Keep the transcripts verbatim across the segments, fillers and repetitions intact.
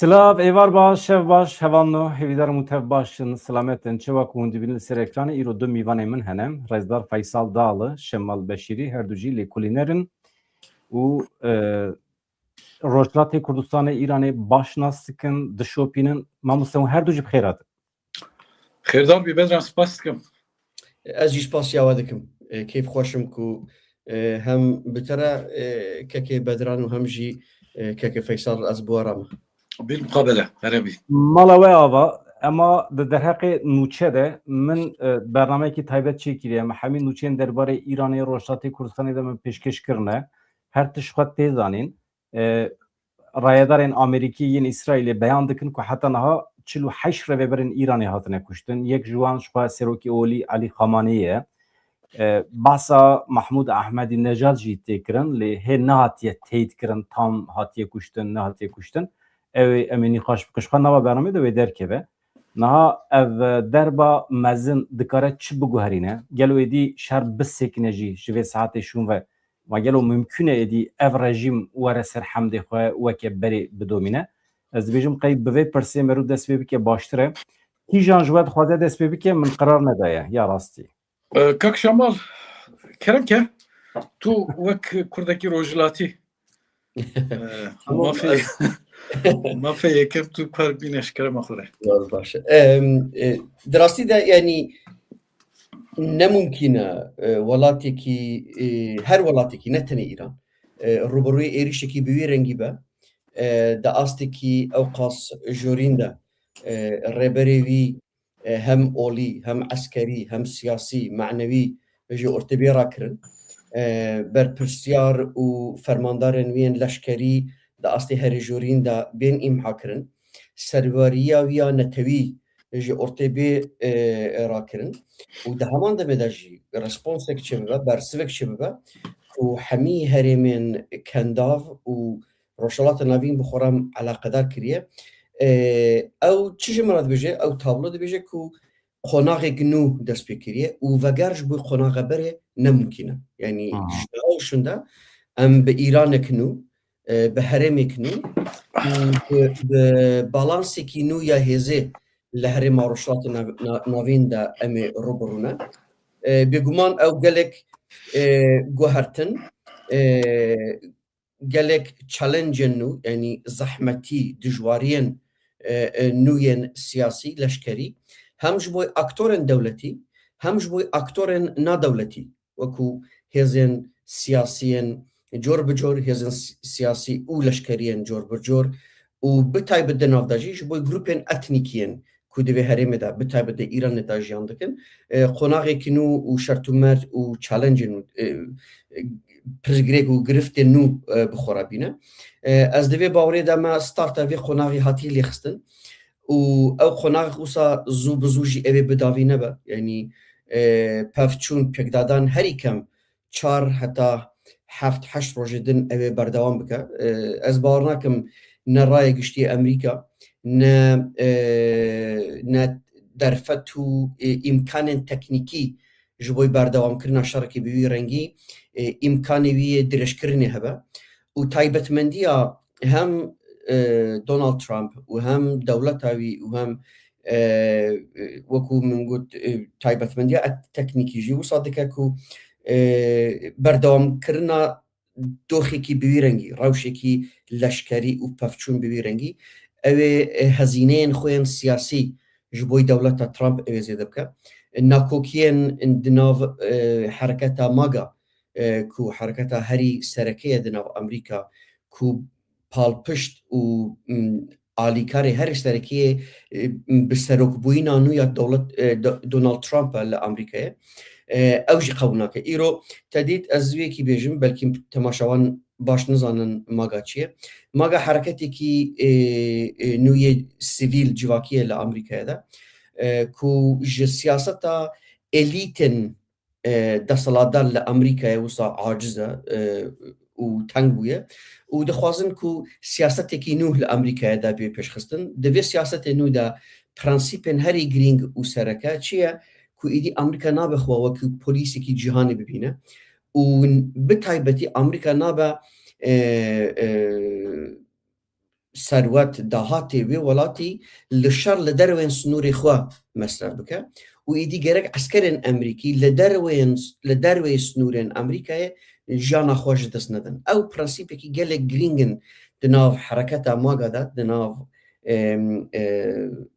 Silav, êvar baş, şev baş, hevalno, hêvîdar im ku tev baş in, silamet in. Çawa ku hûn dibînin li ser ekranê, îro du mîvanê min hene. Rêzdar Feysal Dal, Şemal Beşîrî, her du jî lêkolîner in û, e, Rojhilatê Kurdistanê Îranê baş nas dikin, dişopînin. Mamoste, hûn her du jî bi xêr hatin. Xêrdar bî Bedran, spas dikim. Ez jî spasiya we dikim. E, kêf xweş im ku, e, hem bi te re, e, kekê Bedran û hem jî, e, kekê Feysal ez bi we re me. Bîr muqabele, here bî. Mala we ava, ema di derheqê nûçe de min, e, bernameyekî taybet çêkiriye. Me hemî nûçeyên derbarê Îranê, Rojhilatê Kurdistanê de min pêşkêş kirine. Her tişt xwe tê zanîn. E, rayedarên Amerîkî yên Îsraîlê beyan dikin ku heta niha çil û heşt rêveberên Îranê hatine kuştin. Yek ji wan ji xwe serokê olî Elî Xamanî ye. E, bahsa Mahmûd Ahmedî Nejad jî tê kirin, lê hê nehatiye teyîd kirin, tam hatiye kuştin, nehatiye kuştin. Ew ê em ê nîqaş bikin. Ji xwe nava bernameyê de wê derkeve. Niha ev, e, derba mezin dikare çi biguherîne? Gelo êdî şer bisekine jî ji vê saetê şûn ve? Ma gelo mimkûn e êdî ev rejîm were ser hemdê xwe weke berê bidomîne? Ez dibêjim qey bi vê pirsê meriv dest pê bike baştir e. Kîjan ji we dixwaze dest pê bike, min qerar nedaye, ya rastî. E, Kak Şemal, kerem ke, tu wek kurdekî rojhilatî, e, Tamam, mafê, ez mafê yekem tu kar bîne ji kerema xwe re. Zor baş e. Em, e, di rastî de, yanî, ne mumkîn e, e, welatekî, e, her welatekî, ne tenê Îran, e, rûbirûyê êrişekî bi wî rengî be, e, di astekî ewqas jorîn de, e, rêberê wî, e, hem olî, hem eskerî, hem siyasî, manewî ji ortê bê rakirin. E, berpirsiyar û fermandarên wî yên leşkerî di astê herî jorîn de bên îmha kirin. Serweriya wî ya netewî ji ortê bê, e, rakirin. Û di heman demê de jî responsek çêbibe, bersivek çêbibe ku hemî herêmên kendav û Rojhilata Navîn bi xwe re eleqedar kiriye. E, ew çi ji min re dibêje? Ew tablo dibêje ku qonaxek nû dest pê kiriye û veger ji bo qonaxa berê ne mumkîn e. Yanî Ha. ji niha û şûnde em bi Îranek nû, e, bi herêmek nû û bi, bi balansekî nû ya hêzê li herêma Rojhilata Nav-, Na-, Navîn de em ê rûbirû ne. E, bêguman ew gelek, e, guhertin, e, gelek challenge-ên nû, yanî zehmetî, dijwariyên, e, e, nû yên siyasî, leşkerî, hem ji bo aktorên dewletî, hem ji bo aktorên nadewletî, wekû hêzên siyasiyên cor bi cor, hêzên si-, siyasî û leşkeriyên cor bi cor û bi taybet di nav de jî ji bo grûpên etnîkî yên ku di vê herêmê de, bi taybet di Îranê de jiyan dikin, e, qonaxekî nû û şert û merc û challenge-ên û, e, e, pirsgirêk û giriftên nû, e, bi xwe re bîne. E, ez di vê bawerê de me starta vê qonaxê hatiye lêxistin û ew qonax wisa zû bi zû jî ew ê bi davî nebe. Yanî, e, pevçûn, pêkdadan herî kem çar heta heft heşt rojê din ew ê berdewam bike. E, ez bawer nakim ne raya giştî Amerîka, ne, e, ne derfet û, e, îmkanên teknîkî ji bo berdewamkirina şerekî bi wî rengî, e, îmkanê wî yê dirêjkirinê hebe. Û taybetmendiya hem, e, Donald Trump û hem dewleta wî û hem, e, e, wekû min got, e, taybetmendiya et-, teknîkî jî wisa dike ku, e, berdewamkirina doxekî bi wî rengî, rewşekî leşkerî û pevçûn bi wî rengî, ew ê, e, hezîneyên xwe yên siyasî ji bo dewleta Trump ew ê zêde bike. Nakokiyên di nav, e, hereketa MAGA, e, ku hereketa herî sereke ye di nav Amerîka, ku palpişt û, m, alîkarê herî serekî yê, e, bi serokbûyîna nû ya dewlet, e, Do-, Donald Trump e li Amerîkayê. E, ew jî qebûl nake. Îro te dît ez wê yekî bêjim, belkî temaşevan baş nizanin MAGA çi ye. MAGA hereketekî, e, e, nû yê sivîl civakî ye li Amerîkayê de, e, ku ji siyaseta elîtên, e, desthilatdar li Amerîkayê wisa aciz e, e, û teng bûye û dixwazin ku siyasetekî nû li Amerîkayê de bê pêşxistin. Di vê siyasetê nû de prensîpên herî girîng û sereke çi ye? Ku êdî Amerîka nabe xwe wekî polîsekî cîhanê bibîne û bi taybetî Amerîka nabe, e, e, serwet, dahatê wê welatî li şer li derwên sînorê xwe mesref bike û êdî gerek eskerên Amerîkî li derwên, li derwê sînorên Amerîkayê jiyana xwe ji dest nedin. Ew prensîpekî gelek girîng in di nav hereketa MAGA de, di nav, em, e,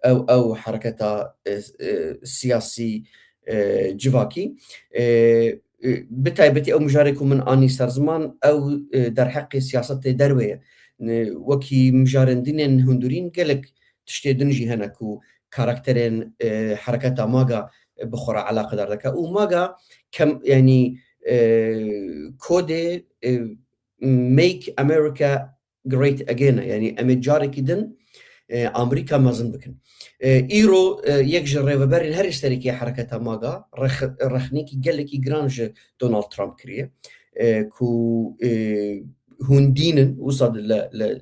ew, ew hereketa, e, e, siyasî, e, civakî. E, e, bi taybetî ew mijarê ku min anî ser ziman, ew, e, derheqê siyasetê derve ye. Ne, wekî mijarên din ên hundirîn gelek tiştê din jî hene ku karakterên, e, hereketa MAGA bi xwe re eleqedar dike. Û MAGA kem, yanî, e, kodê, e, Make America Great Again e. Yanî em ê carekî din, e, Amerîka mezin bikin. E, îro, e, yek ji rêveberên herî serokê hereketa MAGA rex-, rexnekî gelekî giran ji Donald Trump kiriye. E, ku, e, hûn dînin, wisa di le, le,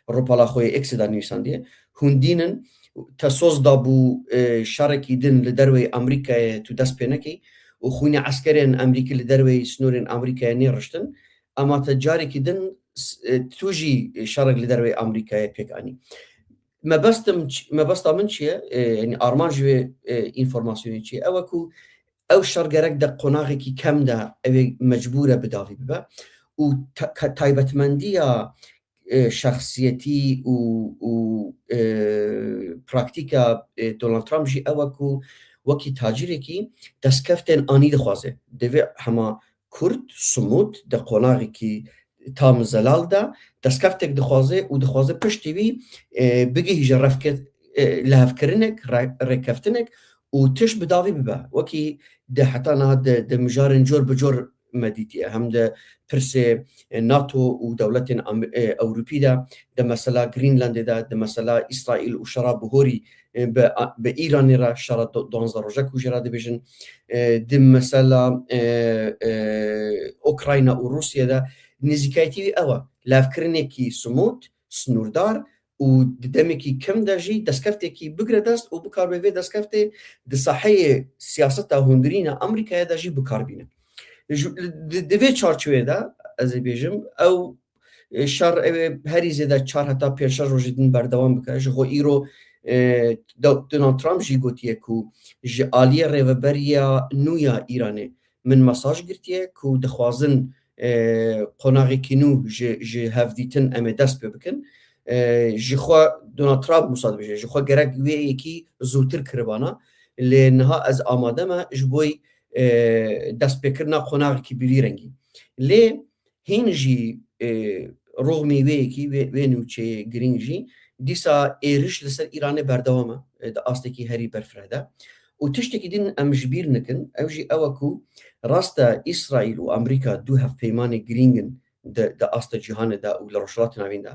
ropala xwe yê X de nivîsandiye. Hûn dînin, te soz dabû, e, şerekî din li derweyî Amerîkayê tu dest pê nekî û xwînê eskerên Amerîkî li derweyî sînorên Amerîkayê nêriştin. Ema te carekî din s-, e, tu jî şerek li derweyî Amerîkayê pêk anî. Mebestim ç-, mebesta min çi ye? E, yanî armanc wê, e, înformasyonê çi ye? Ew e ku ew şer gerek de qonaxekî kem de ew ê mecbûr e bi davî bibe û ta-, ka-, taybetmendiya, e, şexsiyetî û, û, e, praktîka, e, Donald Trump jî ew e ku wekî tacîrekî destkeftên anî dixwaze. Divê hema kurt, simût, di qonaxekî tam zelal de destkeftêk dixwaze û dixwaze piştî wî, e, bigihîje revke-, e, lihevkirinek, re-, rêkeftinek û tişt bi davî bibe. Wekî di heta niha di, di mijarên cor bi cor me dîtiye. Hem di pirsê, e, NATO û dewletên Am-, e, Ewropî de, di mesela Greenlandê de, di mesela Îsraîl û şera bihorî, e, bi, bi Îranê re, şera do-, duwazdeh roja ku jê re dibêjin, e, di mesela, e, e, Ukrayna û Rûsya de nêzîkayetî wî ew e. Levkirinekî simût, sînordar û di demekî kim de jî destkeftêkî bigire dest û bikaribe vê destkeftê di saheyê siyaseta hundirîn a Amerîkayê de jî bikar bîne. Ji, di, di vê çarçovê de ez ê bêjim, ew, e, şer ew ê herî zêde çar heta pênc şeş rojê din berdewam bike. Ji xwe îro, e, Do-, Donald Trump jî gotiye ku ji aliyê rêveberiya nû ya Îranê min mesaj girtiye ku dixwazin, e, qonaxekî nû ji, ji hevdîtin em ê dest pê bikin. E, ji xwe Donald Trump wisa dibêje, ji xwe gerek wê yekî zûtir kiribana, lê niha ez amade me ji bo, e, destpêkirina qonaxekî bi vî rengî. Lê hîn jî, e, roxmî wê yekî, wê, wê nûçeyê girîng jî dîsa êriş li ser Îranê berdewam e, e, di astekî herî berfireh de. Û tiştekî din em ji bîr nikin, ew jî ew e ku rast e Îsraîl û Amerîka du hevpeymanê girîng in di, di asta cîhanê de û li Rojhilatê Navîn de.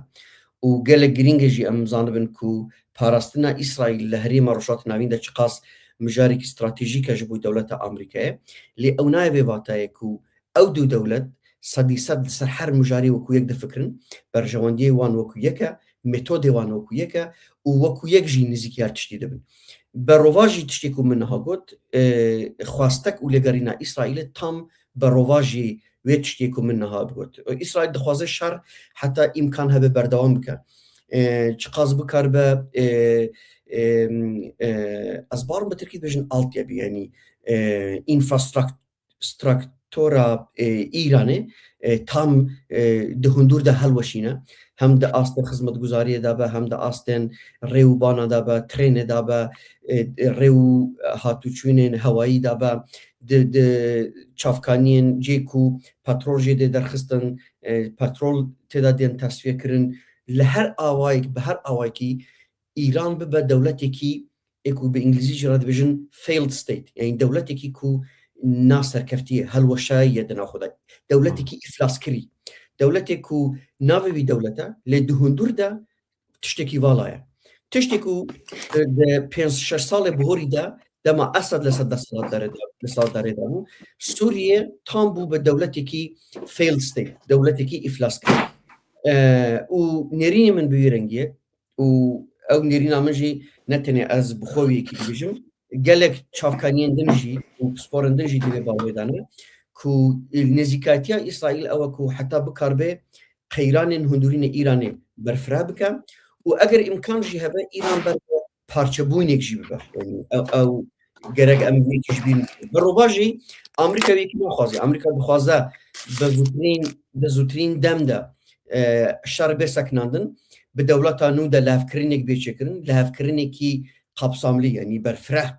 Û gelek girîng e jî em zanibin ku parastina Îsraîl li herêma Rojhilatê Navîn de çiqas mijarekî stratejîk e ji bo dewleta Amerîkayê. Lê ew nayê vê vatayê ku ew du dewlet sedî sed li ser her mijarê wekû yek difikirin, berjewendiyê wan wekû yek e, metodê wan wekû yek e û wekû yek jî nêzîkî her tiştî dibin. Berovajî tiştê ku min niha got, e, xwestek û lêgerîna Îsraîlê tam berovajî wê tiştê ku min niha bigot. Îsraîl dixwaze şer heta îmkan hebe berdewam bike. E, çiqas bikaribe, e, e, e, ez barim bi tirkî dibêjin altyapı, yanî, e, infrastrukt-, struktura, e, Îranê, e, tam, e, di hundur de helweşîne. Hem di astê xizmetguzariyê de be, hem di astên rê û bana de be, trênê de be, e, rê û hatûçûnên hewayî de be, di, di çavkaniyên cê ku petrol jê dê derxistin, e, petrol tê de dên tesfiye kirin. Li her awayek, bi her awayekî Îran bibe dewletekî ê ku bi îngilîzî jî re dibêjin failed state, yanî dewletekî ku naserkeftiye, helweşayiye di nav xwe de. Dewletekî îflaskirî. Dewletê ku navê wî dewlet e, lê di hundur de tiştekî vala ye. Tiştê ku, e, di pênc şeş salê bihorî de dema Esed li ser desthilatdarê de, desthilatdarê de bû, Sûriye tam bû bi dewletekî failed state, dewletekî îflaskirî. E, û nêrînê min bi wî rengî ye. Û ew nêrîna min jî ne tenê ez bi xwe wê yekî dibêjim. Gelek çavkaniyên din jî û pisporên din jî di vê bawerê de ne ku nêzîkatiya Îsraîl ew e ku heta bikaribe qeyranên hundirînê Îranê berfireh bike û eger îmkan jî hebe Îran ber parçebûyînek jî bibe. Yanî ew, ew gerek em wekî ji bîr nekin. Berova jî Amerîka wekî naxwaze. Amerîka dixwaze bi zûtirîn, bi zûtirîn dem de, e, şer bê sekinandin, bi dewleta nû de lihevkirinêk bê çêkirin, lihevkirinekî kapsamlî, yanî berfireh,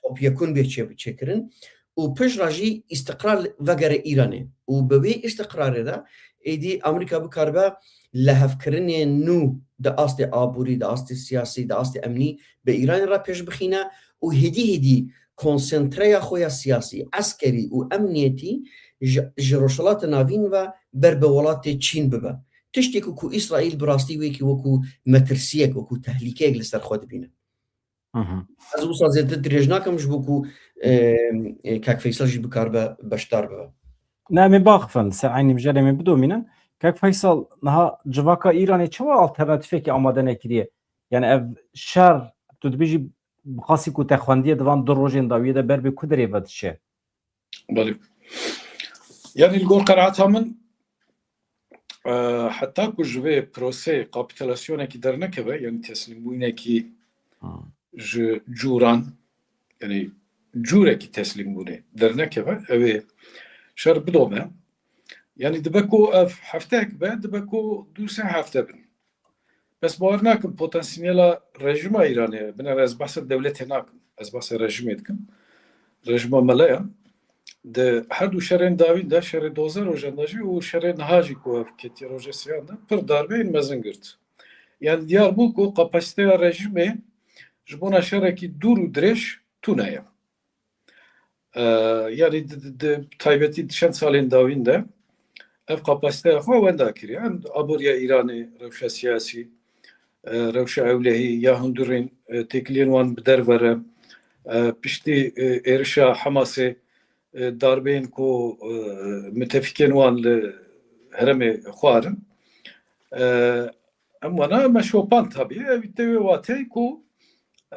topyekûn bê çê-, çêkirin û pişt re jî îstiqrar vegere Îranê. Û bi wê îstiqrarê de êdî Amerîka bikaribe lihevkirinê nû di astê aborî, di astê siyasî, di astê emnî bi Îranê re pêş bixîne û hêdî hêdî konsentreya xwe ya siyasî, eskerî û emniyetî ji, ji Rojhilata Navîn ve ber bi welatê Çîn bibe. Tiştê ku, ku Îsraîl bi rastî wekî wekû metirsiyek, wekû tehlîkeyek li ser xwe dibîne. Hı hı. Ez wisa zêdetir dirêj nakim ji bo ku, e, e, Kak Feysel jî bikaribe beşdar bibe. Ne, em ê baxifin, ser eynî mijarê em ê bidomînin. Kak Feysel, niha civaka Îranê çawa alternatîfekî amade nekiriye? Yani ev şer, tu dibêjî, bi xasî ku te xwendiye di van du rojên dawiyê de ber bi ku derê ve diçe? Belê. Yani li gor qenaeta min, e, heta ku ji vê proseyê kapitulasyonekî dernekeve, yani teslîmbûyînekî Ha. ji cûran, yani cûrekî teslîmbûnê dernekeve, ew ê şer bidome. Yani dibe ku ev hefteyek be, dibe ku du sê hefte bin. Bes bawer nakim potansiyela rejîma Îranê, binêre ez behsa dewletê nakim, ez behsa rejîmê dikim. Rejîma meleyan. Di her du şerên dawîn de, şerê dozdeh rojan de jî û şerê niha jî ku ev ketiye rojê sêyan de pir darbeyên mezin girt. Yani diyar bû ku kapasiteya rejîmê ji bona şerekî dûr û dirêj tune ye. E, yani di, di, di taybetî di çend salên dawîn de ev kapasiteya xwe wenda kiriye. Em aboriya Îranê, rewşa siyasî, e, rewşa ewlehî ya hundirên, e, têkiliyên wan bi derve re, e, piştî, e, êrişa Hamasê, e, darbeyên ku, e, mitefîkên wan li herêmê xwarin. E, em wana me şopan tabî. Ev tê wê wateyê ku,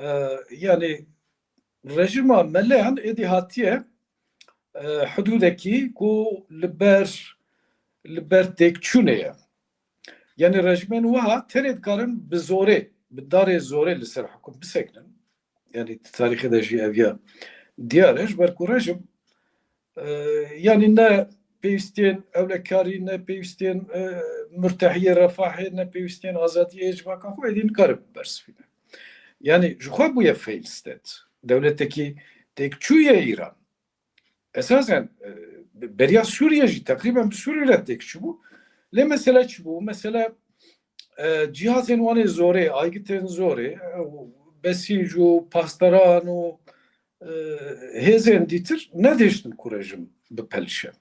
e, yani rejîma meleyan êdî hatiye, e, hidûdekî ku li ber, li ber têkçûnê ye. Yani rejîmên wiha tenê dikarin bi zorê, bi darê zorê li ser hukûm bisekinin. Yani di tarîxê de jî ev ya diyar e, ji ber ku rejîm, e, yani ne pêwîstiyên ewlekarî, ne pêwîstiyên, e, murtehiyê refahê, ne pêwîstiyên azadiyê civaka xwe êdî nikare bibersivîne. Yani ji xwe bûye failed state. Dewletekî têkçû ye Îran. Esasen, e, beriya Sûriye jî teqrîben bi Sûriye re têkçû bû. Lê mesele çi bû? Mesele, e, cihazên wan ê zorê, aygitên zorê, e, besîc û pasteran û, e, hêzên dîtir nedihiştin ku rejîm bipelişe.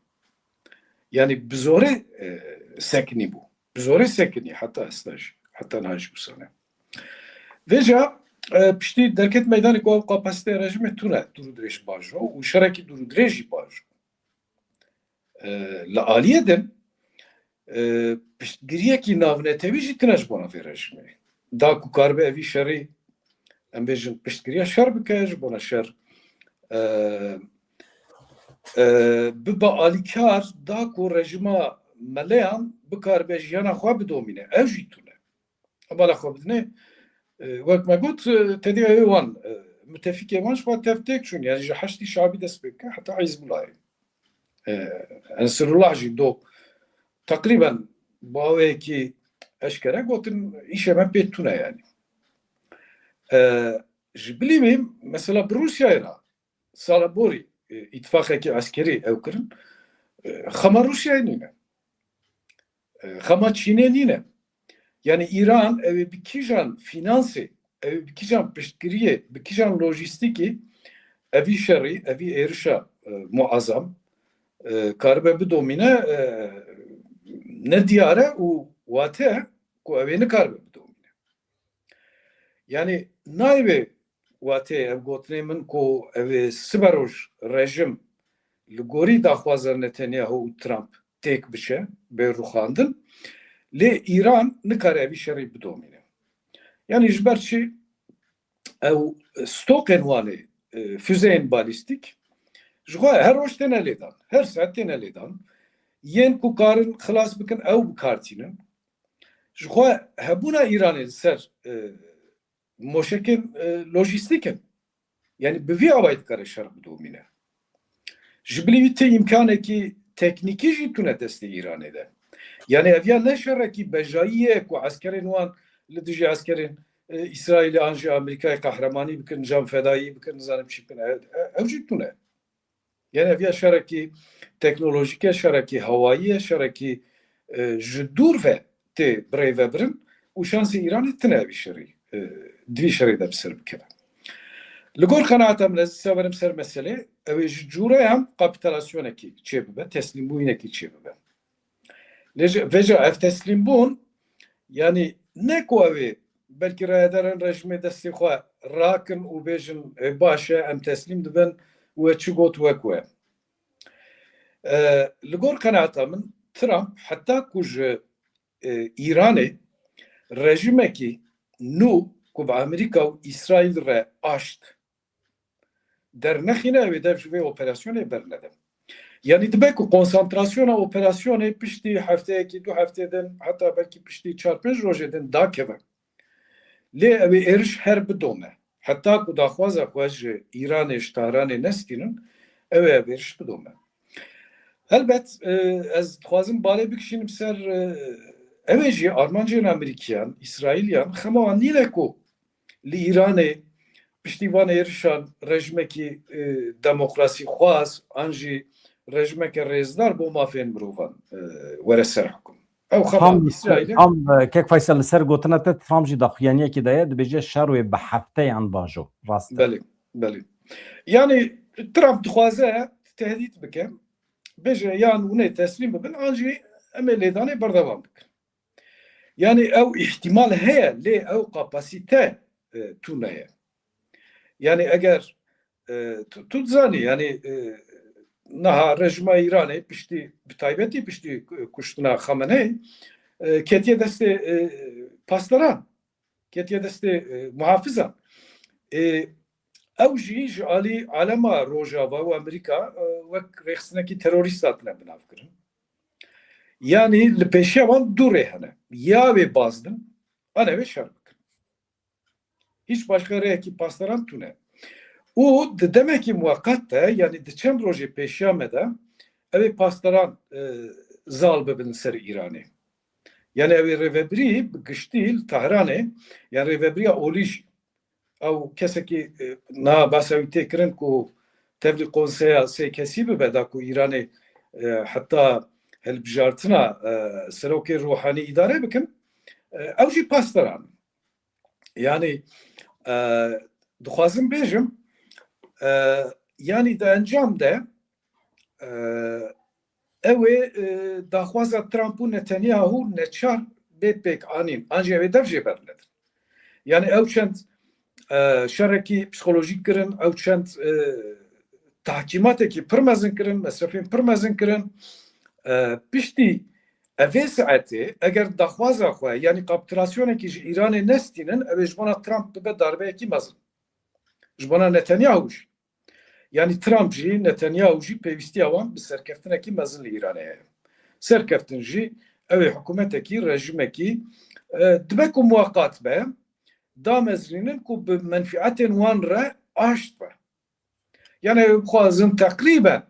Yani bi zorê, e, sekinî bû. Bi zorê sekinî heta esta jî, heta niha jî wisa ne. Vêca, e, piştî derket meydanê ku ew kapasiteya rejîmê tune, dûr û dirêj bajo û şerekî dûr û dirêj jî bajo. E, li aliyê din, e, piştgiriyekî navnetewî jî tune ji bona vê rejîmê. Da ku karibe evî şerî, em bêjin, piştgiriya şer bike, ji bona şer, e, e, bibe alîkar, da ku rejîma meleyan bikaribe jiyana xwe bidomîne. Ev jî tune. Bala xwe bidinê, e, wek me got, e, tedî ew wan, e, mutefîkê wan ji xwe tev têk çûn. Yani ji Heşdî Şabî dest pê bike heta Hizbullahê. E, Ensarullah jî do teqrîben bi aweyekî eşkere gotin, îşê me pê tune yani. E, ji bilî wî, mesela bi Rûsyayê re sala borî, e, îtifaqekî eskerî ew kirin, e, xema Rûsyayê nîne. E, xema Çînê nîne. Yani Îran ew ê bi kîjan fînansê, ew ê bi kîjan piştgiriyê, bi kîjan lojîstîkî evî şerî, evî êrişa, e, muazam, e, karibe bidomîne, e, ne diyar e û wate ku ew ê nikaribe bidomîne. Yani nayê wê wateyê ev gotinê min ku ev ê siberoj rejim li gorî daxwaza Netanyahu û Trump têk biçe, bê rûxandin. Lê Îran nikare evî şerî bidomîne. Yani ji ber çi? Ew stoqên wan ê, e, füzeyên balîstîk ji xwe her roj têne lêdan, her saet têne lêdan. Yên ku karin xilas bikin, ew bi kar tînin. Ji xwe hebûna Îranê li ser, e, moşekên, e, lojîstîk in. Yanî bi vî awayî dikare şer bidomîne. Ji bilî wî ti îmkanekî teknîkî jî tune destê Îranê de. Yanî ev ya ne şerekî bejayî ye ku eskerên wan li dijî eskerên, e, Îsraîlê an jî Amerîkayê qehremanî bikin, can fedayî bikin, nizanim çi bikin. Ev, ev, ew jî tune. Yanî ev ya şerekî teknolojîk e, şerekî hewayî ye, şerekî, e, ji dûr ve tê birêvebirin û şansê Îranê tine vî şerî, e, di vî şerê de bi ser bikeve. Li gor qenaeta min, ez dîsa werim ser meselê, ew ê ji cûreyan kapitulasyonekî çêbibe, teslîmbûyînekî çêbibe. Lê ji, vêca ev teslîmbûn, yanî ne ku ew ê belkî rayedarên rejîmê destê xwe rakin û bêjin, "Ê, baş e, em teslîm dibin, we çi got wek we." E, li gor qenaeta min, Trump heta ku ji, e, Îranê rejîmekî nû ku bi Amerîka û Îsraîl re aşt dernexîne, ew ê dev ji vê operasyonê bernede. Yanî dibe ku konsantrasyona operasyonê piştî hefteyekî, du heftê din, heta belkî piştî çar pênc rojê din dakeve. Lê ew ê êriş her bidome. Heta ku daxwaza xwe ji Îranê, ji Tahranê nestînin, ew ê ev êriş bidome. Helbet, e, ez dixwazim balê bikişînim ser, e, ew ê jî armancên Amerîkiyan, Îsraîliyan, xema wan nîne ku li Îranê piştî van êrişan rejimekî, e, demokrasî xwaz an jî rejimeke rêzdar bo mafên mirovan, e, were ser hukum. Ew xema Tam, Îsraîlê. Tam, e, kek Faysal, li ser gotina te, Trump jî daxuyaniyekî daye, dibêje şer wê bi hefteyan bajo. Rast e. Belê, belê. Yanî Trump dixwaze tehdît bike, bêje yan hûn ê teslîm bibin, an jî em ê lêdanê berdewam bikin. Yanî ew îhtimal heye, lê ew kapasîte, e, tune ye. Yanî eger, e, tu, tu dizanî, yanî, e, niha rejîma Îranê piştî, bi taybetî piştî ku-, kuştina Xamenei, e, ketiye destê, e, pasteran, ketiye destê, e, muhafizan. E, ew jî ji alî alema Rojava û Amerîka, e, wek rêxistinekî terorîst hatine binavkirin. Yanî li pêşiya wan du rê hene. Ya wê bazdin, an ew ê şer bikin. Hiç başka rêyekî pasteran tune. Û di demekî muweqet de, yanî di çend rojê pêşiya me de, ew ê pasteran, e, zal bibin ser Îranê. Yanî ew ê rêvebirî bi giştî li Tehranê, yanî rêvebiriya olî jî, ew kesekî, e, niha behsa wî tê kirin ku tevlî konseya sê kesî bibe, da ku Îranê, e, heta hilbijartina, e, serokê Ruhanî îdare bikin, e, ew jî pasteran. Yanî, e, dixwazim bêjim, e, yanî di encam de, e, ew ê, e, daxwaza Trump û Netanyahu neçar bê pêk anîn. An jî ew ê dev jê bernedin. Yanî ew çend, e, şerekî psîkolojîk kirin, ew çend, e, tahkîmatekî pir mezin kirin, mesrefên pir mezin kirin. E, piştî evê saetê, eger daxwaza xwe, yanî kapitulasyonekî ji Îranê nestînin, ew ê ji bona Trump bibe darbeyekî mezin. Ji bona Netanyahu jî. Yanî Trump jî, Netanyahu jî pêwîstiya wan bi serkeftinekî mezin li Îranê heye. Serkeftin jî ew ê hikûmetekî, rejîmekî, e, dibe ku muweqat be, damezrînin ku bi menfîetên wan re aşt be. Yanî ew bixwazin teqrîben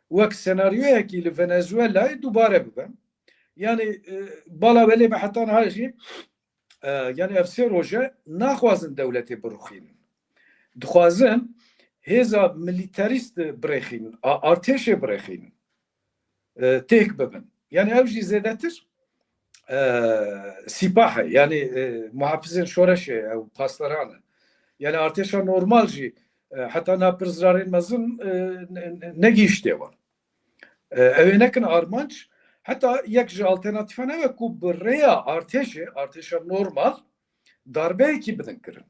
wek senaryoyekî li Venezuelayê dubare bibe. Yanî, e, bala welê be heta niha jî, e, yanî ev sê roje naxwazin dewletê birûxînin. Dixwazin hêza milîterîst birêxînin, a, artêşê birêxînin. E, têk bibin. Yanî ew jî zêdetir, e, sîpah e, yanî, e, muhafizên şoreşê, ew pasteran e. Yanî artêşa normal jî, e, heta niha pir zirarên mezin, e, ne-, ne-, negihîştê wan. E, ew ê nekin armanc, heta yek ji alternatîfan ew e ku bi rêya artêşê, artêşa normal, darbeyekî bidin kirin.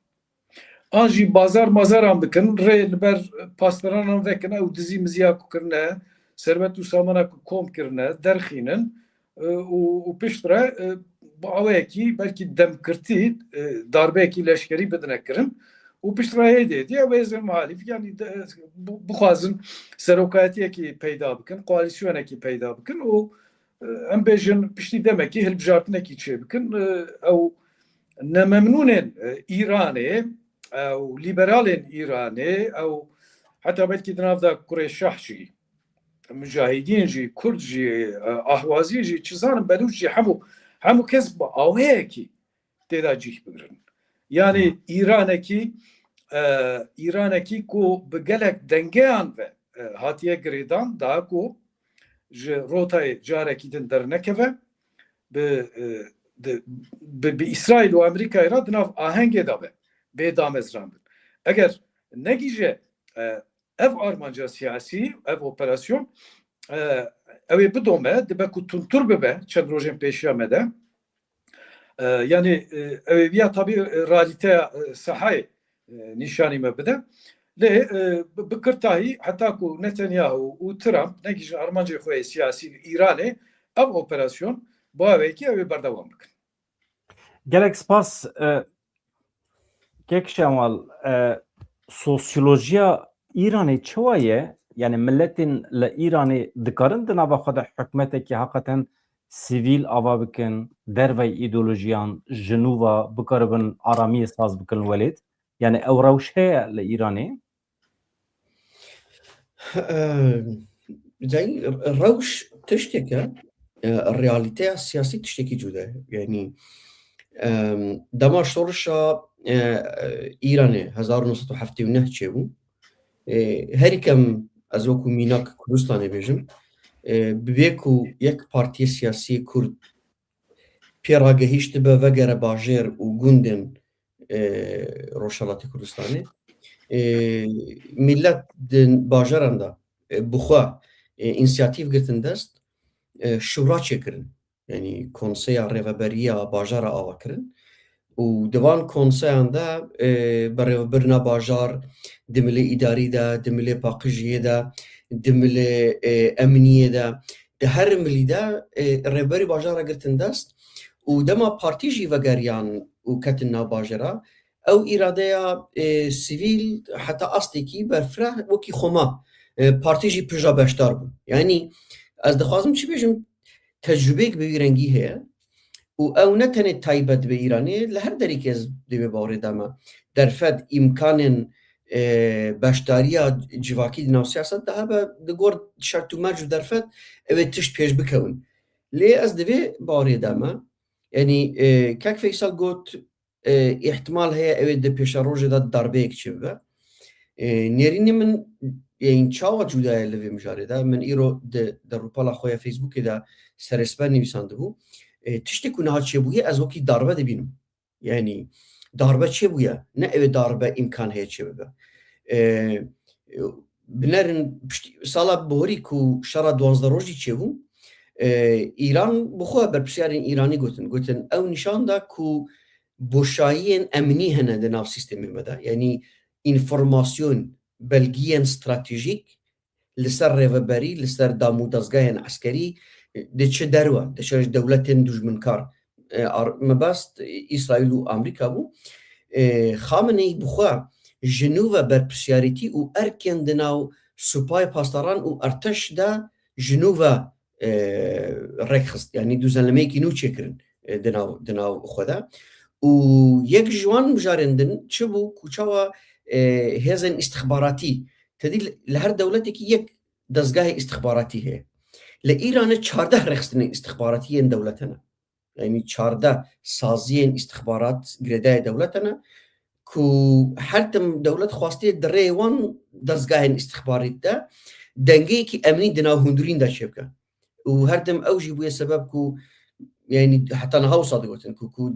An jî bazar mazaran bikin, rê li ber pasteranan vekin, ew dizî miziya ku kirine, serwet û samana ku kom kirine, derxînin, e, û, û piştre, e, bi awayekî belkî demkirtî, e, darbeyekî leşkerî bidine kirin û piştre hêdî hêdî ew hêzên muhalîf, yanî de, bu-, bixwazin serokayetiyekî peyda bikin, koalîsyonekî peyda bikin û em bêjin piştî demekî hilbijartinekî çêbikin. E, ew nememnûnên, e, Îranê, ew lîberalên Îranê, ew heta belkî di nav de Kurê Şah jî, Mujahidîn jî, Kurd jî, e, Ahwazî jî, çi zanim Belûç jî, hemû, hemû kes bi awayekî tê de cîh bigirin. Yanî Hı. Îranekî, e, Îranekî ku bi gelek dengeyan ve, e, hatiye girêdan, daha ku ji rotayê carekî din dernekeve, bi, e, di, bi, bi Îsraîl û Amerîkayê re di nav ahengê de be, bê damezrandin. Eger negihîje, e, ev armanca siyasî, ev operasyon, e, ew ê bidome, dibe ku tundtir bibe çend rojên pêşiya me de. E, yanî, e, ew ê viya tabî, e, realîteya, e, sehayê, e, nîşanî me bide. Lê, e, bi, bi kirtahî heta ku Netanyahu û Trump negihîjin armancê xwe yê siyasî li Îranê, ev operasyon bi awayekî ew ê berdewam bikin. Gelek spas, e, Kek Şemal, e, sosyolojiya Îranê çawa ye? Yani miletên li Îranê dikarin di nava xwe de hikûmetekî heqeten sivîl ava bikin, dervey îdeolojiyan, ji nû ve bikaribin aramiyê saz bikin welêt? Yani ew rewş heye li Îranê? Eee, zey, rewş tiştek e, e, realîteya siyasî tiştekî cuda ye. Yanî, em, dema şorişa, e, e, Îranê hezar û neh sed û heftê û neh çêbû, e, herî kem ez wekû mînak Kurdistanê bêjim, e, bi vê ku yek partiyê siyasî Kurd pê ragehîştibe vegere bajêr û gundên, e, Rojhelatê Kurdistanê. E, milet di bajaran de, e, bi xwe, e, însiyatîf girtin dest, e, şûra çêkirin. Yanî konseya rêveberiya bajara ava kirin. Û di van konseyan de, e, berêvebirina bajar, di milê îdarî de, di milê paqijiyê de, di milê, e, emniyê de, di her milî de, e, rêberî bajara girtin dest û dema partî jî vegeriyan û ketin nav bajêra, ew îradeya, e, sivîl heta astekî berfireh wekî xwe ma, e, partî jî pija beşdar bû. Yanî ez dixwazim çi bêjim, tecrûbeyek bi vî rengî heye û ew ne tenê taybet bi Îranê, li her derîkê ez dê vê bawerê de me. Derfet îmkanên, e, beşdariya civakî di nav siyaset de hebe, di gor şert û merc û derfet ew ê tişt pêş bikewin. Lê ez di vê bawerê de me. Yanî, e, kek Feysel got, e, îhtimal heye ew ê di pêşerojê de darbeyek çêbibe. E, nêrînê min, yanî çawa cuda ye li vê mijarê de? Min îro di, di rûpela xwe ya Facebookê de seresper nivîsandibû. E, tiştê ku niha çêbûye ez wekî darbe dibînim. Yanî darbe çêbûye, ne ew ê darbe îmkan heye çêbibe. E, binerin piştî, sala bihorî ku şera duwazdeh rojî çêbû, e, Îran bi xwe berpirsiyarên Îranî gotin. Gotin, ew nîşan da ku boşayiyên emnî hene di nav sîstemê me de. Yanî înformasyon, belgiyên stratejîk li ser rêveberî, li ser dam û dezgehên eskerî, diçe derve, diçe ji dewletên dijminkar. E, ar-, mebest Îsraîl û Amerîka bû. E, Xameneî bi xwe ji nû ve berpirsiyarîtî û erkên di nav Supayê Pasdaran û Erteş de ji nû ve, e, rêk xist. Yanî dûzenlemeyekî nû çêkirin, e, di nav, di nav xwe de. Û yek ji wan mijarên din çi bû ku çawa, e, hêzên îstixbaratî, te dî li, li her dewletekî yek dezgehê îstixbaratî heye. Li Îranê çardeh rêxistinên îstixbaratî yên dewlet hene. Yanî çardeh saziyên îstixbarat girêdayê dewlet hene ku her tim dewlet xwastiye di rêyê wan dezgahên îstixbaratî de dengeyekî emnî di nav hundirîn de çêbike. Û her tim ew jî bûye sebeb ku, yanî heta niha wisa digotin ku, ku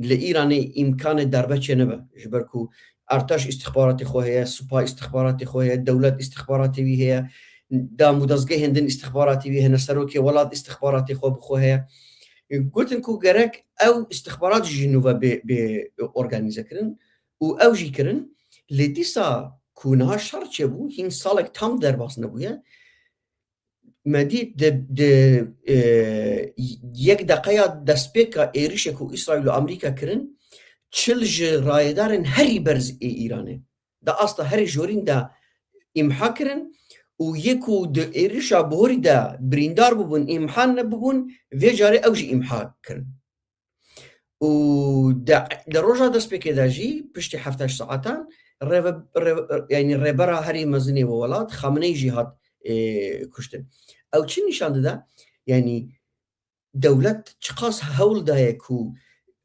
li Îranê îmkanê darbe çênebe. Ji ber ku Erteş îstixbaratê xwe heye, Supa îstixbaratê xwe heye, dewlet îstixbaratê wî heye, dam û dezgehên din îstixbaratê wî hene, serokê welat îstixbaratê xwe bi xwe heye. Gotin ku gerek ew îstixbarat jî nû ve bê, bê organîze kirin û ew jî kirin. Lê dîsa ku niha şer çêbû, hîn salek tam derbas nebûye. Me dît di, di, e, yek deqeya destpêka êrişê ku Îsraîl û Amerîka kirin, çil ji rayedarên herî berz ê Îranê di asta herî jorîn de îmha kirin û yê ku di êrişa bihorî de birîndar bûbûn, îmha nebûbûn, vê carê ew jî îmha kirin. Û de, di roja destpêkê de jî piştî heft heşt saetan rêve-, rêve-, yanî rêbera herî mezinê we welat Xameneî jî hat, ê, kuştin. Ew çi nîşan dide? Yanî dewlet çiqas hewl daye ku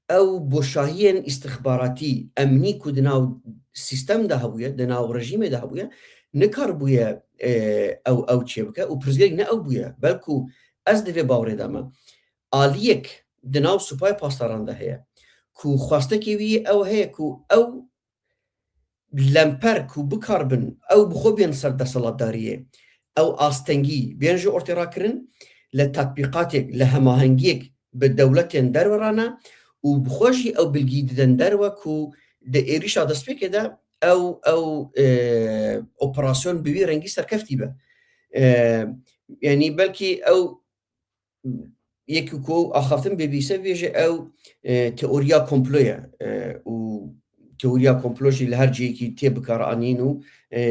ew boşahiyên îstixbaratî, emnî ku di nav sîstem de hebûye, di nav rejîmê de hebûye, nikaribûye, e, ew, ew çêbike û pirsgirêk ne ew bûye. Belku ez di vê bawerê de me. Aliyek di nav Supayê Pasdaran de heye ku xwestekê wî ew heye ku ew lemper ku bikaribin ew bi xwe bên ser desthilatdariyê, ew astengî bên ji ortê rakirin, li tetbîqatêk, li hemahengiyek bi dewletên derve re ne û bi xwe jî ew bilgî didin derve ku di êrişa destpêkê de ew, ew, e, operasyon bi wî rengî serkeftî be. E, yanî belkî ew yek ku axaftin bê bîse bêje ew, e, teoriya komplo ye, e, û teoriya komplo jî li her cihekî tê bikaranîn û, e,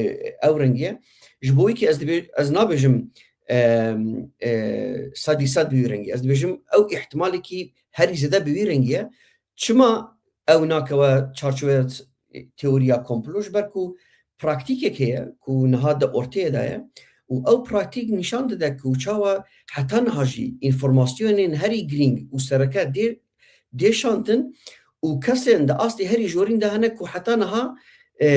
ew rengî ye. Ji bo wî kî ez dibê-, ez nabêjim, e, e, sedî sed bi wî rengî. Ez dibêjim ew îhtimalekî herî zêde bi wî rengî ye. Çima ew nakewe çarçoveya teoriya komplo? Ji ber ku praktîkek heye ku niha di orteyê de ye û ew praktîk nîşan dide ku çawa heta niha jî înformasyonên herî girîng û sereke dê, dê şandin û kesên di astê herî jorîn de hene ku heta niha, e,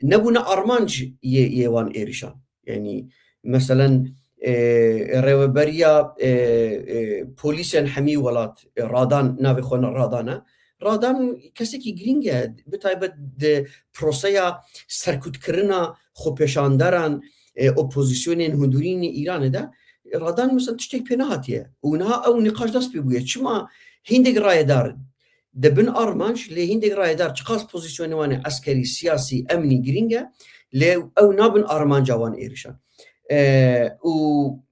nebûne armanc yê, yê wan êrişan. Yanî, meselen, e, rêveberiya, e, e, polîsên hemî welat, e, Radan, navê xwe ne Radan e. Radan kesekî girîng e, bi taybet di proseya serkutkirina xwepêşanderan, e, opozîsyonên hundirînê Îranê de. Radan, mesela, tiştek pê nehatiye. Û niha ew nîqaş dest pê bûye. Çima hîndek rayedar dibin armanc, lê hîndek rayedar çiqas pozîsyonê wan ê eskerî, siyasî, emnî girîng e, lê ew nabin armanca wan êrişan. E, û,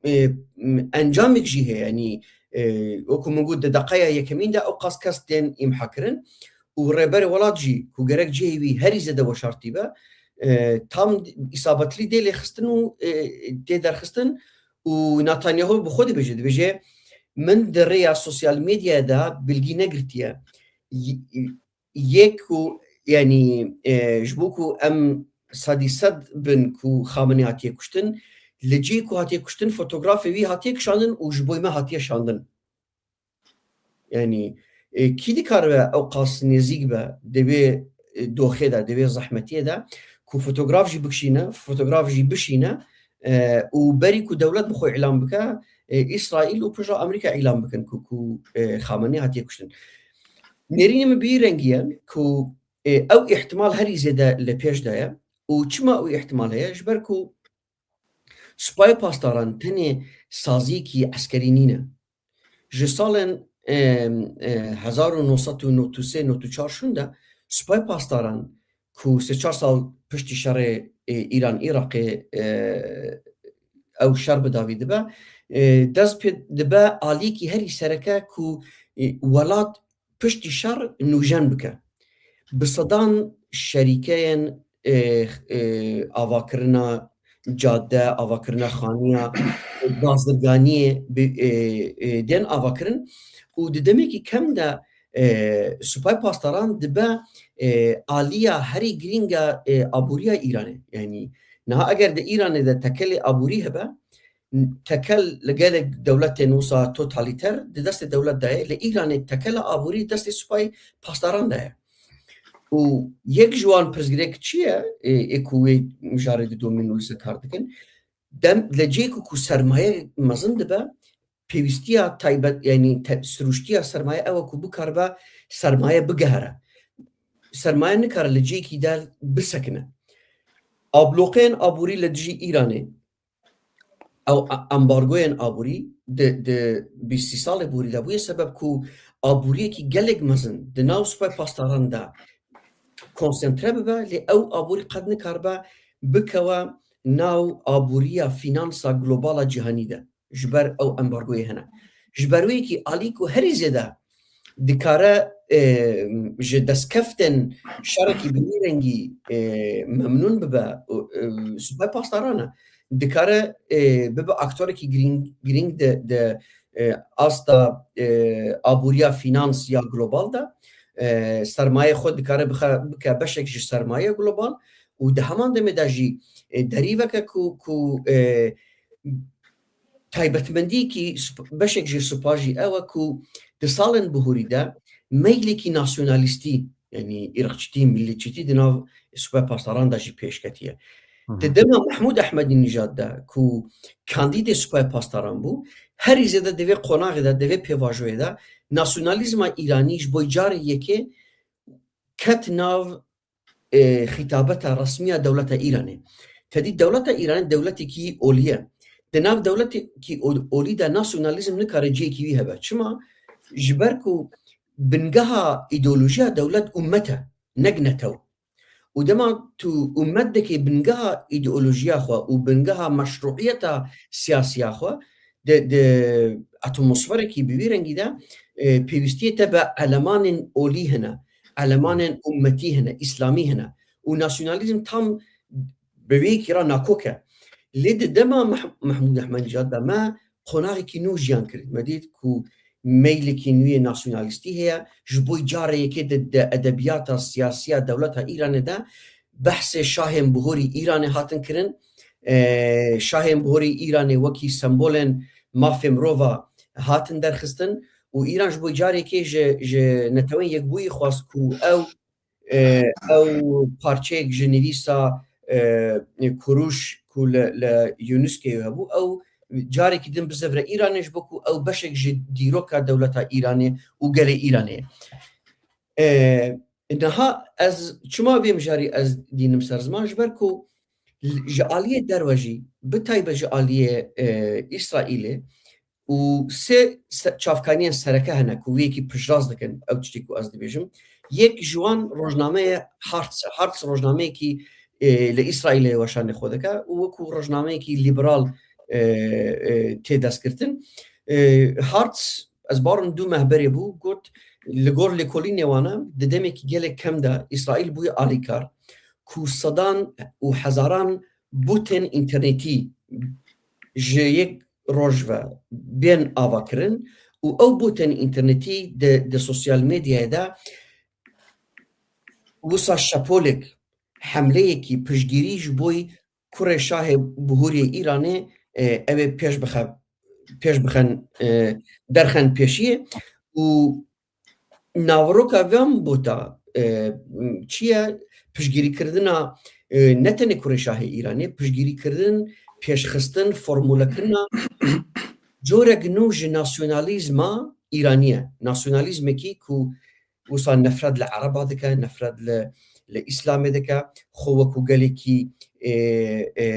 e, m-, encamêk jî heye, yanî, e, wekû min got, di deqeya yekemîn de ew qas kes tên îmha kirin û rêberê welat jî ku gerek cihê wî herî zêde weşartî be, e, tam îsabetlî dê lêxistin û, e, tê derxistin û Netanyahu bi xwe dibêje, dibêje, min di rêya sosyal medyaya de bilgî negirtiye. Y-, yek ku, yanî, e, ji bo ku em sedî sed bin ku Xameneî hatiye kuştin, li cihê ku hatiye kuştin, fotografê wî hatiye kişandin û ji bo me hatiye şandin. Yanî, e, kî dikaribe ew qas nêzîk be di vê, e, doxê de, di vê zehmetiyê de, ku fotograf jî bikişîne, fotograf jî bişîne, e, û berî ku dewlet bi xwe îlan bike, e, Îsraîl û piştre Amerîka îlan bikin ku, ku, e, Xameneî hatiye kuştin. Nêrînê min bi wî rengî ye ku, e, ew îhtimal herî zêde li pêş de ye. Û çima ew îhtimal heye? Ji ber ku Supayê Pasdaran tenê saziyekî eskerî nîne. Ji salên, e, e, hezar û neh sed û nod û sê nod û çar şûn de Supayê Pasdaran ku sê çar sal piştî şerê, e, Îran-Iraqê, e, ew şer bi dawî dibe, e, dest pê dibe aliyekî herî sereke ku, e, welat piştî şer nûjen bike. Bi sedan şerîkeyên, e, e, avakirina cadde, avakirina xaniya, bazirganiyê bi, e, e, tên avakirin û di demekî kem de, e, Supayê Pasdaran dibe, e, aliya herî girîng a, e, aboriya Îranê. Yanî niha eger di Îranê de tekelê aborî hebe, tekel li gelek dewletên wisa totalîter di destê dewlet de ye, li Îranê tekela aborî destê Supayê Pasdaran de ye. Û yek ji wan pirsgirêk çi ye, ê, ê ku wê mijarê didomîn û li ser kar dikin? Dem, li cihê ku, ku sermaye mezin dibe, pêwîstiya taybet, yanî te-, sirûştiya sermaye ew e ku bikaribe sermaye bigihere. Sermaye nikare li cihekî der bisekine. Abloqeyên aborî li dijî Îranê, ew a-, ambargoyên aborî di, di bîst sî salê borî de bûye sebeb ku aboriyekî gelek mezin di nav Supayê Pasdaran de konsantre bibe, lê ew aborî qet nikaribe bikewe nav aboriya fînansa globala cîhanî de. Ji ber ew ambargoyê hene. Ji ber wê yekî alî ku herî zêde dikare, e, ji destkeftên şerekî bi vî rengî, e, memnûn bibe, û, e, Supayê Pasdaran e. dikare, e, bibe aktorekî girîng, girîng di, di, e, asta, e, aboriya fînans ya global de, e, sermaye xwe dikare bixe, bike beşek ji sermaye global û di heman demê de jî, e, derîveke ku, ku, e, taybetmendiyekî sp-, beşek ji supa jî ew e ku di salên bihurî de meylekî nasyonalîstî, yanî îrqçîtî, millîtçîtî di nav Supayê Pasdaran de jî pêş ketiye. Hı hı. Di dema Mehmûd Ehmedînîjad de ku kandîdê Supayê Pasdaran bû, herî zêde di vê qonaxê de, di vê pêvajoyê de nasyonalîzma îranî ji bo carê yekê ket nav, e, xîtabeta resmî ya dewleta Îranê. Tedî dewleta Îranê dewletekî olî ye. Di nav dewletekî ol-, olî de nasyonalîzm nikare cihekî wî hebe. Çima? Ji ber ku bingeha îdeolojiya dewlet ummet e, ne netew. Û dema tu ummet dikê bingeha îdeolojiya xwe û bingeha meşruiyeta siyasiya xwe, di, di atmosferekî bi vî rengî de, e, pêwîstiyê te bi elemanên olî hene, elemanên ummetî hene, îslamî hene. Û nasyonalîzm tam bi vê yekî re nakok e. Lê di dema Meh-, Mehmûd Ehmedînîjad de me qonaxekî nû jiyan kir. Me dît ku meylekî nû yê nasyonalîstî heye. Ji bo carê yekê di, di edebiyata siyasî ya dewleta Îranê de behsê şahên bihorî Îranê hatin kirin. E, şahên bihorî Îranê wekî sembolên mafê mirova hatin derxistin û Îran ji bo carê yekê ji, ji Netewên Yekbûyî xwest ku ew e, ew parçeyek ji nivîsa, e, Kuruş ku li, li UNESCOyê hebû, ew carekî din bizevre Îranê ji bo ku ew beşek ji dîroka dewleta Îranê û gelê Îranê ye. E, niha ez çima vê mijarî ez dînim ser ziman? Ji ber ku ji aliyê derve jî, bi taybet ji aliyê, e, Îsraîlê, û sê se-, çavkaniyên sereke hene ku wê yekî piştrast dikin ew tiştê ku ez dibêjim. Yek ji wan rojnameyê Hartz e. Hartz rojnameyekî, e, li Îsraîlê weşanê xwe dike û wekû rojnameyekî lîberal, e, e, tê destgirtin. E, Hartz, ez bawer im du meh berê bû, got, li gor lêkolînê wan e, di demekî gelek kem de Îsraîl bûye alîkar, ku sedan û hezaran botên înternetî ji yek roj ve bên avakirin û ew botên înternetî di, di sosyal medyayê de wisa şepolek, hemleyekî piştgirî ji bo kurê şahê bihurê Îranê, e, ew ê pêş bixe, pêş bixin, e, derxin pêşiyê û naveroka van bota, e, çi ye? Piştgirîkirina, e, ne tenê kurê şahê Îranê, piştgirîkirin, pêşxistin, formulekirina corek nû ji nasyonalîzma Îranî ye. Nasyonalîzmekî ku wisa nefret li Ereba dike, nefret li, li Îslamê dike, xwe wekû gelekî, e, e,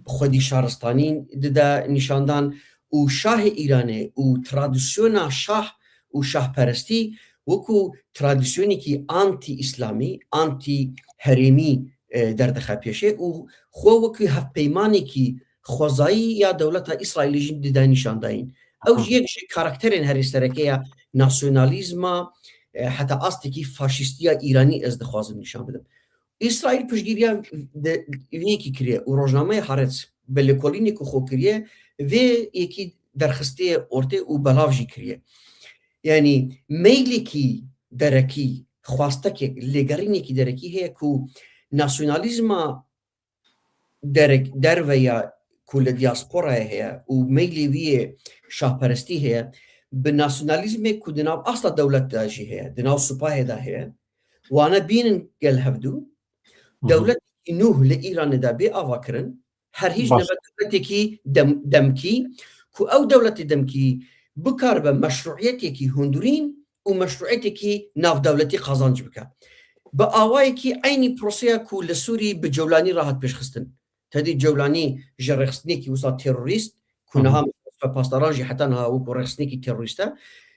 xwedî şaristanî dide nîşandan û şahê Îranê û tradisyona şah û şahperestî wekû tradisyonekî antî-îslamî, antî-herêmî, e, derdixe pêşê û xwe wekî hevpeymanekî xwezayî ya dewleta Îsraîlê jî dide nîşandayîn. Ew jî yek ji karakterên herî sereke ya nasyonalîzma, e, heta astekî faşîstiya Îranî ez dixwazim nîşan bidim. Îsraîl piştgiriya de, vê yekî kiriye û rojnameya Haaretz bi lêkolînê ku xwe kiriye, vê yekî derxistiye ortê û belav jî kiriye. Yanî meylekî derekî, xwastekek, lêgerînekî derekî heye ku nasyonalîzma derek, derve ya ku li diasporayê heye û meylê wî yê şahperestî heye, bi nasyonalîzmê ku di nav asta dewlet de jî heye, di nav supahê de heye, wane bînin gel hevdû, Hı hı. dewletekî nû li Îranê de bê avakirin, her hîç Baş. nebe dewletekî dem-, demkî, ku ew dewletê demkî bikaribe meşruiyetekî hundirîn û meşruiyetekî navdewletî qazanc bike. Bi awayekî eynî proseya ku li Sûrî bi Cewlanî re hat pêşxistin. Tedî Cewlanî ji rêxistinekî wisa terorîst, ku Hı hı. niha Pasdaran jî heta niha wekû rêxistinekî terorîst e.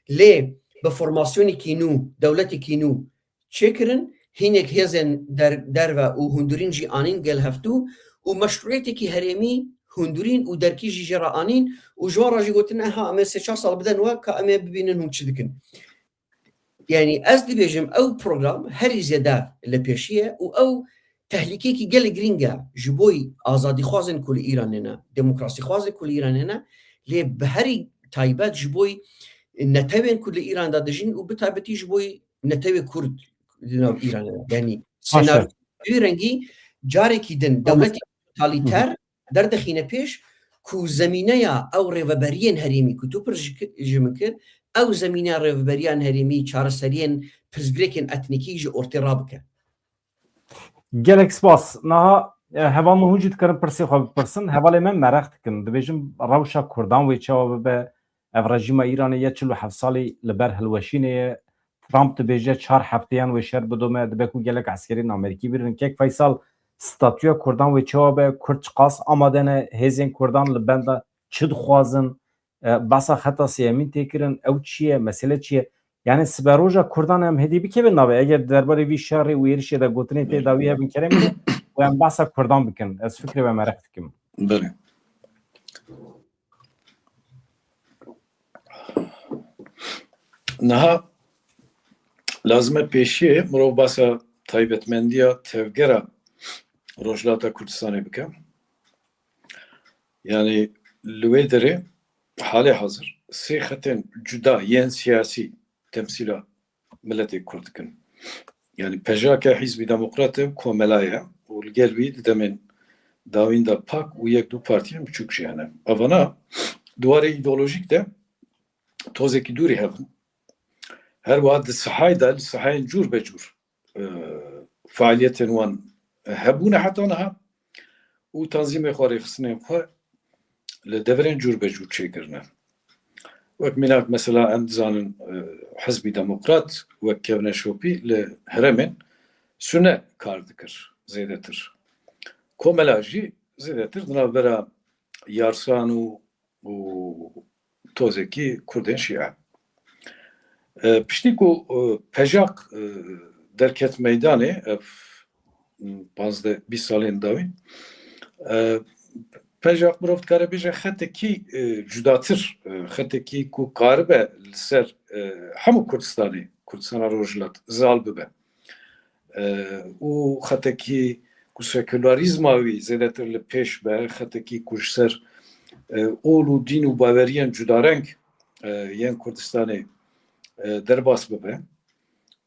Lê bi formasyonekî nû, dewletekî nû çêkirin, hinek hêzên der-, derve û hundirîn jî anîn gel hevdû û meşruiyetekî herêmî hundirîn û derkî jî jê re anîn û ji wan re jî gotin, "Eha, em ê sê çar sal bidin we, ka em ê bibînin hûn çi dikin." Yanî ez dibêjim, ew program herî zêde li pêşî ye û ew tehlîkeyekî gelek girîng e ji bo azadîxwazên ku li Îranê ne, demokrasîxwazên ku li Îranê ne, lê bi herî taybet ji bo netewên ku li Îran de dijîn û bi taybetî ji bo netewê Kurd di nav Îranê ne. Yanî senaryoyê rengî carekî din dewletê totalîter derdixîne pêş ku zemîneya ew rêveberiyên herêmî ku tu pir ji ki-, ji min kir, ew zemîneya rêveberiyan herêmî, çareseriyên pirsgirêkên etnîkî ji ortê rabike. Gelek spas. Niha, e, heval min hûn jî dikarin pirsê xwe bipirsin. Hevalê me mereq dikin. Dibêjin rewşa Kurdan wê çawa bibe? Ev rejîma Îranê ya çil û heft salî li ber hilweşînê ye. Trump dibêje çar hefteyan wê şer bidome, dibe ku gelek eskerên Amerîkî birin. Kek Feysal, statûya Kurdan wê çawa be? Kurd çiqas amade ne hêzên Kurdan li benda çi dixwazin? E, behsa xeta sêyemîn tê kirin, ew çi ye? Mesele çi ye? Yani siberoja Kurdan em hêdî bikevin navê. Eger derbarê vî şerê û êrişê de gotinên tê dawî hebin kerem û em behsa Kurdan bikin. Ez fikrê we mereq dikim. Belê. Niha lazim e pêşiyê mirov behsa taybetmendiya tevgera Rojhilata Kurdistanê bike. Yani li wê derê halê hazir sê xetên cuda yên siyasî temsîla miletê Kurd dikin. Yani pejake Hizbî Demokrat e, Komela ye û li gel wî di demên dawîn de PAK û yek du partiyên biçûk jî hene. Evana di warê îdeolojîk de tozekî dûrî hev in. Her wiha di sihayê de li sihayên cûr be cûr, e, faaliyetên wan hebûne heta niha û tanzîmê xwe, rêxistinên xwe li deverên cûr be cûr çêkirine. Wek mînak mesela em dizanin, e, Hizbî Demokrat wek kevneşopî li herêmên Sune kar dikir zêdetir. Komela jî zêdetir di navbera Yarsan û û tozekî Kurdên Şîe. E, piştî ku, e, PJAK, e, derket meydanê, ev, m, pazdeh bîst salên dawîn, e, PJAK mirov dikare bêje xetekî, e, cudatir, e, xetekî ku karibe li ser, e, hemû Kurdistanê, Kurdistana Rojhilat zal bibe. E, û xetekî ku sekularîzma wî zêdetir li pêş be, xetekî ku ji ser, e, ol û dîn û baweriyên cudareng, e, yên Kurdistanê, e, derbas bibe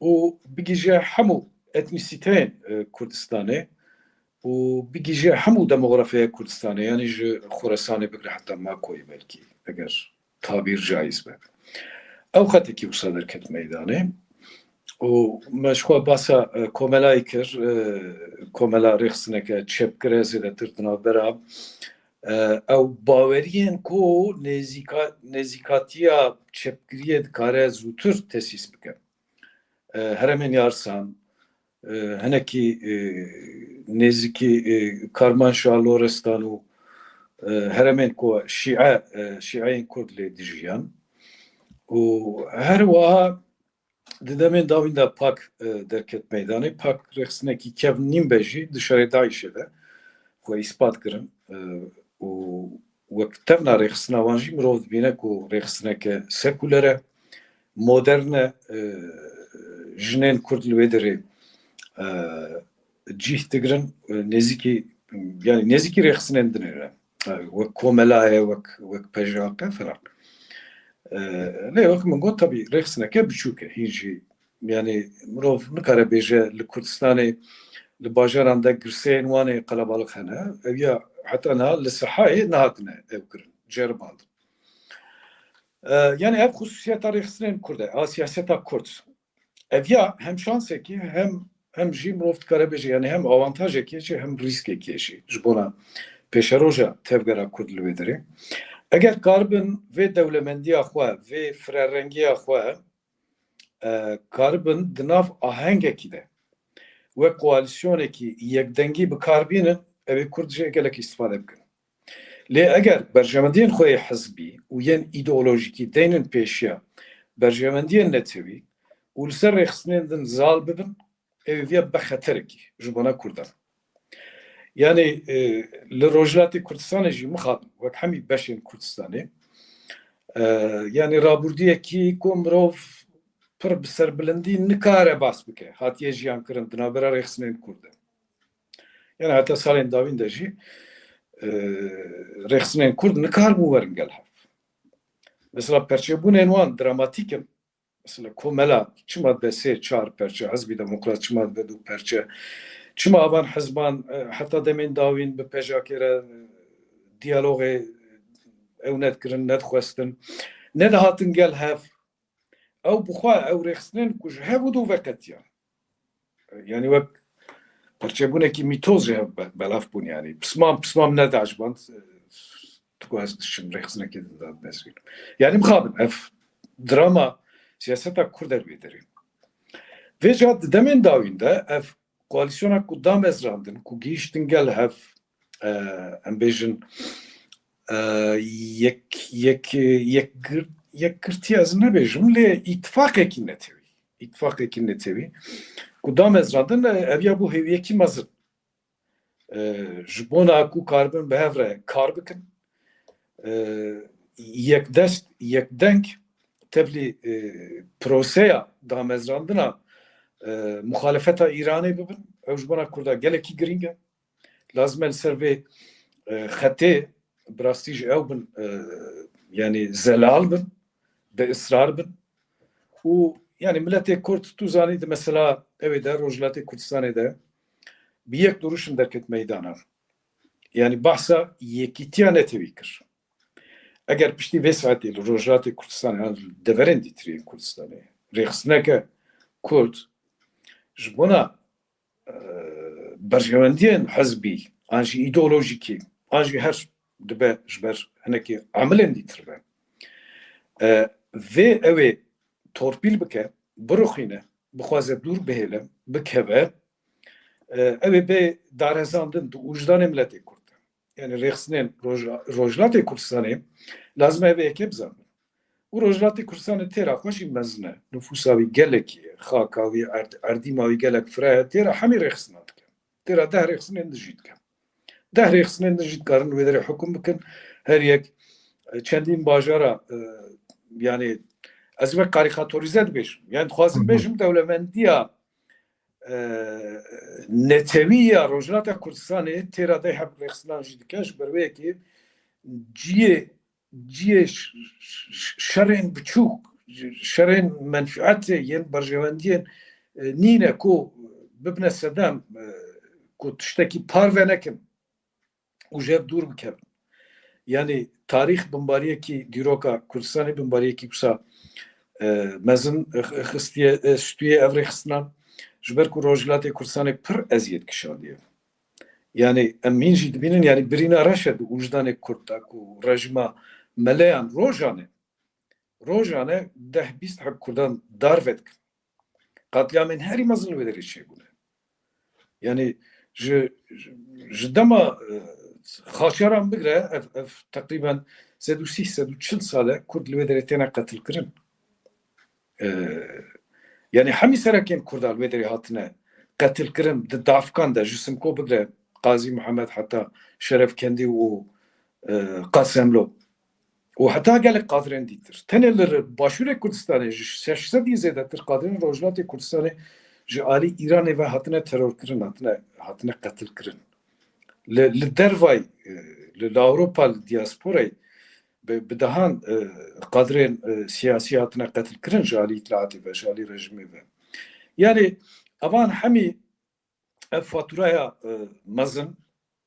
û bigihîje hemû etnîsîteyên, e, Kurdistanê û bigihîje hemû demografyaya Kurdistanê, yanî ji Xoresanê bigire heta Makoyê belkî, eger tabîr caiz be. Ew xetekî wisa derket meydanê û me ji xwe basa, e, komelayê kir, e, komela rêxistineke çepgir e, zêdetir di navbera, e, ew baweriyên ku nêzîka-, nêzîkatiya çepgiriyê dikare zûtir tesîs bike. E, herêmên Yarsan, e, hinekî, e, nêzîkî, e, Karmanşa, Lorestan û, e, herêmên ku şîe, e, şîeyên Kurd lê dijiyan. Û her wiha di demên dawîn de PAK, e, derket meydanê. PAK rêxistinekî kevnîn be jî di şerê DAIŞê de xwe îspat kirin, e, û wek tevna rêxistina wan jî mirov dibîne ku rêxistineke sekuler e, modern e, e, jinên Kurd li wê derê, e, cîh digirin, e, nêzîkî, yanî nêzîkî rêxistinên dinê ne. E, wek komela ye, wek, wek PJAK e filan. E, lê wek min got, tabî rêxistineke biçûk e. Hîn jî, yanî mirov nikare bêje li Kurdistanê, li bajaran de girseyên wan ê qelebalix hene. Ev ya heta niha li sihayê nehatine ew kirin, ceribandin. E, yanî ev xusûsiyeta rêxistinên Kurd e, a siyaseta Kurd. Ev ya hem şansekî hem, hem jî mirov dikare bêje, yanî hem awantajekî ye jî hem rîskekî ye jî ji bona pêşeroja tevgera Kurd li wê derê. Eger karibin vê dewlemendiya xwe, vê firerengiya xwe, e, karibin di nav ahengekî de wek koalîsyonekî yekdengî bi kar bînin, ew ê Kurd jê gelek îstifade bikin. Lê eger berjewendiyên xwe yê hizbî û yên îdeolojîkî deynin pêşiya berjewendiyên netewî û li ser rêxistinên din zal bibin, ew ê viya be xeterekî ji bona Kurdan. Yanî, e, li Rojhilatê Kurdistanê jî mixabin wek hemî beşên Kurdistanê, e, yanî rabûrdiyekî ku mirov pir bi serbilindî nikare bas bike, hatiye jiyankirin di navbera rêxistinên Kurd de. Yani heta salên dawîn de jî, e, rêxistinên Kurd nikarbûn werin gel hev. Mesela perçebûnên wan dramatîk in. Mesela Komela çima dibe sê çar perçe, Hizbî Demokrat çima dibe du perçe, çima avan hizban, e, heta demên dawîn bi pejakê re, e, diyalogê ew nedikirin, nedixwestin, nedihatin gel hev. Ew bi xwe, ew rêxistinên ku ji hev û dû veqetiyan. Yani wek perçebûnekî mîtoz ji hev be-, belav bûn yani. Pismam, pismam nediajiband, e, tu ku ez diçim rêxistinekê din dadmezgînim. Yani mixabin, ev drama siyaseta Kurd er wê derê. Vêca di demên dawîn de ev koalîsyona ku damezrandin, ku gihîştin gel hev, e, em bêjin, e, yek, yek, yekgir-, yekgirtiye ez nebêjim, lê îtifaqekî netewî. Îtifaqekî netewî. Ku damezrandin, e, ev ya bû hêviyekî mezin. E, ji bona ku karibin bi hev re kar bikin, e, yekdest, yekdeng tevlî, e, proseya damezrandina, e, muxalefeta Îranê bibin. Ew ji bona Kurda gelekî girîng e. Lazim e li ser vê, e, xetê bi rastî ji ew bin, e, yani zelal bin, bi israr bin. Û yani miletê Kurd, tu zanî, di mesela ew ê de, Rojhilatê Kurdistanê de bi yek duruşim derket meydana. Yani bahsa yekîtiya netewî kir. Eger piştî vê saetê li Rojhilatê Kurdistanê, yan li deverên dîtir yên Kurdistanê, rêxistineke Kurd ji bona, e, berjewendiyên hizbî, an jî îdeolojîkî, an jî her dibe ji ber hinekî amilên dîtir be, e, vê ew ê torpîl bike, birixîne, bixwaze dûr bihêle, bikeve, e, ew ê bê darezandin di wijdanê miletê Kurd de. Yani rêxistinên Roj-, Rojhilatê Kurdistanê lazim e ev ê yekê bizanbin. Û Rojhilatê Kurdistanê têra xwe jî mezin e. Nufûsa wî gelekî ye. Xaka wî, erd-, erdîma wî gelek fireh e. Têra hemî rêxistina dike. Têra deh rêxistinên din jî dike. Deh rêxistinên din jî dikarin wê derê hukm bikin. Her yek, e, çendîn bajara, e, yani ez wek karîkatorîze dibêjim. Yani dixwazim Hı hı. bêjim dewlemendiya, e, netewî ya Rojhilata Kurdistanê têra deh heb rêxinan jî dike. Ji ber wê yekê ciyê, ciyê ş-, ş-, şerên biçûk, şerên menfiatê yên berjewendiyên, e, nîne ku bibine sedem, e, ku tiştekî parve nekin û ji hev dûr bikevin. Yani tarîx bimbariyekî dîroka Kurdistanê, bimbariyekî wisa, e, mezin, e, xistiye, e, stûyê ev rêxistinan, ji ber ku Rojhilatê Kurdistanê pir eziyet kişandiye. Yani em hîn jî dibînin, yani birîna reş e di wijdanê Kurd de ku rejîma meleyan rojane, rojane deh bîst heb Kurdan darve dikin. Qatliyamên herî mezin li wê derê çêbûne. Yani ji, ji dema, e, Xaçeran bigre ev, ev teqrîben sed û sî, sed û çil sal e Kurd li wê derê têne qetilkirin. E, yani hemî serekên Kurda li wê derê hatine qetilkirin di davkan de, ji Simko bigre Qazî Muhammed heta Şerefkendî û, e, Qasemlo. Û heta gelek qadirên dîtir. Tenê li Başûrê Kurdistanê ji şeş sedî zêdetir qadirên Rojhilatê Kurdistanê ji alî Îranê ve hatine terorkirin, hatine, hatine qetilkirin. Li, li dervayî, e, li, li Ewropa, li diasporayê bi, bi dehan, e, qadirên, e, siyasî hatine qetilkirin ji alî îtilaatê ve, ji alî rejîmê ve. Yani evan hemî ev faturaya, e, mezin,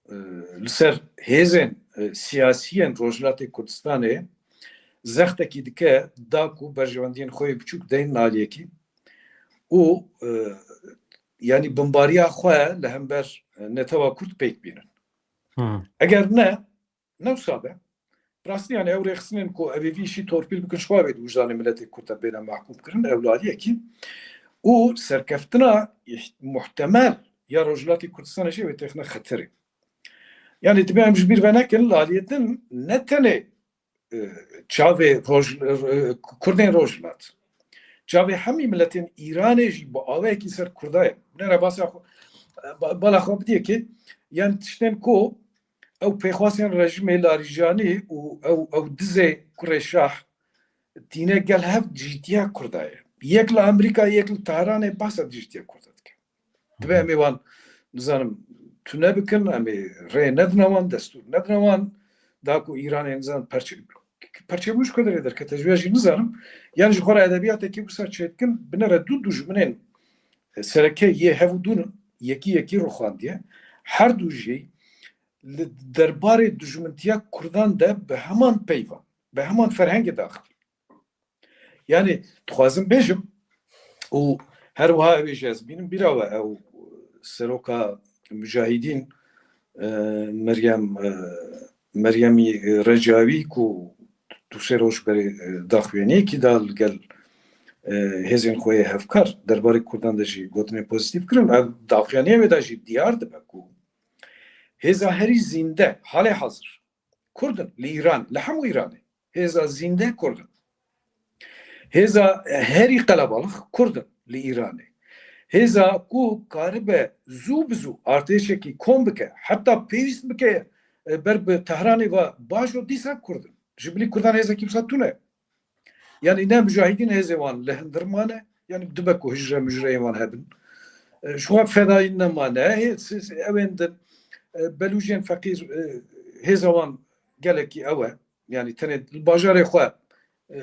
e, li ser hêzên, e, siyasî yên Rojhilatê Kurdistanê zextekî dike da ku berjewendiyên xwe yê biçûk deyn aliyekî û, e, yani bimbariya xwe li hember, e, netewa Kurd pêk bînin. Hı. Eger ne, ne wisa be. Rastî yani ew rêxistinên ku ev ê vî îşî torpîl bikin, ji xwe ev ê di wijdanê miletê Kurd de bêne mehkûm kirin, ew li aliyekî. Û serkeftina îh-, muhtemel ya Rojhilatê Kurdistanê jî ew ê têxine xeterê. Yani dibe em ji bîr ve nekin, li aliyê din ne tenê, e, çavê Roj-, e, Kurdên Rojhilat, çavê hemî miletên Îranê jî bi awayekî ser Kurda ye. Binêre basa xwe, ba-, bala xwe bidiyekê, yani tiştên ku ew pêxwasên rejîmê Larîjanî û ew, ew dizê kurê şah tîne gel hev dijîtiya Kurda ye. Yek li Amerîka, yek li Tehranê behsa dijîtiya Kurda dike. Dibe em ê wan, nizanim, tune bikin, em ê rê nedine wan, destûr nedine wan, da ku Îranê nizan perçe, perçebûn ji ku derê derkete, ji vê jî nizanim. Yani ji xwe re edebiyatekî wisa çêdikin, binere du dijminên sereke yê hev û dûn yekî yekî rûxandiye. Her du jî li derbarê dijmintiya Kurdan de bi heman peyvan, bi heman ferhengê daxivî. Yani dixwazim bêjim û her wiha ew ê jî ez bînim bîra we, ew seroka mujahidîn, e, Meryem, e, Meryemî Recawî ku du sê roj berê, e, daxuyaniyekî da li gel, e, hêzên xwe yê hevkar derbarê Kurdan de jî gotinên pozîtîf kirin. Ev daxuyaniya wê de jî diyar dibe ku hêza herî zînde halê hazir Kurd in li Îran, li hemû Îranê. Hêza zînde Kurd in. Hêza herî qelebalix Kurd in li Îranê. Hêza ku karibe zû bi zû artêşekî kom bike, heta pêwîst bike, e, ber bi Tehranê ve bajo, dîsa Kurd in. Ji bilî Kurdan hêzekî wisa tune. Yani ne mujahidîn hêzê wan li hundir mane, yani dibe ku hijre mujreyên wan hebin. E, ji wan fedayîn nemane. Hê, siz, ewên din, e, belûcên feqîr, e, hêza wan gelekî ew e. Yani tenê li bajarê xwe, e,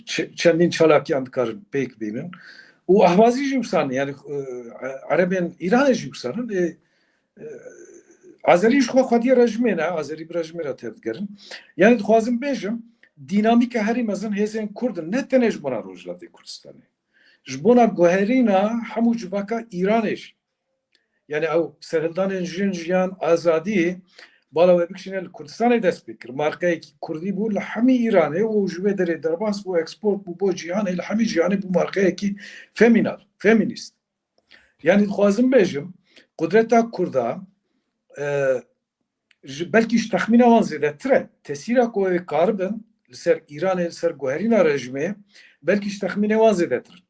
ç-, çendîn çalakiyan dikarin pêk bînin. Û ahwazî jî wisa ne, yani, e, erebên Îranê jî wisa ne. E, e, Azerî ji xwe xwediyê rejimê ne, Azerî bi rejimê re tevdigerin. Yani dixwazim bêjim, dînamîka herî mezin hêzên Kurd in, ne tenê ji bona Rojhilatê Kurdistanê. Ji bona guherîna hemû civaka Îranê jî. Yani ew serhildanên jin, jiyan, azadî, bala we bikişîne li Kurdistanê dest pê kir. Marqeyekî Kurdî bû li hemî Îranê û ji wê derê derbas bû, eksport bû bo cîhanê, li hemî cîhanê bû marqeyekî femînal, femînîst. Yani dixwazim bêjim, qudreta Kurda, e, ji, belkî ji texmîna wan zêdetir e. Tesîra ku ew ê karibin li ser Îranê, li ser guherîna rejimê, belkî ji texmînê wan zêdetir in.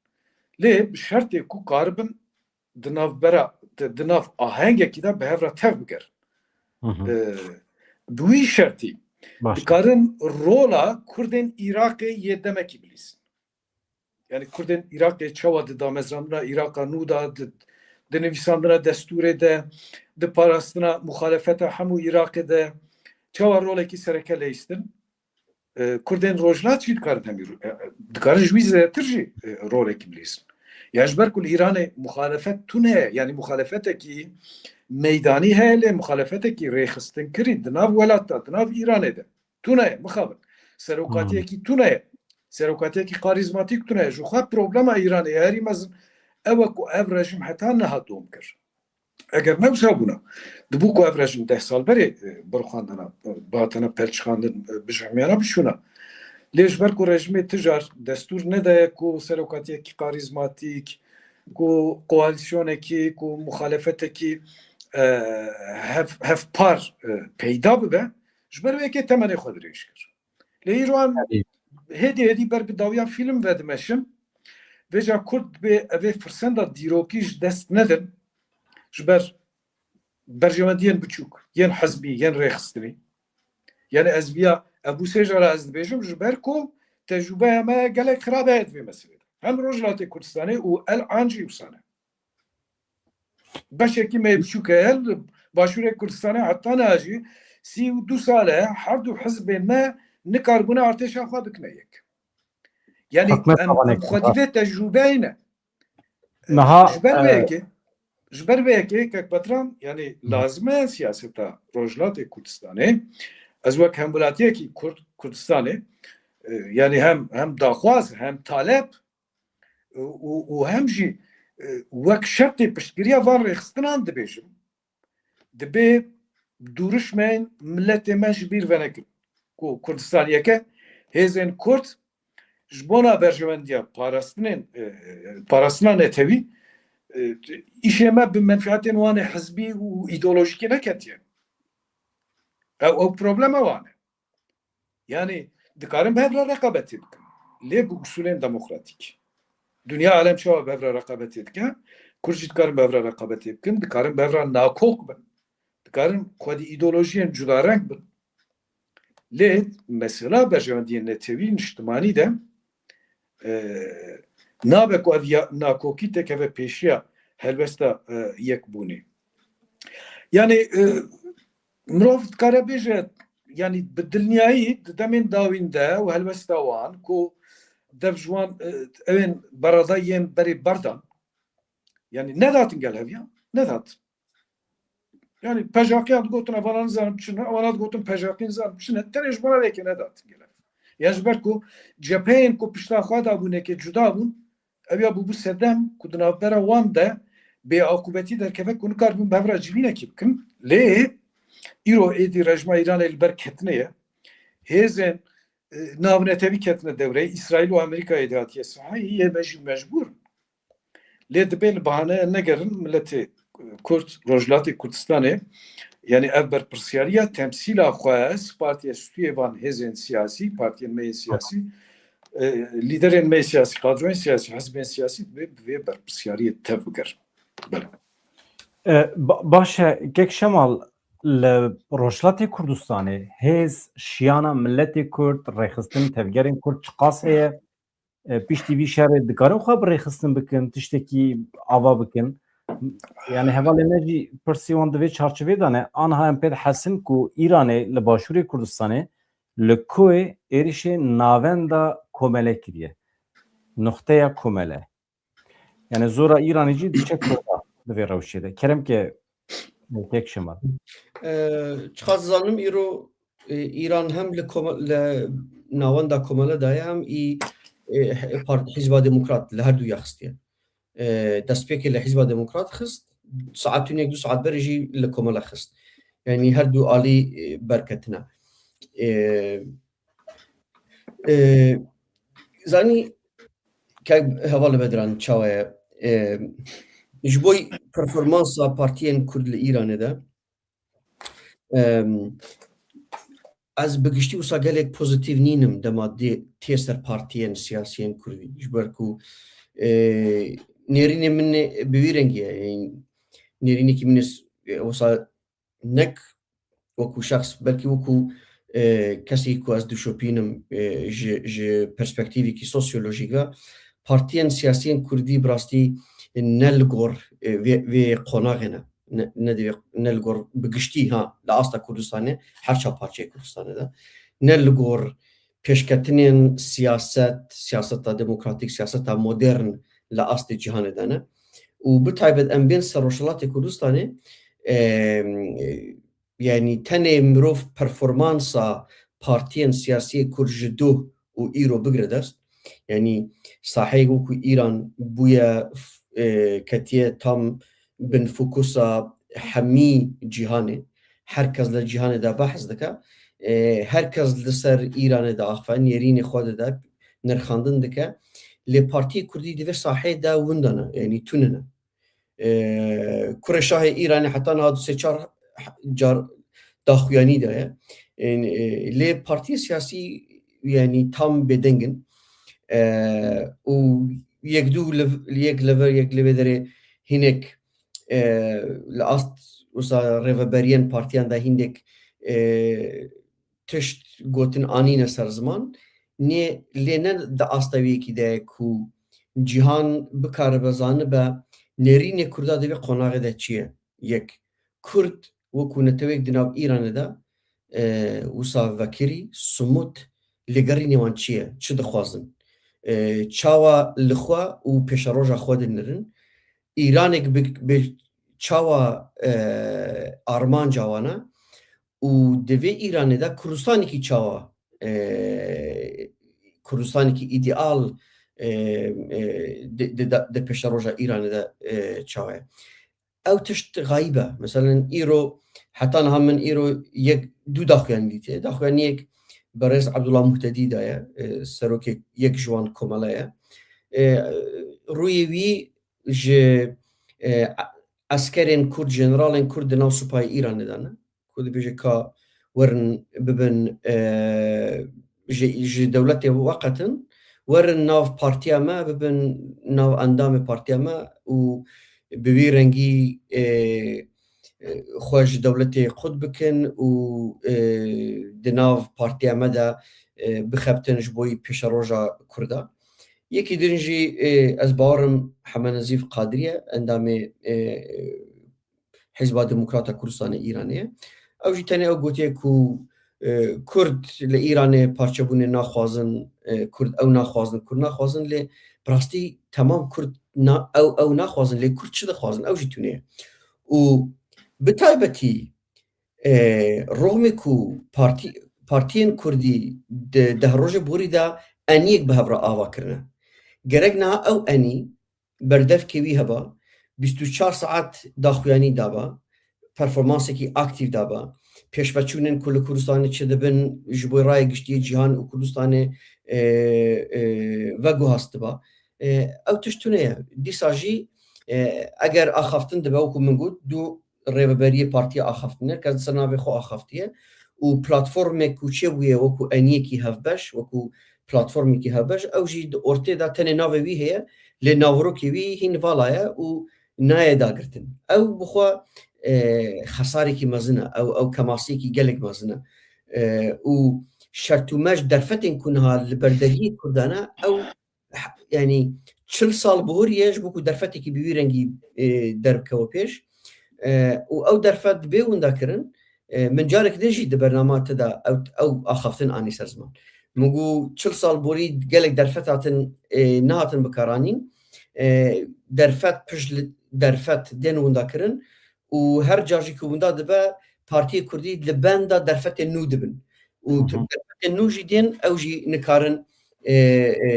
Lê bi şertê ku karibin di navbera, di, di nav ahengekî de bi hev re tev bigerin. Hı hı. E, bi wî şertî Baş. dikarin rola Kurdên Iraqê yê demekî bilîzin. Yani Kurdên Iraqê çawa di damezrandina Iraqa nû de, di, di nivîsandina destûrê de, di parastina muxalefeta hemû Iraqê de çawa rolekî sereke leyistin? E, Kurdên Rojhilat jî dikarin hemî ro-, e, e, dikarin ji wî zêdetir jî, e, rolekî bilîzin. Ya ji ber ku li Îranê muxalefet tune ye, yani muxalefetekî meydanî heye, lê muxalefetekî rêxistinkirî di nav welat de, di nav Îranê de. Tune ye, mixabin. Serokatiyekî tune ye. Serokatiyekî karîzmatîk tune ye. Ji xwe problema Îranê herî mezin ew e ku ev rejîm heta niha dom kir. Eger ne wisa bûna, dibû ku ev rejîm deh sal berê, e, birxandina, e, bihatana pelçixandin, e, bijihmiyana bişûna. Lê ji ber ku rejîmê ti car destûr nedaye ku serokatiyekî karîzmatîk, ku koalîsyonekî, ku muxalefetekî, e, hev-, hevpar, e, peyda bibe, ji ber wê yekê temenê xwe dirêj kir. Lê îro em Tabii. hêdî hêdî ber bi dawiya fîlm ve dimeşin. Vêca Kurd dibê evê firsenda dîrokî ji dest nedin. Ji ber berjewendiyên biçûk, yên hizbî, yên rêxistinî. Yani ez viya, ev bû sê cara ez dibêjim, ji ber ku tecrûbeya me gelek xirab heye di vê meselê de. Hem Rojhilatê Kurdistanê û el an jî wisa ne. Beşekî me yê biçûk heye li Başûrê Kurdistanê, heta niha jî sî û du sal e her du hizbên me nikaribûne artêşa xwe bikine yek. Yani Hikmet em, Babanek, em xwedî vê tecrûbeyê ne. Niha, Ji ber vê e, yekê, ji ber vê yekê Kek Bedran, yani Hı. lazim e siyaseta Rojhilatê Kurdistanê, ez wek hemwelatiyekî Kurd, Kurdistanê, e, yani hem, hem daxwaz, hem talep, û, û hem jî, e, wek şertê piştgiriya van rêxistinan dibêjim, dibê dûrişmên miletê me ji bîr venekin. Ku Kurdistan yek e, hêzên Kurd ji bona berjewendiya parastinên, e, parastina netewî, e, îşê me bi menfiatên wan ê hizbî û îdeolojîkê neketiye. Ew, ew problema wan e. Yani dikarin bi hev re reqabetê bikin. Lê bi usulên demokratîk. Dinya alem çawa bi hev re reqabetê dike? Kurd jî dikarin bi hev re reqabetê bikin. Dikarin bi hev re nakok bin. Dikarin xwedî îdeolojiyên cudareng bin. Lê mesela berjewendiyên netewî niştimanî de, e, nabe ku ev ya-, nakokî têkeve pêşiya helwesta, e, yekbûnê. Yani e, mirov dikare bêje, yani bi dilniyayî di demên dawîn de û helwesta wan ku dev ji wan e, ewên berada yên berê berdan, yani nedatin gel hev ya, nedatin. Yani pejaqiyan digotin, evana nizanim çi ne, evana digotin pejaqiyan nizanim çi ne, tenê ji bona vêkê nedatin gel hev. Ya ji ber ku cepheyên ku pişta xwe dabûn, yekê cuda bûn, ev ya bûbû sedem ku di navbera wan de bêaqûbetî derkeve ku nikaribûn bi hev re civînekî bikin. Lê îro êdî rejma Îranê li ber ketine ye. Hêzên e, navnetewî ketine dewreyê. Îsraîl û Amerîkayê dihatiye saheyê, yê me jî mecbûr. Lê dibê li bahane negerin miletê Kurd, Rojhilatê Kurdistanê, yani ev berpirsiyariya temsîla xwe, spartiye stûyê van hêzên siyasî, partiyên me yên siyasî, e, lîderên me yên siyasî, kadroyên siyasî, hizbên siyasî dibê bi vê berpirsiyariyê tev bigerin. Belê. E, ba- baş e, Kek Şemal, li Rojhilatê Kurdistanê hêz, şiyana miletê Kurd, rêxistin tevgerên Kurd çiqas heye? E, piştî vî şerê dikarin xwe bi rêxistin bikin, tiştekî ava bikin? Yani hevalê me jî pirsê wan di vê çarçovê de ne. Anha em pê dihesin ku Îranê li Başûrê Kurdistanê li Koyê êrişê navenda komele kiriye. Nuxteya komele. Yani zora Îranê jî diçe Kurda di vê rewşê de. Kerem ke Kek Şemal. E, çiqas zanim îro e, Îran hem li koma- li navenda komele de ye hem î e, part, Hizba Demokrat li her du ya xistiye. E, destpêkê li Hizba Demokrat xist, saetûn yek du saet berê jî li komele xist. Yani her du alî e, berketine. E, e, zanî ke hevalê Bedran çawa ye? E, ji bo performansa partiyên Kurd li Îranê de, em, ez bi giştî wisa gelek pozîtîv nînim dema dê tê ser partiyên siyasiyên Kurdî. Ji ber ku e, nêrînê min ê bi wî rengî ye. Yani, nêrînekî min ê s- e, wisa nek wekû şexs, belkî wekû e, kesê ku ez dişopînim e, ji, ji perspektîvekî sosyolojîk ve, partiyên siyasiyên Kurdî bi rastî ne li gor e, vê, vê qonaxê ne. Ne, ne, divê, ne li gor bi giştî, ha, li asta Kurdistanê, her çar parçeyê Kurdistanê de, ne li gor pêşketinên siyaset, siyaseta demokratîk, siyaseta modern li astê cîhanê de ne. Û bi taybet em bên ser Rojhilatê Kurdistanê, e, yani tenê mirov performansa partiyên siyasiyê Kurd ji doh û îro bigire dest. Yani saheyek wekû Îran bûye, e, ketiye tam bin fokusa hemî cîhanê. Her kes li cîhanê de behs dike. E, her kes li ser Îranê diaxife, nêrînê xwe dide, nirxandin dike. Lê partiyê Kurdî di vê saheyê de winda ne, yani tune ne. E, kurê şahê Îranê heta niha du sê çar car daxuyanî daye. E, e, lê partiyê siyasî, yani tam bêdeng in. E, û yek du li, yek li vir, yek li vê derê hinek e, li ast wisa rêveberiyên partiyan de hindek e, tişt gotin anîne ser ziman. Nê, lê ne di asta wê yekî de ye ku cîhan bikaribe zanibe nêrînê Kurda di vê qonaxê de çi ye. Yek, Kurd wekû netewek di nav Îranê de e, wisa vekirî, simût, lêgerînê wan çi ye, çi dixwazin? E, çawa li xwe û pêşeroja xwe dinirin? Îranek bi, bi çawa e, armanca wan e? Û di vê Îranê de Kurdistanekî çawa e, Kurdistanekî îdeal e, e, di, di, di pêşeroja Îranê de e, çawa ye? Ew tişt xayîb e. Meselen îro, heta niha min îro yek du daxuyanî dîtiye. Daxuyaniyek berêz Abdullah Muhtedî daye, e, serokê yek ji wan komele ye. E, rûyê wî ji e, eskerên Kurd, jeneralên Kurd di nav supayê Îranê de ne. Ku dibêje ka werin bibin e, ji, ji dewletê veqetin, werin nav partiya me, bibin nav endamê partiya me û bi wî rengî e, e, xwe ji dewletê qut bikin û e, di nav partiya me de e, bixebtin ji bo pêşeroja Kurda. Yekî din jî e, ez bawerim Heme Nezîf Qadirî ye, endamê e, Hizba Demokrata Kurdistanê Îranê ye. Ew jî tenê ew gotiye ku, e, Kurd li Îranê parçebûnê naxwazin, e, Kurd ew naxwazin, Kurd naxwazin, lê bi rastî temam Kurd na-, ew, ew naxwazin, lê Kurd çi dixwazin, ew jî tune ye. Û bi taybetî, e, rexmê ku partî-, partiyên Kurdî di deh rojê borî de eniyek bi hev re ava kirine. Gerek niha ew enî berdevkê wî heba, bîst û çar saet daxuyanî daba, performansekî aktîf daba, pêşveçûnên ku li Kurdistanê çi dibin ji bo rayê giştî yê cîhan û Kurdistanê, e, e, veguhast diba. E, ew tişt tune ye. Dîsa jî, e, eger axaftin dibe, wekû min got, du rêveberiyê partiya axaftinê, kes li ser navê xwe axaftiye û platformek ku çêbûye wekû eniyekî hevbeş, wekû platformekî hevbeş, ew jî di ortê de tenê navê wî heye, lê navirokê wî hîn vala ye û nayê dagirtin. Ew bi xwe, e, xesarekî mezin e, ew, ew kemasiyekî gelek mezin e. E, û şert û merc derfetên ku niha li ber deriyê Kurdan e, ew yanî çil sal bihuriye ji bo ku derfetekî bi wî rengî, e, derbikeve pêş. E, û ew derfet bê winda kirin, e, min carek din jî di bernama te de ew, ew axaftin anî ser ziman. Min got çil sal borî gelek derfet hatin, e, nehatin bikaranîn. E, derfet pişt li derfet tên winda kirin û her car jî ku winda dibe, partiyê Kurdî li benda derfetên nû dibin. Û Hı hı. derfetên nû jî dên, ew jî nikarin, e, e,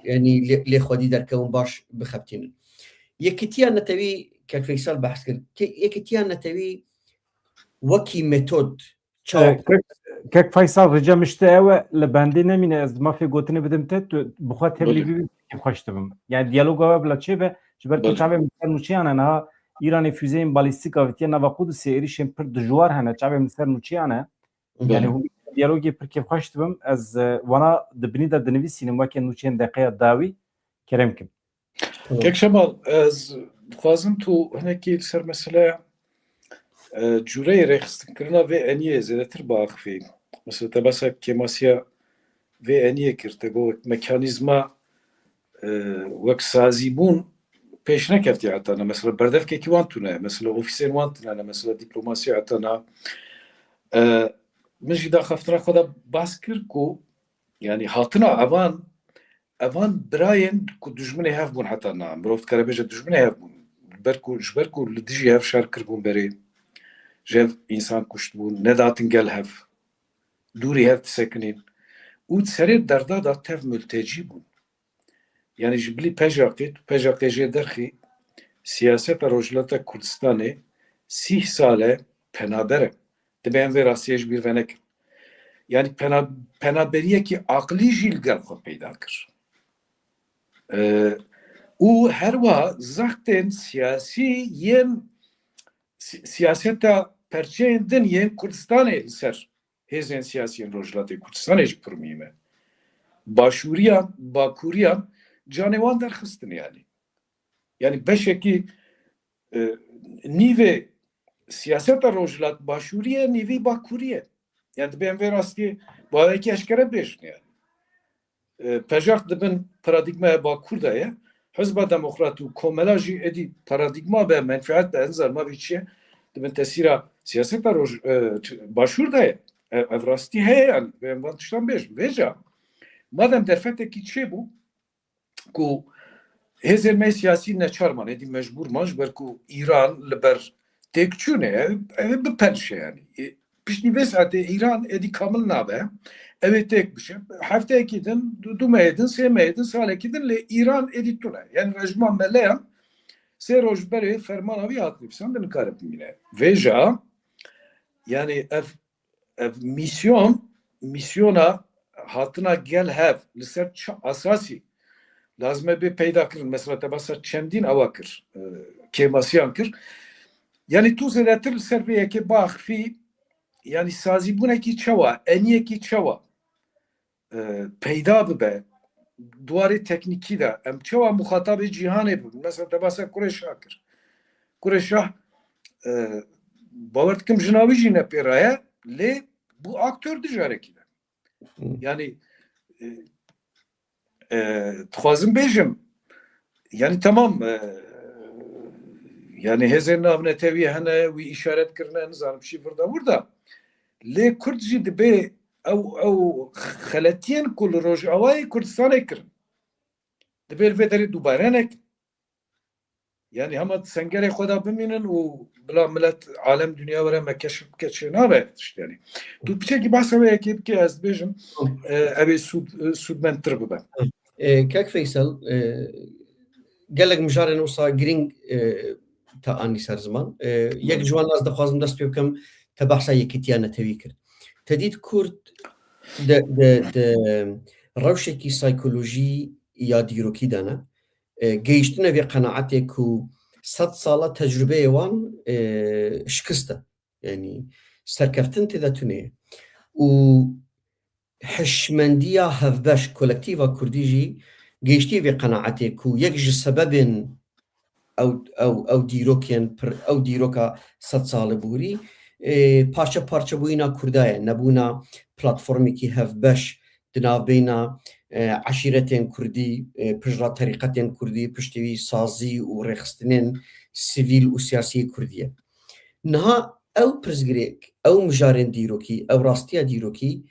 yanî lê, lê xwedî derkevin baş bixebitînin. Yekitiya netewî, Kek Feysal behs kir. Ke-, yekitiya netewî wekî metod çawa E, Kek, Kek Feysal, rica min ji te ew e, li bendê nemîne, ez mafê gotinê bidim te, tu bi xwe tevlî Belê. bibî, kêfxweş dibim. Yani diyaloga we bila çêbe, ji ber ku Belê. çavê min ser nûçeyane niha Îranê füzeyên balîstîk avêtiye nava Qudusê, êrîşên pir dijwar hene, çavê min ser nûçeyane. Yani Belê. hûn diyalogê pir kêfxweş dibim, ez, e, wana di binî de dinivîsînim weke nûçeyên deqeya dawî, kerem kim. Tamam. Kek Şemal, ez dixwazim tu hinekî li ser meseleya, e, cûreyê rêxistinkirina vê eniyê zêdetir biaxivî. Mesela te behsa kêmasiya vê eniyê kir, te got wek mekanîzma, e, wek sazîbûn pêş nekeftiye heta niha. Mesela berdevkekî wan tune, mesela ofîsên wan tune ne, mesela dîplomasiya heta niha. E, min jî daxaftina xwe de behs kir ku, yanî hatina evan, evan birayên ku dijminê hev bûn heta niha. Mirov dikare bêje dijminê hev bûn. Ber ku, ji ber ku li dijî hev şer kiribûn berê, ji hev însan kuştibûn, nedatin gel hev, dûrî hev disekinîn. Û di serê derda de tev multecî bûn. Yanî ji bilî PJAKê, tu PJAKê jê derxî, siyaseta Rojhilata Kurdistanê sîh sal e penaber e. Divê em vê rastiyê ji bîr venekin. Yanî pena-, penaberiyekî aqlî jî li gel xwe peyda kir. E, û her wiha zextên siyasî yên si-, siyaseta perçeyên din yên Kurdistanê li ser hêzên siyasî yên Rojhilatê Kurdistanê jî pir muhîm e. Başûriyan, Bakûriyan canê wan derxistin yanî. Yanî beşekî, e, nîvê siyaseta Rojhilat Başûrî ye, nîvî Bakûrî ye. Yani divê em vê rastiyê bi awayekî eşkere bêjin yani. E, PJAK di bin paradîgmaya Bakur de ye. Hizba Demokrat û Komela jî êdî paradîgma be, menfeet be, nizam ma vî çi ye, di bin tesîra siyaseta roj-, e, ç-, Başûr de ye. Ev, ev rastî heye yani. Divê em van tiştan bêjin. Vêca, madem derfetekî çêbû, ku hêzên me siyasî neçar man, êdî mecbûr man, ji ber ku Îran li ber têkçûnê, ev, ev bipençe yanî. E, piştî vê saetê Îran êdî kamil nabe, ew ê têk bişe. Hefteyekî din, du, du mehê din, sê mehê din, salekî din lê Îran êdî tune. Yani rejîma meleyan sê roj berê fermana wî hat nivîsandin, nikare bimîne. Vêca, yani ev ev misyon, misyona hatina gel hev li ser çi esasî lazim e bê peyda kirin? Mesela te behsa çendîn ewa kir, e, kêmasiyan kir. Yani tu zêdetir li ser vê yekê biaxifî, yani sazîbûnekî çawa, eniyekî çawa, e, peyda bibe, di warê teknîkî de em çawa muxatabê cîhanê bibin? Mesela te behsa Kurê Şah kir. Kurê Şah, e, bawer dikim jina wî jî ne pê re ye, lê bû aktor di carekî de. Hı. Yani, e, e, dixwazim bêjim, yani tamam, e, Yani hêzên navnetewî hene, wî îşaret kirine, nizanim çi virda wirda. Lê Kurd jî dibê ew, ew xeletiyên ku li Rojavayê Kurdistanê kirin, dibê li vê derê dubare nekin. Yani hema di sengerê xwe de bimînin û bila milet, alem, dinya were me keşif bike, çê nabe tişt yani. Tu piçekî behsa wê yekê bike, ez dibêjim, e, ew ê sûd, e, sûdmendtir bibe. E, kek Feysel, e, gelek mijarên wisa girîng, e, te anî ser ziman. E, yek ji wan ez dixwazim dest pê bikim, te behsa yekîtiya netewî kir. Te dît Kurd di, di, di rewşekî saykolojî ya dîrokî de ne. E, gehiştine vê qenaetê ku sed sala tecrubeyê wan, e, şikist e. Yanî serkeftin tê de tune ye. Û hişmendiya hevbeş, kolektîva kurdî jî gehiştiye vê qenaetê ku yek ji sebebên ew, ew, ew dîrokên pir, ew dîroka sed salî borî, e, parçe parçebûyîna Kurda ye, nebûna platformekî hevbeş di navbeyna, e, eşîretên Kurdî, e, piştre terîqetên Kurdî, piştî wî sazî û rêxistinên sivîl û siyasî Kurdî ye. Niha ew pirsgirêk, ew mijarên dîrokî, ew rastiya dîrokî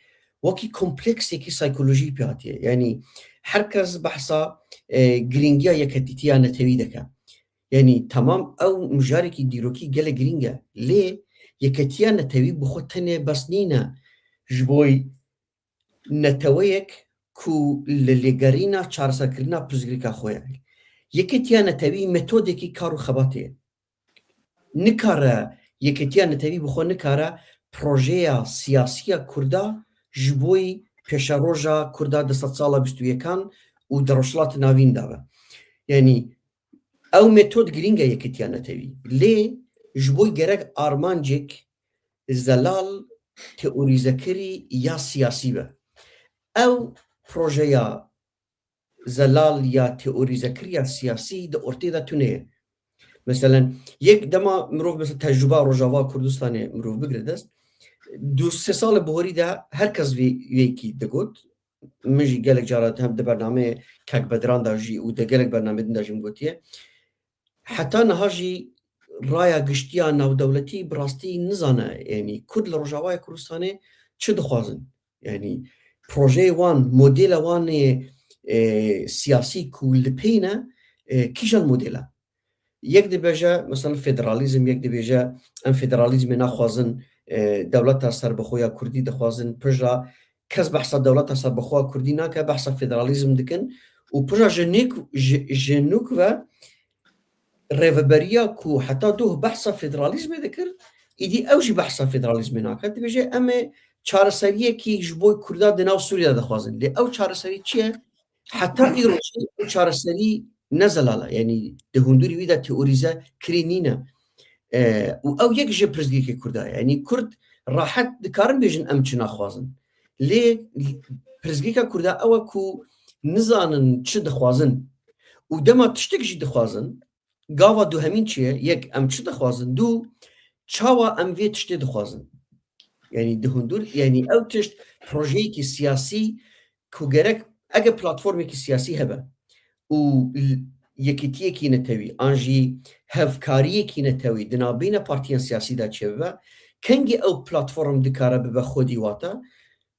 wekî kompleksekî saykolojî pê hatiye. Yanî her kes behsa, e, girîngiya yeketîtiya netewî dike. Yanî temam ew mijarekî dîrokî gelek girîng e. Lê yeketiya netewî bi xwe tenê bes nîne ji bo neteweyek ku li lêgerîna çareserkirina pirsgirêka xwe ye. Yeketiya netewî metodekî kar û xebatê ye. Nikare, yeketiya netewî bi xwe nikare projeya siyasî ya Kurda ji bo pêşeroja Kurda di sedsala bîst û yekan û di Rojhilatê Navîn de be. Yanî ew metod girîng e yeketiya netewî. Lê ji bo gerek armancek zelal teorîzekirî ya siyasî be. Ew projeya zelal ya teorîzekirî ya siyasî di ortê de tune ye. Meselen, yek dema mirov mesela tecrûba Rojava Kurdistanê mirov bigire dest, du sê salê bihorî de her kes vê yekî digot. Min jî gelek cara hem di bernameyê Kek Bedran de jî û di gelek bernameyê din de jî min gotiye. Heta niha jî raya giştiya navdewletî bi rastî nizane, yanî Kurd li Rojavayê Kurdistanê çi dixwazin? Yanî projeyê wan, modela wan ê, e, siyasî ku li pey ne, e, kîjan modela? Yek dibêje, mesela federalîzm, yek dibêje em federalîzmê naxwazin, e, dewleta serbixwe ya Kurdî dixwazin, pijra kes behsa dewleta serbixwe ya Kurdî nake, behsa federalîzm dikin û pijra ji nêk-, ji, ji nûk ve rêveberiya ku heta doh behsa federalîzmê dikir, îdî ew jî behsa federalîzmê nake. Dibêje em ê çareseriyekî ji bo Kurda di nav Sûriyê de dixwazin. Lê ew çareserî çi ye? Heta îro jî ew çareserî ne zelal e. Yanî di hundirî wî de teorîze kirî nîne. E, û ew yek ji pirsgirêkê Kurda ye. Yanî Kurd rahet dikarin bêjin em çi naxwazin. Lê pirsgirêka Kurda ew e ku nizanin çi dixwazin. Û dema tiştek jî dixwazin, gava duhemîn çi ye? Yek, em çi dixwazin? Du, çawa em vê tiştê dixwazin? Yanî di hundir, yanî ew tişt projeyekî siyasî ku gerek ege platformekî siyasî hebe û l-, yekîtiyekî netewî an jî hevkariyekî netewî di navbeyna partiyên siyasî de çêbibe, kengî ew platform dikare bibe xwedî wate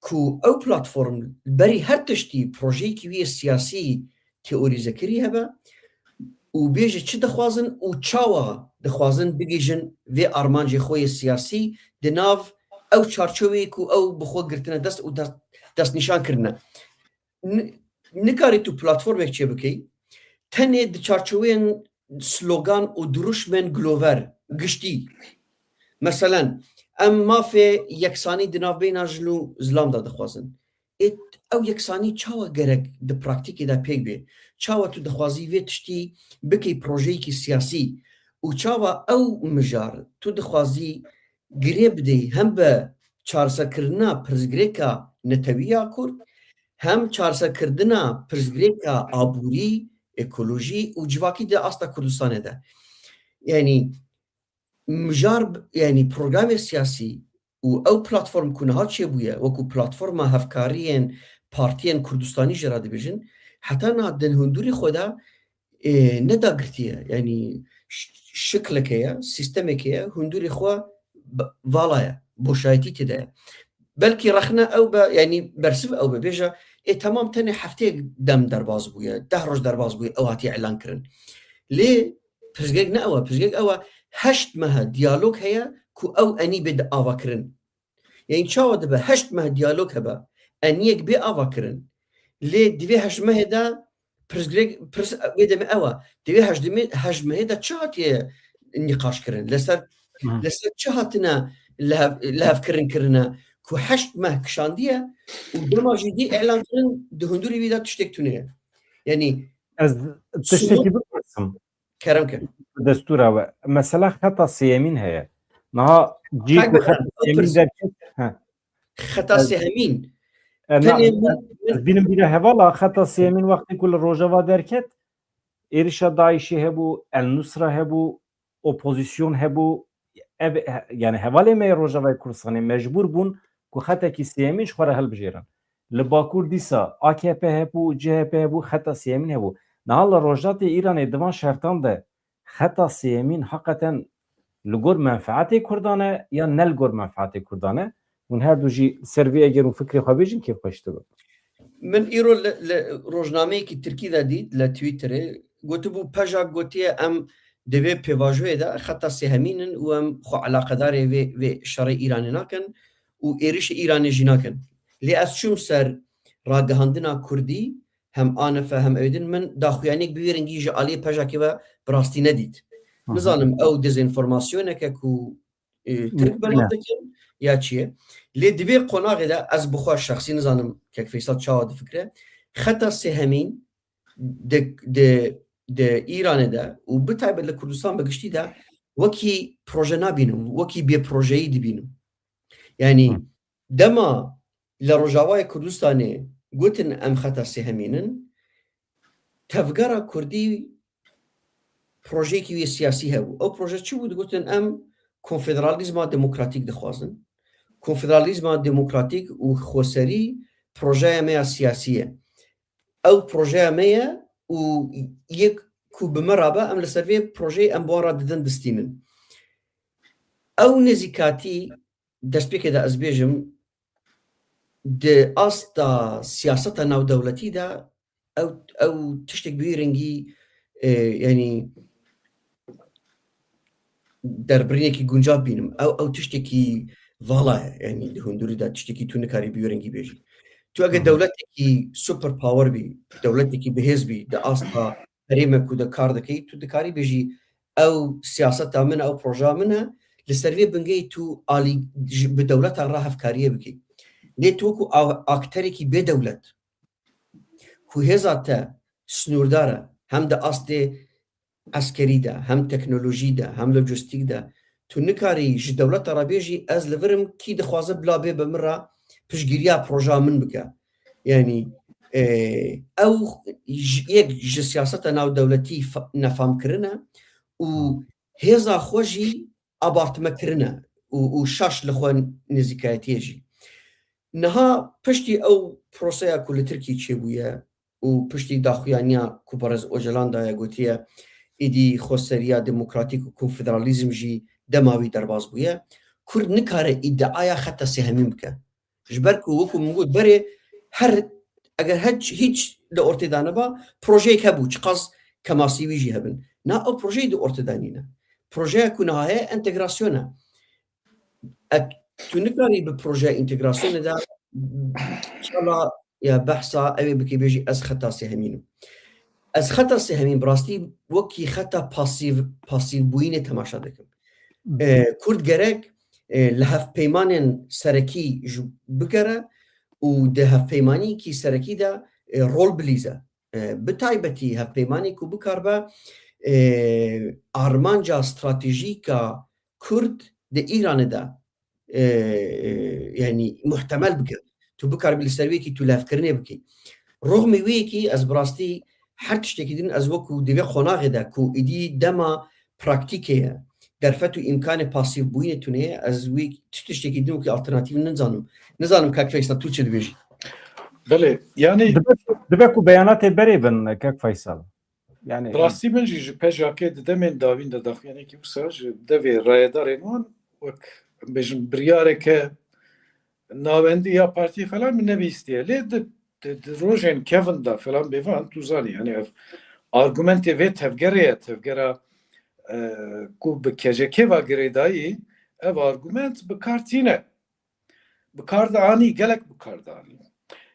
ku ew platform berî her tiştî projeyekî wî yê siyasî teorîzekirî hebe û bêje çi dixwazin û çawa dixwazin bigihîjin vê armancê xwe yê siyasî di nav ew çarçoveyê ku ew bi xwe girtine dest û dest, destnîşan kirine. Ni-, nikarî tu platformek çêbikey, tenê di çarçoveyên slogan û dirûşmên gilover, giştî. Meselen, em mafê yeksanî di navbeyna jin û zilam de dixwazin. Ê, ew yeksanî çawa gerek di praktîkê de pêk bê? Çawa tu dixwazî vê tiştî bikey projeyekî siyasî? Û çawa ew mijar tu dixwazî girê bidey hem bi çareserkirina pirsgirêka netewî ya Kurd, hem çareserkirina pirsgirêka aborî, ekolojî û civakî di asta Kurdistanê de? Yanî mijar, yanî programê siyasî û ew platform ku niha çêbûye, wekû platforma hevkariyên partiyên Kurdistanî jê re dibêjin, heta niha di hundirî xwe de, e, nedagirtiye. Yanî ş-, şiklek heye, sîstemek heye, hundurê xwe b-, vala ye, boşayetî tê de ye. Belkî rexne ew be, yanî bersiv ew be, bêje, ê, temam, tenê hefteyek dem derbas bûye, deh roj derbas bûye, ew hatiye îlan kirin. Lê pirsgirêk ne ew e, pirsgirêk ew e, heşt meh e diyalog heye ku ew enî bê ava kirin. Yanî çawa dibe heşt meh diyalog hebe, eniyek bê ava kirin. Lê di vê heşt mehê de pirsgirêk, pirs wê demê ew e. Di vê heşt demê, heşt mehê de çi hatiye nîqaş kirin? Li ser, Hı. li ser çi hatine lihev-, lihevkirin kirine ku heşt meh kişandiye û dema jî dî îlan kirin di hundurê wî de tiştek tune ye. Yanî Ez tiştekî somut bipirsim. Kerem ke. Destûra we. Mesela xeta sêyemîn heye. Niha cî Çak ku be, xeta ew sêyemîn pirs. derket. He. Xeta Ez sêhemîn. E, na, Tenê min, ez bînim bîra hevala, xeta sêyemîn wextê ku li Rojava derket, êrişa DAIŞê hebû, El Nusra hebû, opozîsyon hebû. Ev, he-, yani hevalê me yê Rojavayê Kurdistanê mecbûr bûn ku xetekî sêyemîn ji xwe re hilbijêrin. Li Bakur dîsa A K P hebû, C H P hebû, xeta sêyemîn hebû. Niha li Rojdatê Îranê di van şertan de xeta sêyemîn heqeten li gor menfeetê Kurdan e ya ne li gor menfeetê Kurdan e? Hûn her du jî ser vê eger hûn fikrê xwe bêjin kêfxweş dibe. Min îro li, li rojnameyekî tirkî de dît li Twitterê. Gotibû, Pejak gotiye, em divê pêvajoyê de xeta sêhemîn in û em xwe eleqedarê vê, vê şerê Îranê nakin û êrişê Îranê jî nakin. Lê ez çûm ser ragihandina Kurdî, hem Anefe hem ew din, min daxuyaniyek bi vî rengî ji aliyê Pejakê ve bi rastî nedît. Hı hı. Nizanim ew dezenformasyoneke ku, e, Tirk Mümkün belav e. dikin ya çi ye. Lê di vê qonaxê de ez bi xwe şexsî nizanim kek Feysal çawa difikire. Xeta sêhemîn di, di, di Îranê de û bi taybet li Kurdistan bi giştî de wekî proje nabînim, wekî bêprojeyî dibînim. Yanî Hı. dema li Rojavayê Kurdistanê gotin em xeta sêhemîn in, tevgera Kurdî projeyekî wê siyasî hebû. Ew proje çi bû? Digotin em konfederalîzma demokratîk dixwazin. Konfederalîzma demokratîk û xweserî projeya me ya siyasî ye. Ew projeya me ye û yek ku bi me rabe, em li ser vê projeyê em bi wan re didin distînin. Ew nêzîkatî destpêkê de ez bêjim, di asta siyaseta navdewletî de ew, ew tiştek bi wî rengî, e, yanî derbirînekî guncav bînim. Ew, ew tiştekî vala ye. Yanî di hundurî de tiştekî tu nikarî bi wî rengî bêjî. Tu eger Hı hı. dewletekî super power bî, dewletekî bihêz bî, di asta herêmek ku de kar dikey, tu dikarî bêjî, ew siyaseta min e, ew projeya min e, li ser vê bingehî tu alî ji, bi dewletan re hevkariyê bikî. Lê tu wekû a-, akterekî bê dewlet, ku hêza te sinûrdar e, hem di astê eskerî de, hem teknolojî de, hem lojistîk de, tu nikarî ji dewleta re bêjî, ez li vir im, kî dixwaze bila bê bi min re piştgiriya projeya min bike. Yanî, e, ew ji, yek ji siyaseta navdewletî fa-, nefamkirin e û hêza xwe jî abartmekirin e û, û şaş li xwe nêzîkayetiyê jî. Niha piştî ew proseya ku li Tirkî çêbûye û piştî daxuyaniya ku Birêz Ocalan daye, gotiye, êdî xweseriya demokratîk û konfederalîzm jî dema wî derbas bûye, Kurd nikare îdiaya xeta sêhemîn bike. Ji ber ku, wekû min got berê, her, eger hiç, hiç di ortê de neba, projeyek hebû, çiqas kemasî wî jî hebin. Na, ew projeyê di ortê de nîne. Projeya ku niha heye entegrasyon e. Et, tu nikarî bi projeya entegrasyonê de çala ya behsa ew ê bikî bêjî ez xeta sêhemîn im. Ez xeta sêhemîn bi rastî wekî xeta pasîv, pasîvbûyînê temaşa dikim. E, Kurd gerek, e, li hevpeymanên serekî ji bigere û di hevpeymaniyekî serekî de, e, rol bilîze. E, bi taybetî hevpeymanî ku bikaribe, e, armanca stratejîk a Kurd di Îranê de, e, e, yanî muhtemel bike. Tu bikaribî li ser wê yekî tu lihevkirinê bikî. Rixmî wê yekî ez bi rastî her tiştekî din ez wekû di vê qonaxê de ku êdî dema praktîkê ye, derfet û îmkanê pasîvbûyînê tune ye, ez wî tu tiştekî din wekî alternatîf nizanim. Nizanim kak Feysal tu çi dibêjî? Belê, yanî Dibe, dibe ku beyanatê berê bin, kak Feysal. Yani, bi rastî min jî ji PJAKê di demên dawîn de daxuyaniyekî wisa ji devê rayedarên wan wek, em bêjin, biryareke navendî ya partiyê falan min nebihîstiye. Lê di, di, di rojên kevin de falan bêvan, tu zanî, yani ev argumentê vê tevgerê ye, tevgera, e, ku bi KCK ve girêdayî, ev argument bi kar tîne. Bi kar de anî, gelek bi kar de anî.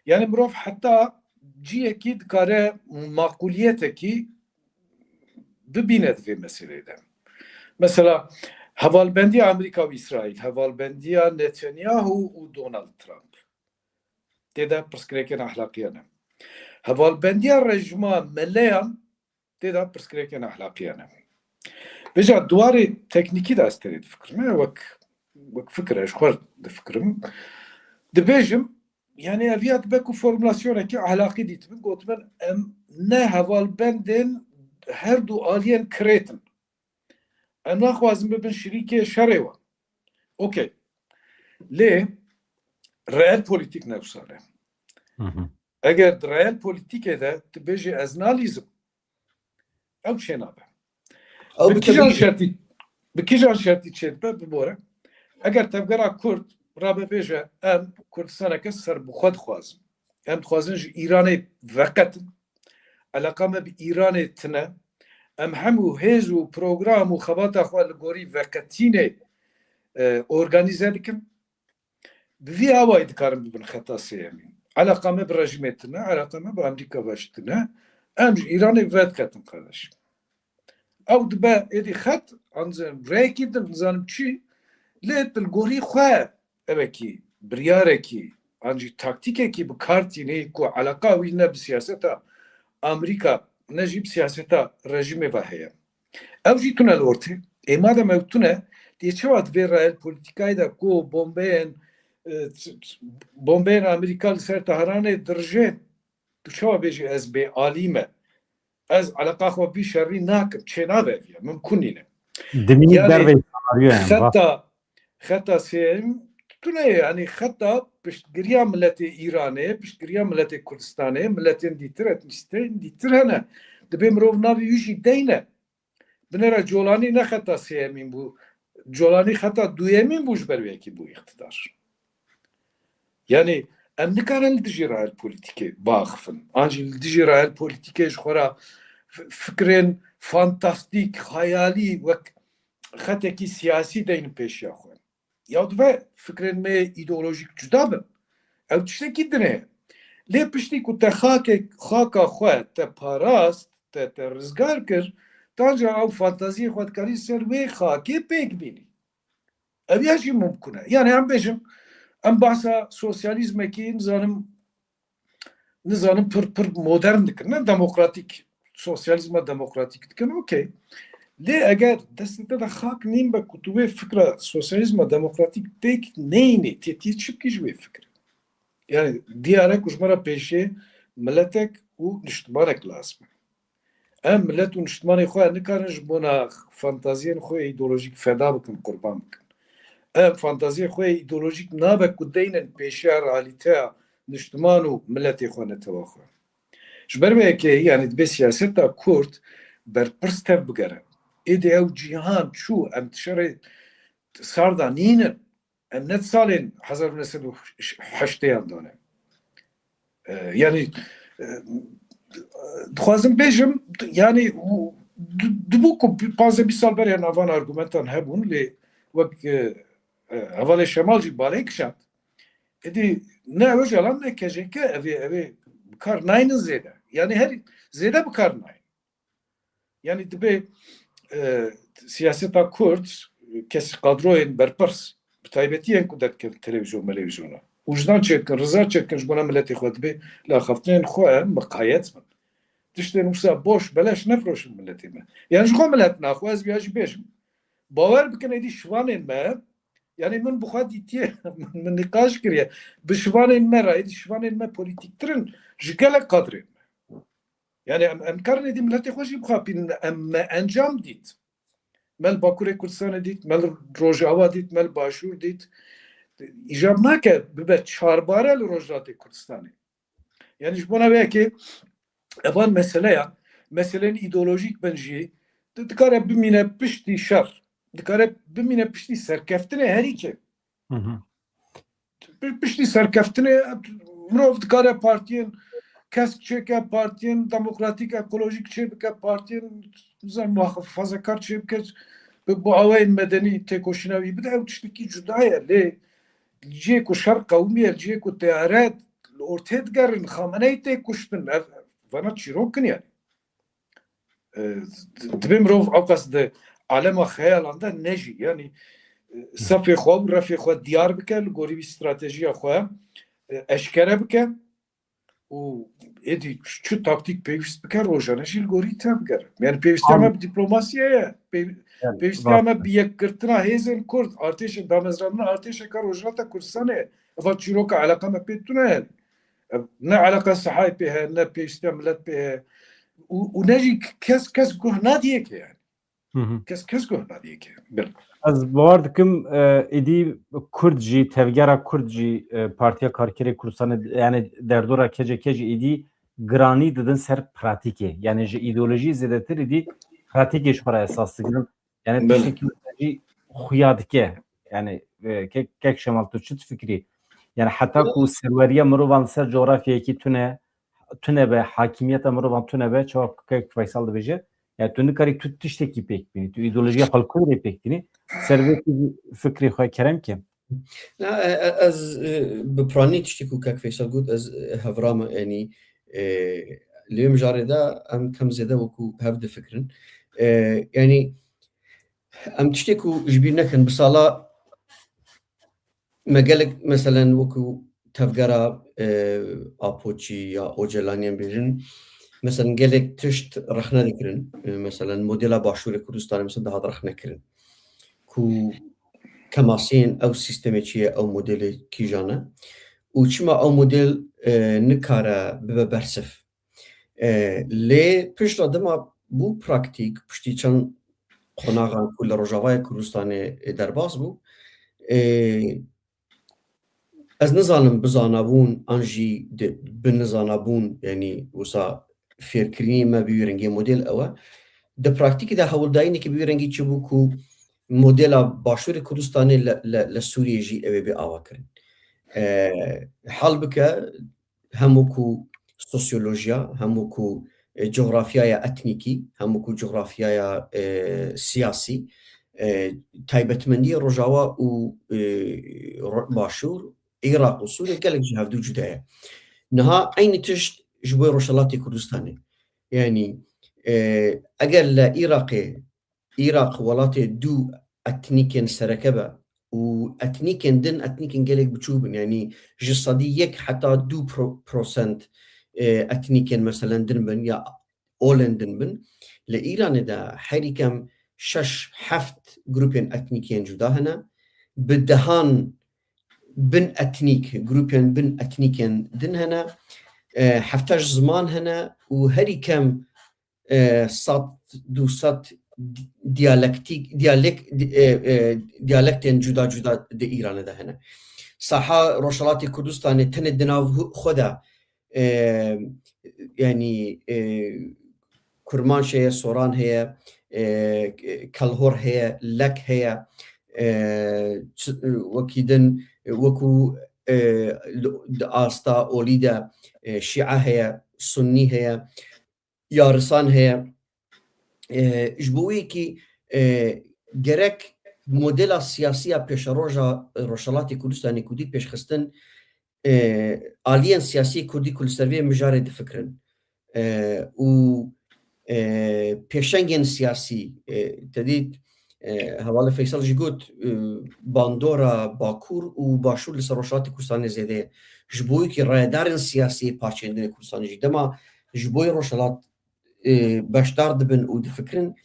Yani mirov heta ciyekî dikare maquliyetekî bibîne di vê meselê de. Mesela, hevalbendiya Amerîka û Îsraîl, hevalbendiya Netanyahu û Donald Trump tê de pirsgirêkên ahlaqî hene. Hevalbendiya rejîma meleyan tê de pirsgirêkên ahlaqî hene. Vêca di warê teknîkî de ez tenê difikirim, e, wek, wek fikir e, ji xwe difikirim. Dibêjim, yani ev ya dibe ku formulasyonekî ahlaqî dîtibin, gotimin, em ne hevalbendên her du aliyên kirêt in. Em naxwazin bibin şirîkê şerê wan. Okey. Lê reel polîtîk ne wisa ne. Hı hı. Eger di reel polîtîkê de tu bêjî ez nalîzim, ew çênabe. Ew bi bi kîjan tabii şertî, bi kîjan şertî çêdibe, bibore. Eger tevgera Kurd rabe bêje, em Kurdistaneke serbixwe dixwazin. Em dixwazin ji Îranê veqetin. Eleqa me bi Îranê tine. Em hemû hêz û program û xebata xwe li gorî veqetînê, e, organîze dikin. Bi vî awayî dikarin bibin xeta sêyemîn. Eleqa me bi rejîmê tine, eleqa me bi Amerîka ve jî tine. Em ji Îranê vediqetin, kardeşim. Ew dibe êdî xet, an rêyekî din, nizanim çi, lê tu li gorî xwe evekî, biryarekî, an jî taktîkekî bi kar tînî ku eleqa wî ne bi siyaseta Amerîka, ne jî bi siyaseta rejîmê ve heye. Ew jî tune li ortê. Ê madem ew tune, tê çawa di vê reel polîtîkayê de ku bombeyên, e, bombeyên Amerîka li ser Teheranê dirijên, tu çawa bêjî ez bêalî me? Ez eleqa xwe vî şerî nakim, çênabe ev ya, mimkun nîne. Dimînî derveyî senaryoyê em, va. Xeta, xeta sêyem tune ye, yani xeta piştgiriya miletê Îranê, piştgiriya miletê Kurdistanê, miletên dîtir, etnîsiteyên dîtir hene. Dibê mirov navê wî jî deyne. Binêre Colanî ne xeta sêyemîn bû. Colanî xeta duyemîn bû ji ber wê yekê bû îqtidar. Yani em nikarin li dijî reel polîtîkê biaxifin. An jî li dijî reel polîtîkê ji xwe re f-, fikrên fantastîk, xeyalî wek xetekî siyasî deynin pêşiya xwe. Ya dibe fikrên me îdeolojîk cuda bin. Ew tiştekî din e. Lê piştî ku te xakê, xaka xwe te parast, te, te rizgar kir, tanca ew fantaziyê xwe dikarî ser wê xakê pêk bînî. Ev ya jî mumkun e. Yani em bêjin, em behsa sosyalîzmekî, nizanim, nizanim pir, pir modern dikin, ne demokratîk, sosyalîzma demokratîk dikin, okey. Lê eger destê te de xak nîn be ku tu wê fikra sosyalîzma demokratîk pêk neyînî, tê, tê çi bikî ji wê fikrê? Yani diyar e ku ji me re pêşê miletek û niştimanek lazim e. Em milet û niştimanê xwe nikarin ji bona fantaziyên xwe îdeolojîk feda bikin, qurban bikin. Em fantaziyên xwe îdeolojîk nabe ku deynin pêşiya realîteya niştiman û miletê xwe, netewa xwe. Ji ber vê yekê, yani dibê siyaseta Kurd berpirs tev bigere. Êdî ew cîhan çû, em di şerê sar de nînin. Em ne di salên hezar û neh sed û heştêyan de ne. E, yani, e, dixwazim bêjim, yani, û di-, dibû ku bi-, panzdeh bîst sal berê nava van argumentan hebûn, lê wek, e, e, hevalê Şemal jî balê kişand. Êdî ne Ocalan ne KCK, ev ê, ev ê bi kar naynin zêde. Yani her zêde bi kar naynin. Yani dibê, e, siyaseta Kurd, kesî kadroyên berpirs, bi taybetî yên ku derdikin televîzyon, melevîzyona, wijdan çêdikin, riza çêdikin ji bona miletê xwe, dibê li axaftinên xwe miqayet bin. Tiştên wisa boş, beleş nefiroşin miletê me. Yani ji xwe milet naxwe, ez vîya jî bêjim. Bawer bikin, êdî şivanên me, yani min bi xwe dîtiye, min nîqaş kiriye. Bi şivanên me re, êdî şivanên me polîtîktir in ji gelek kadrên me. Yani em, em karin êdî miletê xwe jî bixapînin. Em, me encam dît. Me li Bakurê Kurdistanê dît, me li Rojava dît, me li Başûr dît. Îcab nake bibe çarbare li Rojhilatê Kurdistanê. Yani ji bona vê yekê evan meseleya meselên îdeolojîk bin jî, di-, dikare bimîne piştî şer, dikare bimîne piştî serkeftinê herî kêm. Hı hı. Pi-, piştî serkeftinê mirov dikare partiyên kesk çêke, partiyên demokratîk, ekolojîk çêbike, partiyên, nizam, muhafazekar çêbike, bi, bi awayên medenî têkoşîna wî bide, ew tiştekî cuda ye. Lê cihê ku şer qewimiye, cihê ku teyare li ortê digerin, Xameneî tê kuştin, ev, vana çîrok in yani. E, di-, divê mirov ewqas di alema xeyalan de nejî. Yanî, e, sefê xwe û refê xwe diyar bike, li gorî wî stratejiya xwe, e, eşkere bike û êdî çi taktîk pêwîst bike, rojane jî li gorî tevgere. Yani pêwîstiya me bi diplomasiyê ye. Pêw-, pêwîstiya me bi yekgirtina hêzên Kurd, artêşên damezrandina artêşeke Rojhilata Kurdistanê ye. Eva çîroka eleqa me pê tune ye. Ev ne eleqa sehayê pê heye, ne pêwîstiya milet pê heye. Û, û ne jî kes, kes guh nadiyê ke yani. Hı hı. Kes, kes guh nadiyê ke. Bil. Ez bawer dikim, e, êdî Kurd jî, tevgera Kurd jî, e, Partiya Karkerê Kurdistanê, yani derdora K C K jî êdî giranî didin ser pratîkê. Yani ji îdeolojiyê zêdetir êdî pratîkê ji xwe re esas digirin. Yani Belê. Tiştekî wisa jî xuya dike. Yani, e, kek, kek Şemal, tu çi difikirî? Yani heta ku serweriya mirovan li ser coğrafyayekî tune, tune be, hakimiyeta mirovan tune be, çawa ku kek Feysal dibêje, yani tu nikarî tu tiştekî pêk bînî, tu îdeolojiya xwe li ku derê pêk bînî? Ser vê tu fikrê xwe kerem ke. Na, e, e, ez, e, bi piranî tiştê ku kek Feysal got, ez, e, hevra me, yanî, e, li vê mijarê de em kem zêde wekû hev difikirin. E, yanî, em tiştê ku ji bîr nekin, bi sala me gelek, meselen, wekû tevgera, e, Apoçî ya Ocalanî em bêjin, meselen, gelek tişt rexne dikirin. E, meselen, modela Başûrê Kurdistanê, meselen, dihat rexne kirin. Ku kemasiyên ew sîstemê çi ye, ew modelê kîjan e û çima ew model, e, nikare bibe bersiv. E, lê piştre dema bû praktîk, piştî çend qonaxan ku li Rojavayê Kurdistanê, e, derbas bû, e, ez nizanim bi zanabûn an jî di, bi nizanabûn, yanî wisa fêrkirinî me bi wî rengê model ew e. Di praktîkê de hewldayînekî bi wî rengî çi bû ku modela Başûrê Kurdistanê li, li, li Sûriyê jî ew ê bê avakirin. E, hal bike, hem wekû sosyolojiya, hem wekû, e, cografyaya etnîkî, hem wekû cografyaya, e, siyasî, e, taybetmendiyê Rojava û, e, Ro-, Başûr, Iraq û Sûriye gelek ji hevdû cuda ye. Niha eynî tişt ji bo Rojhelatê Kurdistanê. Yanî, e, eger li Iraqê Iraq welatê du etnîkên sereke be û etnîkên din etnîkên gelek biçûk bin, yanî ji sedî yek heta du pro-, prosent, e, etnîkên meselen din bin ya olên din bin. Li Îranê de herî kem şeş heft grûpên etnîkên cuda hene. Bi dehan bin etnîk, grûpên bin etnîkên din hene. E, hefta ji ziman hene û herî kem e, sed, du sed di-, diyalektîk, diyalek-, di-, e, e, diyalektên cuda cuda di Îranê de hene. Saha Rojhelatê Kurdistanê tenê di nav hu-, xwe de, e, yanî, e, Kurmanc heye, Soran heye, e, Kelhor heye, Lek heye, e, çi-, wekî din, wekû, e, li, di asta olî de, e, Şîa heye, Sunnî heye. Yarisan heye. E, ji bo wê yekî, e, gerek modela siyasî ya pêşeroja Rojhelatê Kurdistanê ku dî pêşxistin, e, aliyên siyasî kurdî ku li ser vê mijarê difikirin, e, û, e, pêşengên siyasî, e, te dît, e, hevalê Feysel jî got, e, bandora Bakur û Başûr li ser Rojhelatê Kurdistanê zêde ye. Ji bo yekî rayedarên siyasî parçeyên din ê Kurdistanê jî dema ji bo yê Rojhelat e, beşdar dibin û difikirin,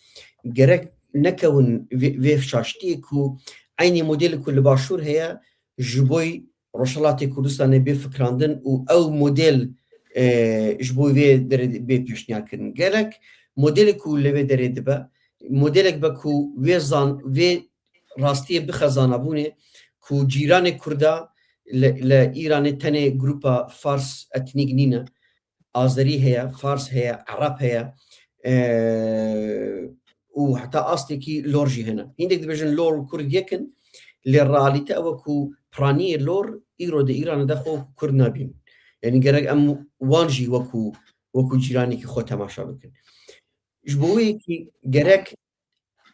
gerek nekewin vê, vê şaştiyê ku eynî modelê ku li Başûr heye, ji bo Rojhelatê Kurdistanê bê fikirandin û ew model, e, ji bo vê derê bê pêşniyar kirin. Gerek modelê ku li vê derê dibe, modelek be ku vê zan-, vê rastiyê bixe zanabûnê ku cîranê Kurda li, li Îranê tenê grupa Fars etnîk nîne. Azerî heye, Fars heye, Ereb heye, e, û heta astekî lor jî hene. Hîndek dibêjin lor û kurd yek in, lê realîte ew e ku piraniyê lor îro di Îranê de xwe kurd nabînin. Yanî gerek em wan jî wekû, wekû cîranekî xwe temaşa bikin. Ji bo wê yekî gerek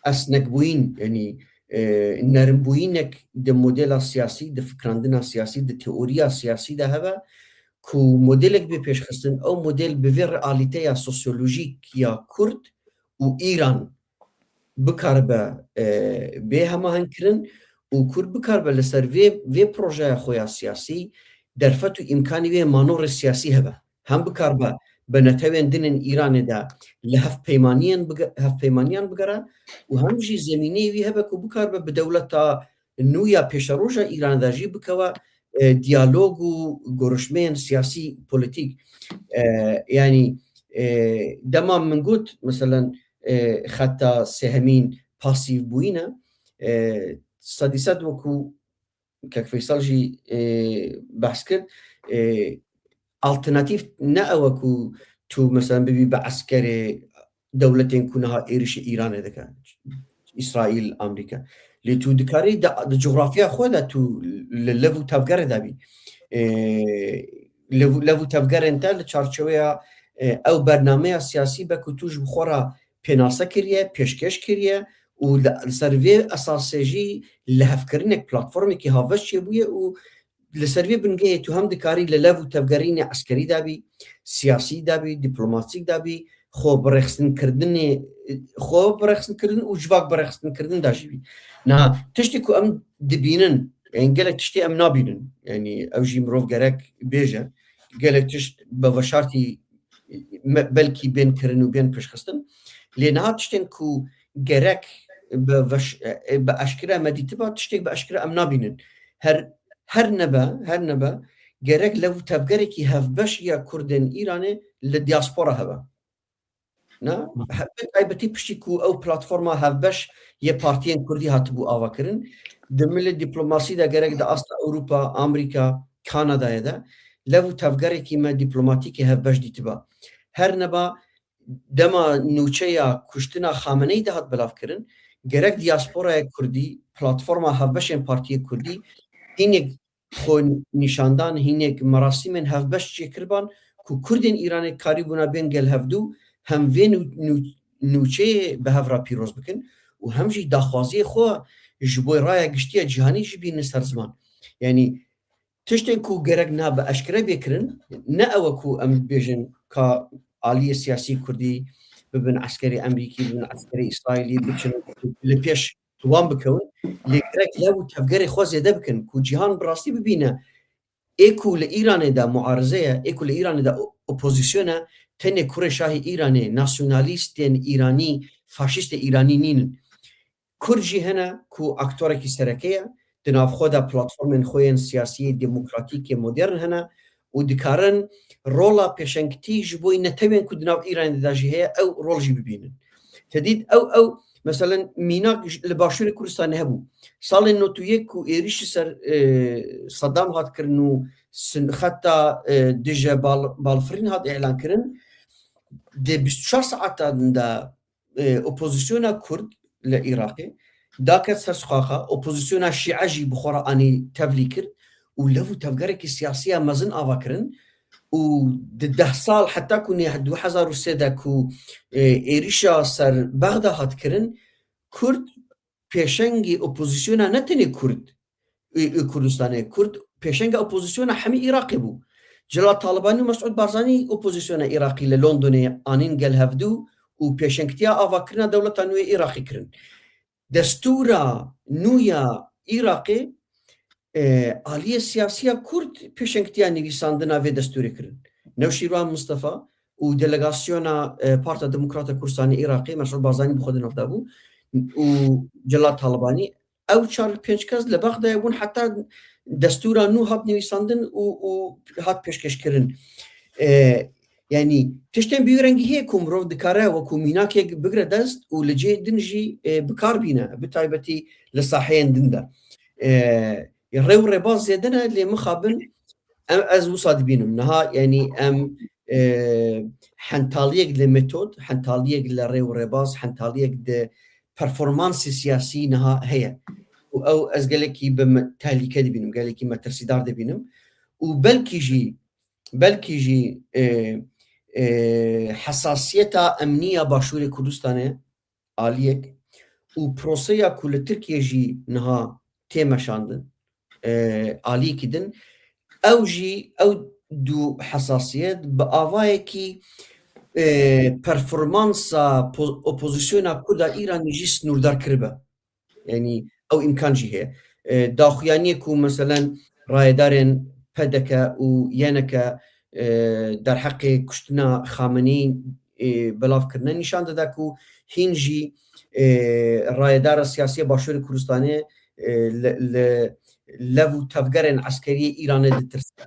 esnekbûyîn, yanî, e, nerimbûyînek di modela siyasî, di fikrandina siyasî, di teoriya siyasî de hebe, ku modelek bê pêşxistin, ew model bi vê realîteya sosyolojîk ya Kurd û Îran bikaribe, e, bê hemahengkirin û Kurd bikaribe li ser vê, vê projeya xwe ya siyasî derfet û îmkanî wê manorê siyasî hebe. Hem bikaribe bi netewên din ên Îranê de li hevpeymaniyên bige-, hevpeymaniyan bigere û hem jî zemîneyê wî hebe ku bikaribe bi dewleta nû ya pêşeroja Îranê de jî bikeve, e, diyalog û görüşmeyên siyasî, polîtîk. E, yanî, e, dema min got, meselen, e, xeta sêhemîn pasîv bûyîne, e, sedî sed wekû Kek Feysal jî, e, behs kir, e, alternatîf ne ew e ku tu, meselen, bibî bi eskerê dewletên ku niha êrişê Îranê dike, Îsraîl, Amerîka. Lê tu dikarî di, di cografya xwe de tu li lev û tevgerê de bî. E, lev, lev û tevgerên te li çarçoveya, e, ew bernameya siyasî be ku tu ji xwe re pênase kiriye, pêşkêş kiriye û li, li ser vê esasê jî lihevkirinek, platformekî havbeş çêbûye û li ser vê bingehê tu hem dikarî li lev û tevgerînê eskerî de bî, siyasî de bî, dîplomasîk de bî, xwe bi rêxistinkirinê, xwe bi rêxistinkirin û civak bi rêxistinkirin de jî bî. Niha tiştê ku em dibînin, yanî gelek tiştê em nabînin. Yanî ew jî mirov gerek bêje. Gelek tişt bi veşartî me-, belkî bên kirin û bên pêşxistin. Lê niha tiştên ku gerek bi veş-, e, bi eşkere me dîtiba, tiştek bi eşkere em nabînin. Her, her nebe, her nebe gerek lev û tevgerekî hevbeş ya Kurdên Îranê li diaspora hebe. Na? He-, bi taybetî piştî ku ew platforma hevbeş yê partiyên Kurdî hatibû avakirin, di milê dîplomasî de gerek di asta Ewropa, Amerîka, Kanadayê de lev û tevgerekî me dîplomatîkê hevbeş dîtiba. Her neba dema nûçeya kuştina Xameneyî de hat belavkirin, gerek diasporaya Kurdî, platforma hevbeşên partiyê Kurdî, hînek xwe nîşandan, hînek merasîmên hevbeş çêkiriban ku Kurdên Îranê karîbûna bên gel hevdû hem vê nû-, nû-, nûçeyê bi hev re pîroz bikin û hem jî daxwaziyê xwe ji bo raya giştiya cîhanî jî bînin ser ziman. Yanî tiştên ku gerek na bi eşkere bê kirin, ne ew e ku em bêjin ka aliyê siyasî Kurdî bibin eskerê Emerîkî, bibin eskerê Îsraîlî, biçin li pêş wan bikewin, lê gerek lev û tevgerê xwe zêde bikin ku cîhan bi rastî bibîne. Ê ku li Îranê de muarize ye, ê ku li Îranê de o-, opozîsyon e, tenê kurê şahê Îranê, nasyonalîstên Îranî, faşîstê Îranî nînin. Kurd jî hene ku aktorekî sereke ye, di nav xwe de platformên xwe yên siyasî, demokratîk, yê modern hene û dikarin rola pêşengtî ji bo netewên ku di nav Îranê de jî heye, ew rol jî bibînin. Te dît ew, ew, meselen, mînak ji, li Başûrê Kurdistanê hebû. Salên nod û yek ku êrîş ji ser, e, Saddam hat kirin û sin-, xeta, e, dije bal-, balfirîn hat îlan kirin, di bîst û çar saetan de, e, opozisyona Kurd li Iraqê daket ser suqaxa, opozisyona Şîe jî bi xwe re anî tevlî kir û lev û tevgerekî siyasî ya mezin ava kirin û di deh sal heta ku nê du hezar û sê de ku, e, êrîşa ser Bexda hat kirin, Kurd pêşengê opozisyona ne tenê Kurd, ê, ê Kurdistanê, Kurd pêşenga opozisyona hemî Iraqê bû. Celal Talibanî û Mesûd Barzanî opozisyona Iraqî li Londonê anîn gel hevdû û pêşengtiya avakirina dewleta nû yê Iraqê kirin. Destûra nû ya Iraqê, e, aliyê siyasî ya Kurd pêşengtiya nivîsandina vê destûrê kirin. Newşîrvan Mistefa û delegasyona, e, Partiya Demokrata Kurdistanê Iraqê, Mesûd Barzanî bi xwe di nav de bû û Celal Talibanî, ew çar pênc kes li Bexdayê bûn heta destûra nû hat nivîsandin û, û hat pêşkêşkirin. E, yanî tiştên bi wî rengî heye ku mirov dikare wekû mînakek bigire dest û li cihê din jî, e, bi kar bîne, bi taybetî li saheyên din de. E, rê û rêbaz zêde ne, lê mixabin em, ez wisa dibînim. Niha, yanî em, e, hentaliyek li metod, hentaliyek li rê û rêbaz, hentaliyek di performansê siyasî niha heye. Û ew ez gelekî bi me-, tehlîke dibînim, gelekî metirsîdar dibînim. Û belkî jî, belkî jî, e, e, hesasiyeta emnî ya Başûrê Kurdistanê aliyek û proseya ku li Tirkiye jî niha tê meşandin, e, aliyekî din, ew jî, ew du hesasiyet bi avayekî, e, performansa po-, opozisyona Kurda Îranî jî snûrdar kiribe. Yanî ew îmkan jî heye. E, daxuyaniyê ku meselen rayedarên P D K û Y N K, e, derheqê kuştina Xameneî, e, belav kirine, nîşan dide ku hîn jî, e, rayedara siyasî ya Başûrê Kurdistanê, e, li, li lev û tevgerên eskerî yê Îranê ditirse.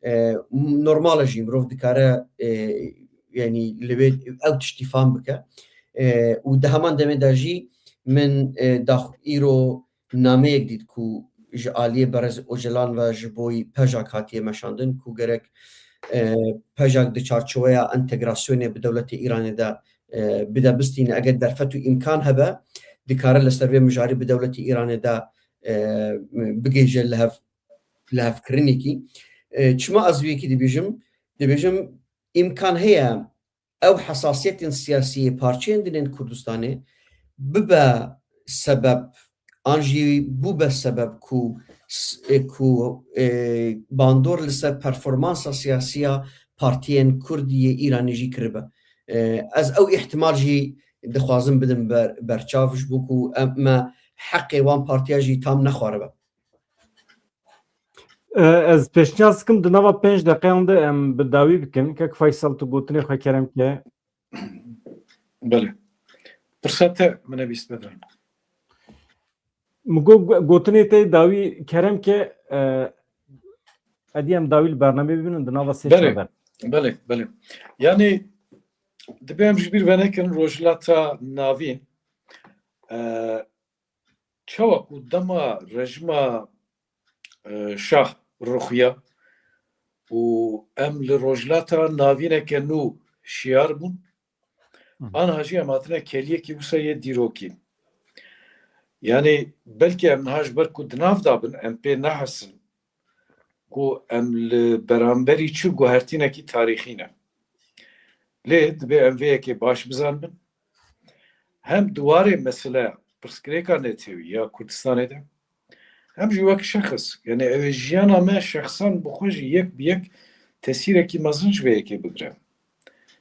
E, normal e jî, mirov dikare, e, yanî li wê ew tiştî fam bike. E, û di heman demê de jî min, e, dax-, îro nameyek dît ku ji aliyê Berez Ocalan ve ji bo PJAK hatiye meşandin ku gerek, e, PJAK di çarçoweya entegrasyonê bi dewletê Îranê de, e, bide bistîne. Eger derfet û îmkan hebe, dikare li ser vê mijarê bi dewletê Îranê de, e, bigihîje li hev, lihevkirinekî. E, çima ez vê yekî dibêjim? Dibêjim, îmkan heye ew hesasiyetên siyasî yê parçeyên din ên Kurdistanê bibe sebeb, an jî bûbe sebeb ku s-, e, ku, e, bandor li ser performansa siyasî ya partiyên Kurd yê Îranê jî kiribe. E, ez ew îhtimal jî dixwazim bidim ber, berçav, ji bo ku em, me heqê wan partiya jî tam nexwaribe. E, ez pêşniyaz dikim di nava pênc deqeyan de em bi dawî bikin. Kek Faysal, tu gotinê xwe kerem ke. Belê. Pirsa te min nebîst, Bedran. Min got, gotinê te dawî kerem ke, e, edî em dawî li bernameyê bibînin di nava sê Belê, çar de. Belê, belê. Yanî, dibe em ji bîr venekin Rojhilata Navîn, e, çawa ku dema rejima, e, şah ruxiya û em li Rojhilata Navîneke nû şiyar bûn, Hı. aniha jî em hatine keliyekî wisa yê dîrokî. Yanî belkî em niha ji ber ku di nav de bin, em pê nehesin ku em li beramberî çi guhertînekî tarîxî ne. Lê dibe em vê yekê baş bizanibin. Hem di warê meseleya pirsgirêka netewî ya Kurdistanê de, hem jî wek şexs, yanî ew ê jiyana me şexsan bi xwe jî yek bi yek tesîrekî mezin ji vê yekê bigire.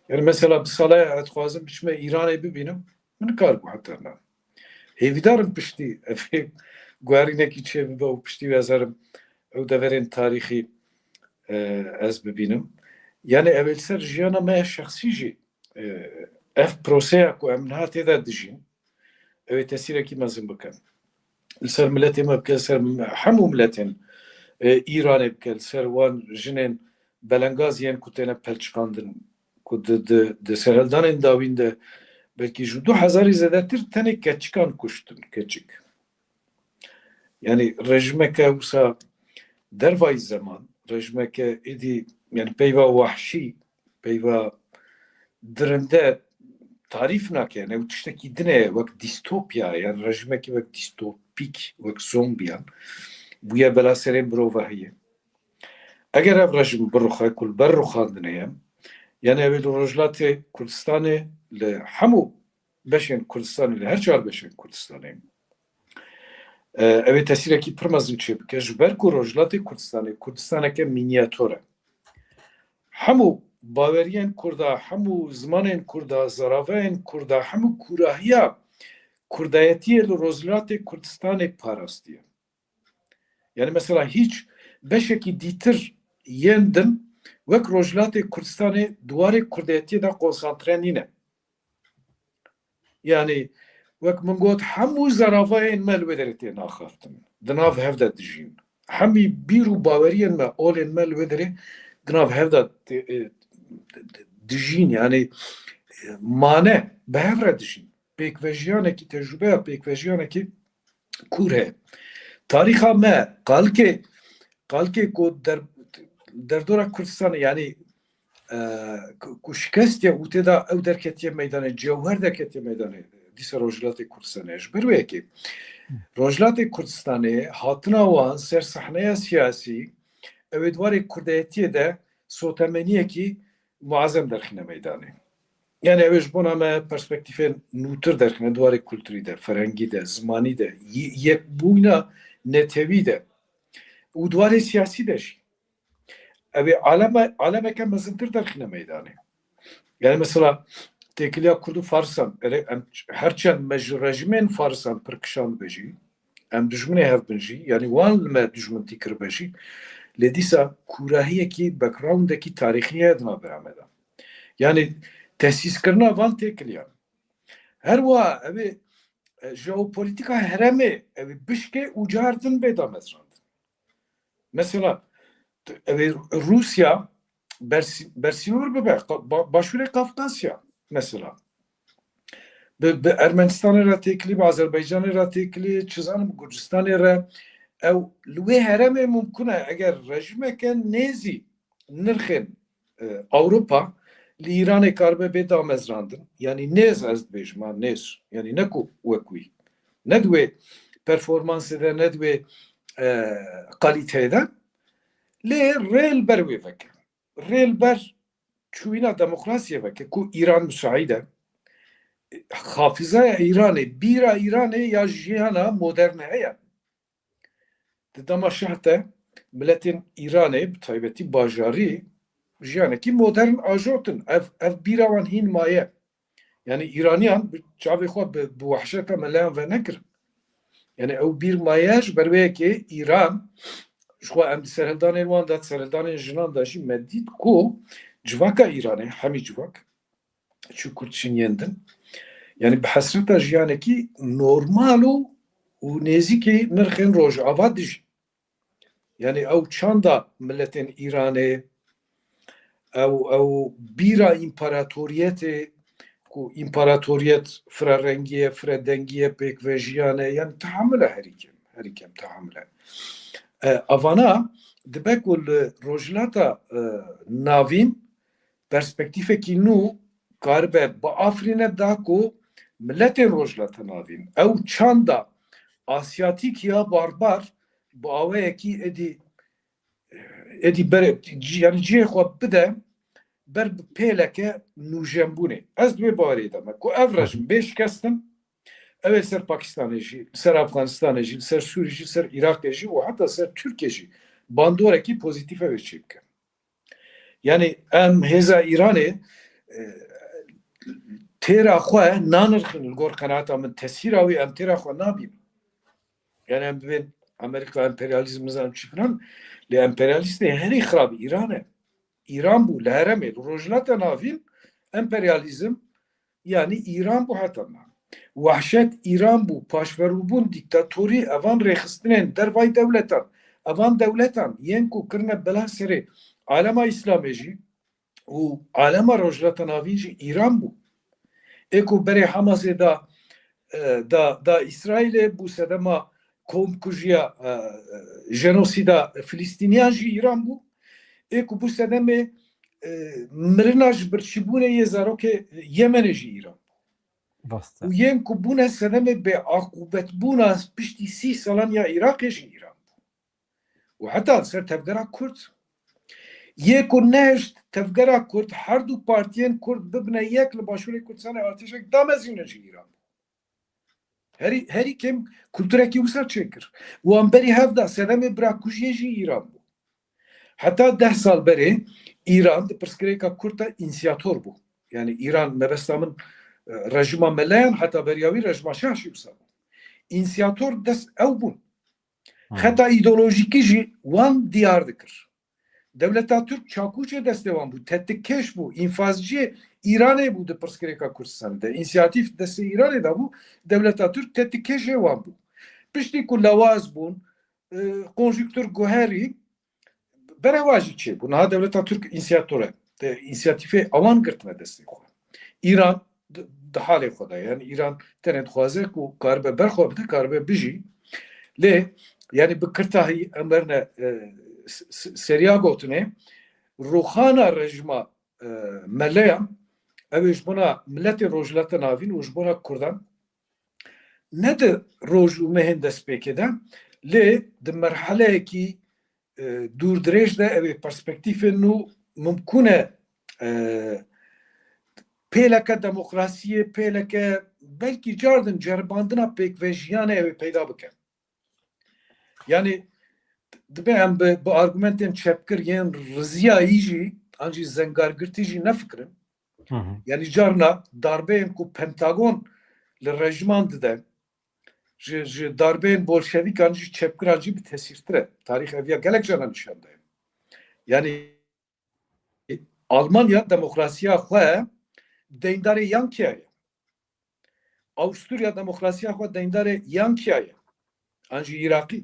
Yanî mesela bi sala ez dixwazim biçime Îranê bibînim, min nikaribû heta niha. Hêvîdar im piştî ev guherînekî çêbibe û piştî wê ez herim ew deverên tarîxî, e, ez bibînim. Yanî ew ê li ser jiyana me ya şexsî jî, e, ev proseya ku em niha tê de dijîn, ew ê tesîrekî mezin bike. Li ser miletê me bike, li ser hemû miletên, e, Îranê bike, li ser wan jinên belengaz yên ku têne pelçiqandin, ku di, di, di serhildanên dawîn de belkî ji du hezarî zêdetir tenê keçikan kuştin, keçik. Yanî rejimeke wisa dervayî zeman, rejimeke êdî, yanî peyva wahşî, peyva dirinde tarîf nake, yanî ew tiştekî din e, wek dîstopya, yanî rejimekî wek dîstopîk, wek zombiyan bûye bela serê mirovahiyê. Eger ev rejim biruxe, ku li ber ruxandinê ye, yanî ew ê li Rojhilatê Kurdistanê, li hemû beşên Kurdistanê, li her çar beşên Kurdistanê, e, ew ê tesîrekî pir mezin çêbike, ji ber ku Rojhilatê Kurdistanê, Kurdistaneke mînyator e. Hemû baweriyên Kurda, hemû zimanên Kurda, zaravayên Kurda, hemû kûrahiya Kurdayetiyê li Rojhilatê Kurdistanê parastiye. Yanî mesela hîç beşekî dîtir yên din wek Rojhilatê Kurdistanê di warê Kurdayetiyê de konsantre nîne. Yanî wek min got, hemû zaravayên me li wê derê tên axaftin. Di nav hev de dijîn. Hemî bîr û baweriyên me, olên me li wê derê di nav hev de, e, e, dijîn. Yanî, e, mane, bi hev re dijîn. Pêkvejiyanekî, tecrûbeya pêkvejiyanekî kûr heye. Tarîxa me, qalkê, qalkê ku der-, derdora Kurdistanê, yanî e, ku, ku şikestiye û tê de ew derketiye meydanê, cewher derketiye meydanê, dîsa Rojhilatê Kurdistanê. Ji ber wê yekê Rojhilatê Kurdistanê hatina wan ser sahneya siyasî, ew ê di warê kurdayetiyê de sotemeniyekî muazem derxîne meydanê. Yani ew ê ji bona me perspektîfên nûtir derxîne di warê kulturî de, ferhengî de, zimanî de, y-, yekbûyîna netewî de û di warê siyasî de jî. Ew ê aleme, alemeke mezintir derxîne meydanê. Yani mesela têkiliya Kurd û Farisan, erê, em, her çend me ji rejimên Farisan pir kişand be jî, em dijminê hev bin jî, yani wan li me dijmintî kiribe jî, lê dîsa kûrahiyekî, backgroundekî tarîxî heye di navbera me de. Yani tesîskirina van têkiliyan. Her wiha ew ê, e, jeopolîtîka herêmê ew ê bişkê û car din bê damezrandin. Mesela, t-, ew ê Rûsya bersî-, bersînor bibe, qa-, ba-, Başûrê Kafkasya, mesela. Bi, bi Ermenistanê re têkilî, bi Azerbaycanê re têkilî, çi zanim, bi Gurcistanê re, ew li wê herêmê mumkun e, eger rejîmeke nêzî nirxên, e, Ewropa li Îranê karibe bê damezrandin. Yanî nêz ez dibêjim, ha, nêz. Yanî ne ku wek wî. Ne di wê performansê de, ne di wê, e, kalîteyê de. Lê rê li ber wê veke. Rê li ber çûyîna demokrasiyê veke ku Îran misaîd e. Xafizaya Îranê, bîra Îranê ya jiyana moderne heye. Di dema şeh de miletên Îranê, bi taybetî bajarî, jiyanekî modern ajotin. Ev, ev bîra wan hîn maye. Yani Îraniyan bi çavê xwe bi, bi wehşeta meleyan venekirin. Yani ew bîr maye, ji ber wê yekê Îran, ji xwe em di serhildanên wan de, di serhildanên jinan de jî me dît ku civaka Îranê, hemî civak, çi Kurd çi yên din, yani bi hesreta jiyanekî normal û, û nêzîkî nirxên Rojava dijî. Yani ew çanda miletên Îranê, ew, ew bîra împaratoriyetê, ku împaratoriyet firerengî ye, firedengî ye, pêkvejiyane, yani tehamule herî kêm, herî kêm tehamule. E, avana dibe ku li Rojhilata, e, Navîn perspektîfekî nû karibe biafirîne da ku miletên Rojhilata Navîn, ew çanda Asyatîk ya barbar bi awayekî êdî, êdî ber, cî-, yani cihê xwe bide ber bi pêleke nûjenbûnê. Ez di wê bawerê de me ku ev rejim bê şikestin, ew ê ser Pakistanê jî, li ser Afganistanê jî, li ser Sûrî jî, li ser Iraqê jî û heta ser Tirkiyê jî bandorekî pozîtîf ew ê çêbike. Yani em hêza Îranê, e, têra xwe nanirxin, li gor qenaeta min tesîra wî em têra xwe nabînin. Yani em dibên Amerîka emperyalîzm nizanim çi filan, lê emperyalîstê herî xirab Îran e. Îran bû li herêmê, li Rojhilata Navîn emperyalîzm, yani Îran bû heta niha. Wehşet Îran bû, paşverûbûn, dîktatorî, evan rêxistinên dervayî dewletan, evan dewletan yên ku kirine bela serê alema Îslamê jî û alema Rojhilata Navîn jî Îran bû. Ê ku berê Hamasê da, e, da, da Îsraîlê bû sedema komkujiya, e, e, jenosîda Filistîniyan jî Îran bû. Ê ku bû sedemê, e, mirina ji birçîbûnê yê zarokê Yemenê jî Îran bû. Rast e. Û yên ku bûne sedemê bêaqûbetbûna piştî sî salan ya Iraqê jî Îran bû. Û heta li ser tevgera Kurd. Yê ku nehişt tevgera Kurd, her du partiyên Kurd bibine yek li Başûrê Kurdistanê artêşek damezrîne jî Îran bû. Herî, herî kêm kulturekî wisa çêkir. Wan berî hev da sedemê birakujiyê jî Îran bû. Heta deh sal berê Îran di pirsgirêka Kurd de însiyator bû. Yani Îran, mebesta min, e, rejîma meleyan, heta beriya wî rejîma şah jî wisa bû. Însiyator dest ew bûn. Hmm. Xeta îdeolojîkî jî wan diyar dikir. Dewleta Tirk çakûçê destê wan bû, tetikkeş bû, înfazciyê Îranê bû di pirsgirêka Kurdistanê de. Însiyatîf destê Îranê de bû, dewleta Tirk tetikkeşê wan bû. Piştî ku lewaz bûn, e, konjuktur guherî, berewa jî çêbû. Niha dewleta Tirk însiyator e. De, însiyatîfê ewan girtine destê xwe. Îran di, di halê xwe de. Yani Îran tenê dixwaze ku karibe berxwe bide, karibe bijî. Lê, yani bi kirtahî em berne, e, s-, s-, seriya gotinê, ruxana rejîma e, meleyan, ew ê ji bona miletê Rojhilata Navîn û ji bona Kurdan ne di roj û mehên destpêkê de, lê di merheleyekî, e, dûrdirêj de ew ê perspektîfên nû mimkûn e, e, pêleke demokrasiyê, pêleke belkî cardin ceribandina pêkvejiyanê ew ê peyda bike. Yani dibe em bi, bi argumentên çepgir yên riziyayî jî an jî zengargirtî jî nefikirin. Hı hı. Yani carna darbeyên ku Pentagon li rejman dide, ji, ji darbeyên bolşevîkan jî çepgiran jî bi tesîrtir e. Tarîx eviya gelek jana nîşan daye. Yani Almanya demokrasiya xwe deyndarê Yankiya ye. Awusturya demokrasiya xwe deyndarê Yankiya ye. An jî Iraqî.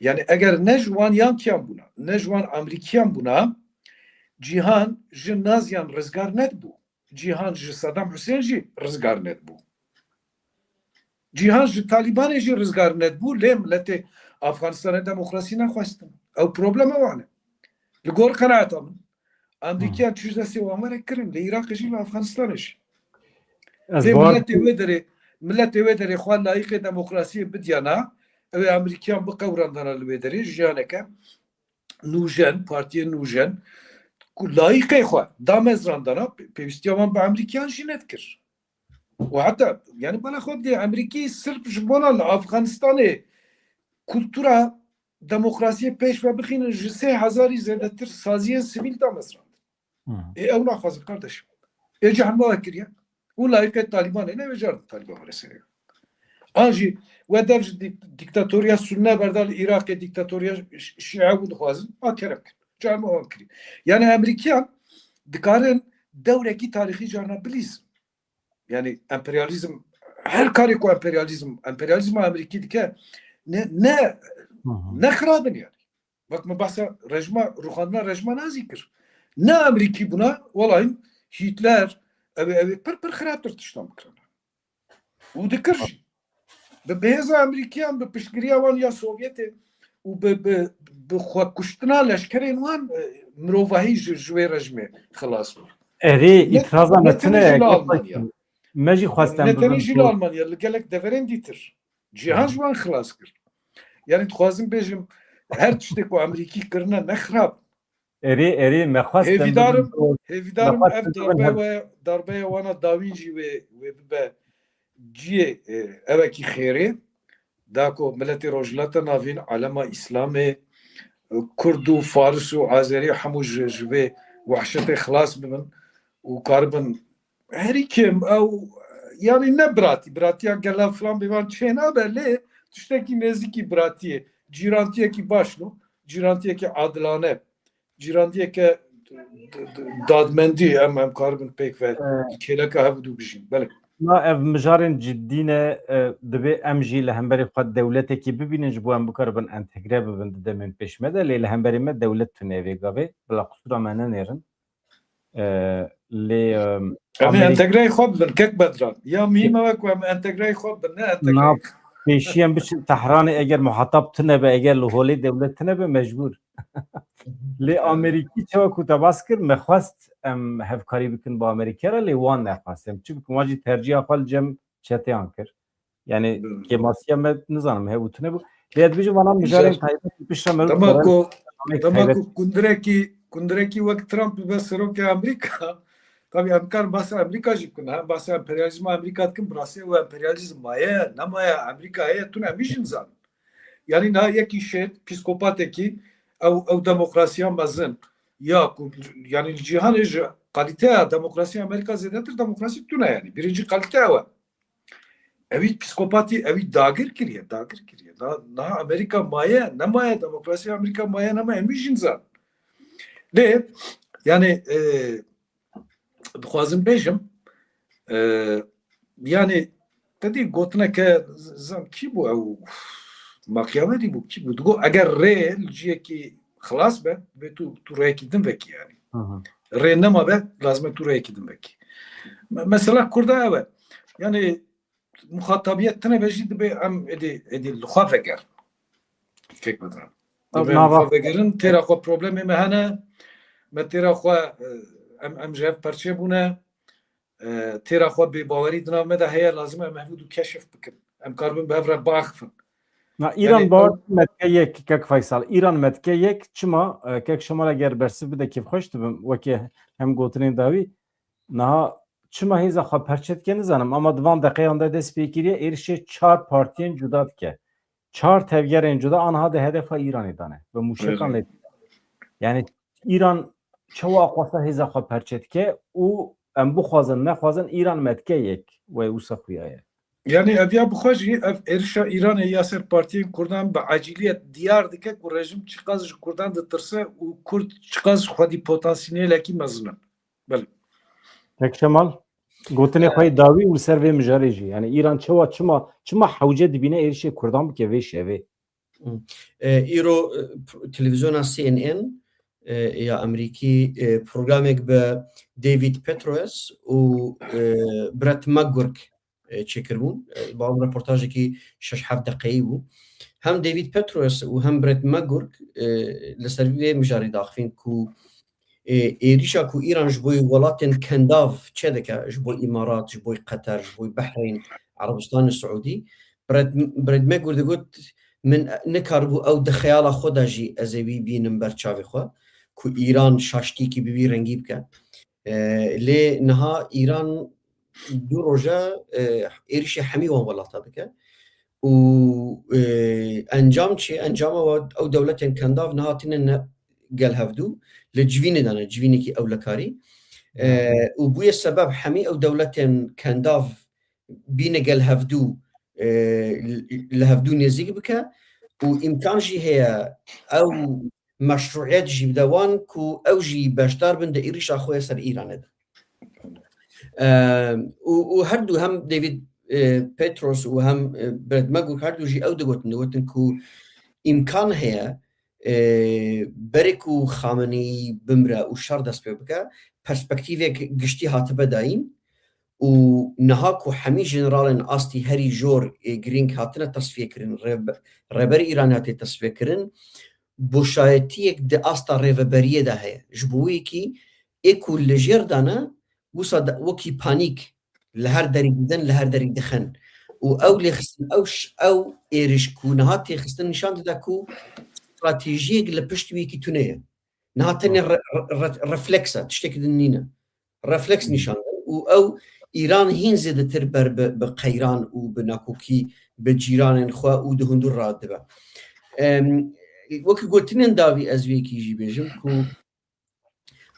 Yani eger ne ji wan Yankiyan bûna, ne ji wan Amerîkiyan bûna, cîhan ji Naziyan rizgar nedibû. Cîhan ji Saddam Hussein jî rizgar nedibû. Cîhan ji Talîbanê jî rizgar nedibû, lê miletê Afganistanê demokrasî nexwestin. Ew problema wan e. Li gor qenaeta min, Amerîkiyan tişt destê wan were kirin, li Iraqê jî, li Afganistanê jî. Ez Lê bawer miletê wê derê, miletê wê derê xwe layîqê demokrasiyê bidiyana, ew ê Amerîkiyan biqewrandana li wê derê, jiyaneke nûjen, partiyên nûjen, ku layîqê xwe damezrandana, pê-, pêwîstiya wan bi Amerîkiyan jî nedikir. Û heta, yani bala xwe dê Amerîkî sirf ji bona li Afganistanê kultura demokrasiyê pêş ve bixînin, ji sê hezarî zêdetir saziyên sivîl damezrandin. Hı. Ê ew naxwazin kardeşim. Ê cehma we kiriye. Û layîqê Talîbanê ne, wê car Talîban were serê. An jî we dev ji dîk-, dîktatoriya Sunne berda li Iraqê dîktatoriya Ş-, Şîe bû dixwazin. A kerem kir. Cehma wan kiriye. Yani Amerîkiyan dikarin dewrekî tarîxî carna bilîzin. Yani emperyalîzm, her karê ku emperyalîzm, emperyalîzma Amerîkî dike, ne, ne, Hı hı. ne xirab in yani. Bak, min behsa rejma, rûxandina rejma nazî kir. Ne Amerîkî bûna, welayî Hitler, ew ê, ew ê pir, pir xirabtir tiştan bikirana. Û dikir jî. Bi, bi hêza Amerîkiyan, bi piştgiriya wan ya Sovyetê û bi, bi, bi xwekuştina leşkerên wan, e, mirovahî ji, ji wê rejimê xilas bû. Erê, Ne, îtiraza me ne tune tenê ji li ye, Almanya. Me jî xwest em Ne tenê bibin ji li ku Almanya, li gelek deverên dîtir. Cîhan Hı. ji wan xilas kir. Yani dixwazim bêjim, her tiştê ku Amerîkî kirine ne xirab. Erê, erê, me xwest em Hêvîdarim, bibin ku, hêvîdarim me xwest ev em bibin darbe her we, darbeya wana dawîn jî wê, wê bibe ciyê, e, evekî xêrê. Da ku miletê Rojhilata Navîn, alema Îslamê, e, Kurd û Faris û Azerî hemû ji, ji vê wehşetê xilas bibin û karibin herî kêm ew, yani ne biratî, biratiya gela filan bêvan çê nabe, lê tiştekî nêzîkî biratiyê, cîrantiyekî baş lo, cîrantiyekî adilane, cîrantiyeke d-, d-, dadmendî em, em karibin pêk ve Ee, kêleka hev û dû bijîn. Belê. Na ev mijarên ciddî ne, e, divê em jî li hemberî xwe dewletekî bibînin, ji bo em bikaribin entegre bibin di demên pêş me de, lê li hemberî me dewlet tune vê gavê, bila qisûra me nenêrin. E, lê, e, Em ê Amerîk- entegreyê xwe bibin, kek Bedran. Ya muhîm ew e ku em entegreyê xwe bibin, ne entegreyê Na pêşî em biçin Tehranê, eger muhatab tune be, eger li holê dewlet tune be, mecbûr. Lê Amerîkî çawa ku te bas kir, me xwest em hevkarî bikin bi Amerîkê re, lê wan nexwest. Em çi bikin, wan jî tercîha xwe li cem çeteyan kir. Yani Hı. kêmasiya me nizanim hebû tune bû. Lê ez dibêjim vana mijarên Güzel. taybet pişta me Dema ku, dema ku kundirekî, kundirekî wek Trump bibe serokê Amerîka, tabii em karin bahsa Amerîka jî bikin. Hem bahsa emperyalîzma Amerîka dikin, bi rastî ew emperyalîzm maye, nemaye, Amerîka heye, tune em jî nizanin. Yani niha yekî şêt, psîkopatekî ew, ew demokrasiya mezin. Ya ku, yani li cîhanê ji kalîteya demokrasiya Amerîka zêdetir demokrasî tune yani. Birinci kalîte ew e. Ewî psîkopatî, ewî dagir kiriye, dagir kiriye. Na, na Amerîka maye, nemaye, demokrasiya Amerîka maye, nemaye, em jî nizanin. Lê, yani, e, dixwazim bêjim, e, yani, te dî gotineke z-, zan kî bû ew, Machiavelli bû, kî bû? Digot, eger rê li ciyekî xilas be, divê tu, tu rêyekî din vekî yani. Hı hı. Rê nema be, lazim e tu rêyekî din vekî. Me-, mesela Kurda ew e. Yani, muxatabiyet tune be jî dibe em êdî, êdî li xwe vegerin. Kek Bedran. Dibe em Nava- xwe vegerin, têra xwe problemê me hene, me têra xwe, e, em, em ji hev perçe bûne, e, têra xwe bêbawerî di nav me de heye, lazim e em hevû du keşif bikin. Em karibin bi hev re biaxifin. Na, Îran Yani, bar ew- metke yek, kek Faysal. Îran metke yek, çima, e, kek Şemal eger bersiv bide kêfxweş dibim, wekî hem gotinên dawî, niha çima hêza xwe perçe dike nizanim, ama di van deqeyan de dest pê kiriye, êrişê çar partiyên cuda dike. Çar tevgerên cuda aniha di hedefa Îranê de ne. Bi mûşekan Evet. lê. Yani Îran çawa xwesta hêza xwe perçe dike û em bixwazin, nexwazin, Îran metke yek, we wisa xuya ye. Yani ev ya bixwe jî, ev êrişa Îranê ya ser partiyên Kurdan bi acîliyet diyar dike ku rejîm çiqas ji Kurdan ditirse û Kurd çiqas ji xwedî potansiyelekî mezin in. Belê. Kek Şemal, gotinê xwe yê dawî û li ser vê mijarê jî. Yani Îran çawa, çima, çima hewce dibîne êrişê Kurdan bike vê şevê? E, îro, e, p-, televîzyona C N N, e, ya Amerîkî, e, programek bi David Petroes û, e, Brett McGurk, e, çêkiribûn. E, ba ew reportajekî şeş heft deqeyî bû. Hem David Petroes û hem Brett McGurk, e, li ser vê mijarê daxivîn ku, e, êrîşa ku Îran ji bo welatên kendav çêdike, ji bo Îmarat, ji bo Qeter, ji bo Behreyn, Erebistana Siûdî, Brett, Brett McGurk digot, min nikaribû ew di xeyala xwe de jî ez ê wî bînim ber çavê xwe, ku Îran şaştîkî bi vî rengî bike. E, lê niha Îran du roja, e, êrişê hemî wan welata dike. Û, e, encam çi? Encama wa ew dewletên kendav niha tîne ne gel hevdû, li civînê de ne, civînekî ewlekarî. E, û bûye sebeb hemî ew dewletên kendav bîne gel hevdû, e, li, li hevdû nêzîk bike û îmkan jî heye ew meşruiyet jî bide wan ku ew jî beşdar bin di êrîşa xwe ya ser Îranê de. E, û, û her du hem David, e, Petros û hem, e, Brett McGurk her du jî ew digotin, digotin ku îmkan heye, e, berê ku Xameneî bimre û şer dest pê bike, perspektîvek giştî hatibe dayîn û niha ku hemî jeneralên astî herî jor ê girîng hatine tesfiye kirin, rêbe-, rêberê Îranê hatiye tesfiye kirin, boşayetiyek di asta rêveberiyê de heye. Ji bo wê yekî ê ku li jêr de ne, wisa de, wekî panîk li her derî didin, li her derî dixin. Û ew lêxistin, ew ş-, ew êriş ku niha tê xistin nîşan dide ku stratejiyek li pişt wî yekî tune ye. Niha tenê re-, re-, re-, refleks e, tiştekî din nîne. Refleks nîşan dide. Û ew Îran hîn zêdetir ber bi, bi qeyran û bi nakokî bi cîranên xwe û di hundir re dibe. Em, wekî gotinên dawî ez vê yekî jî bêjim ku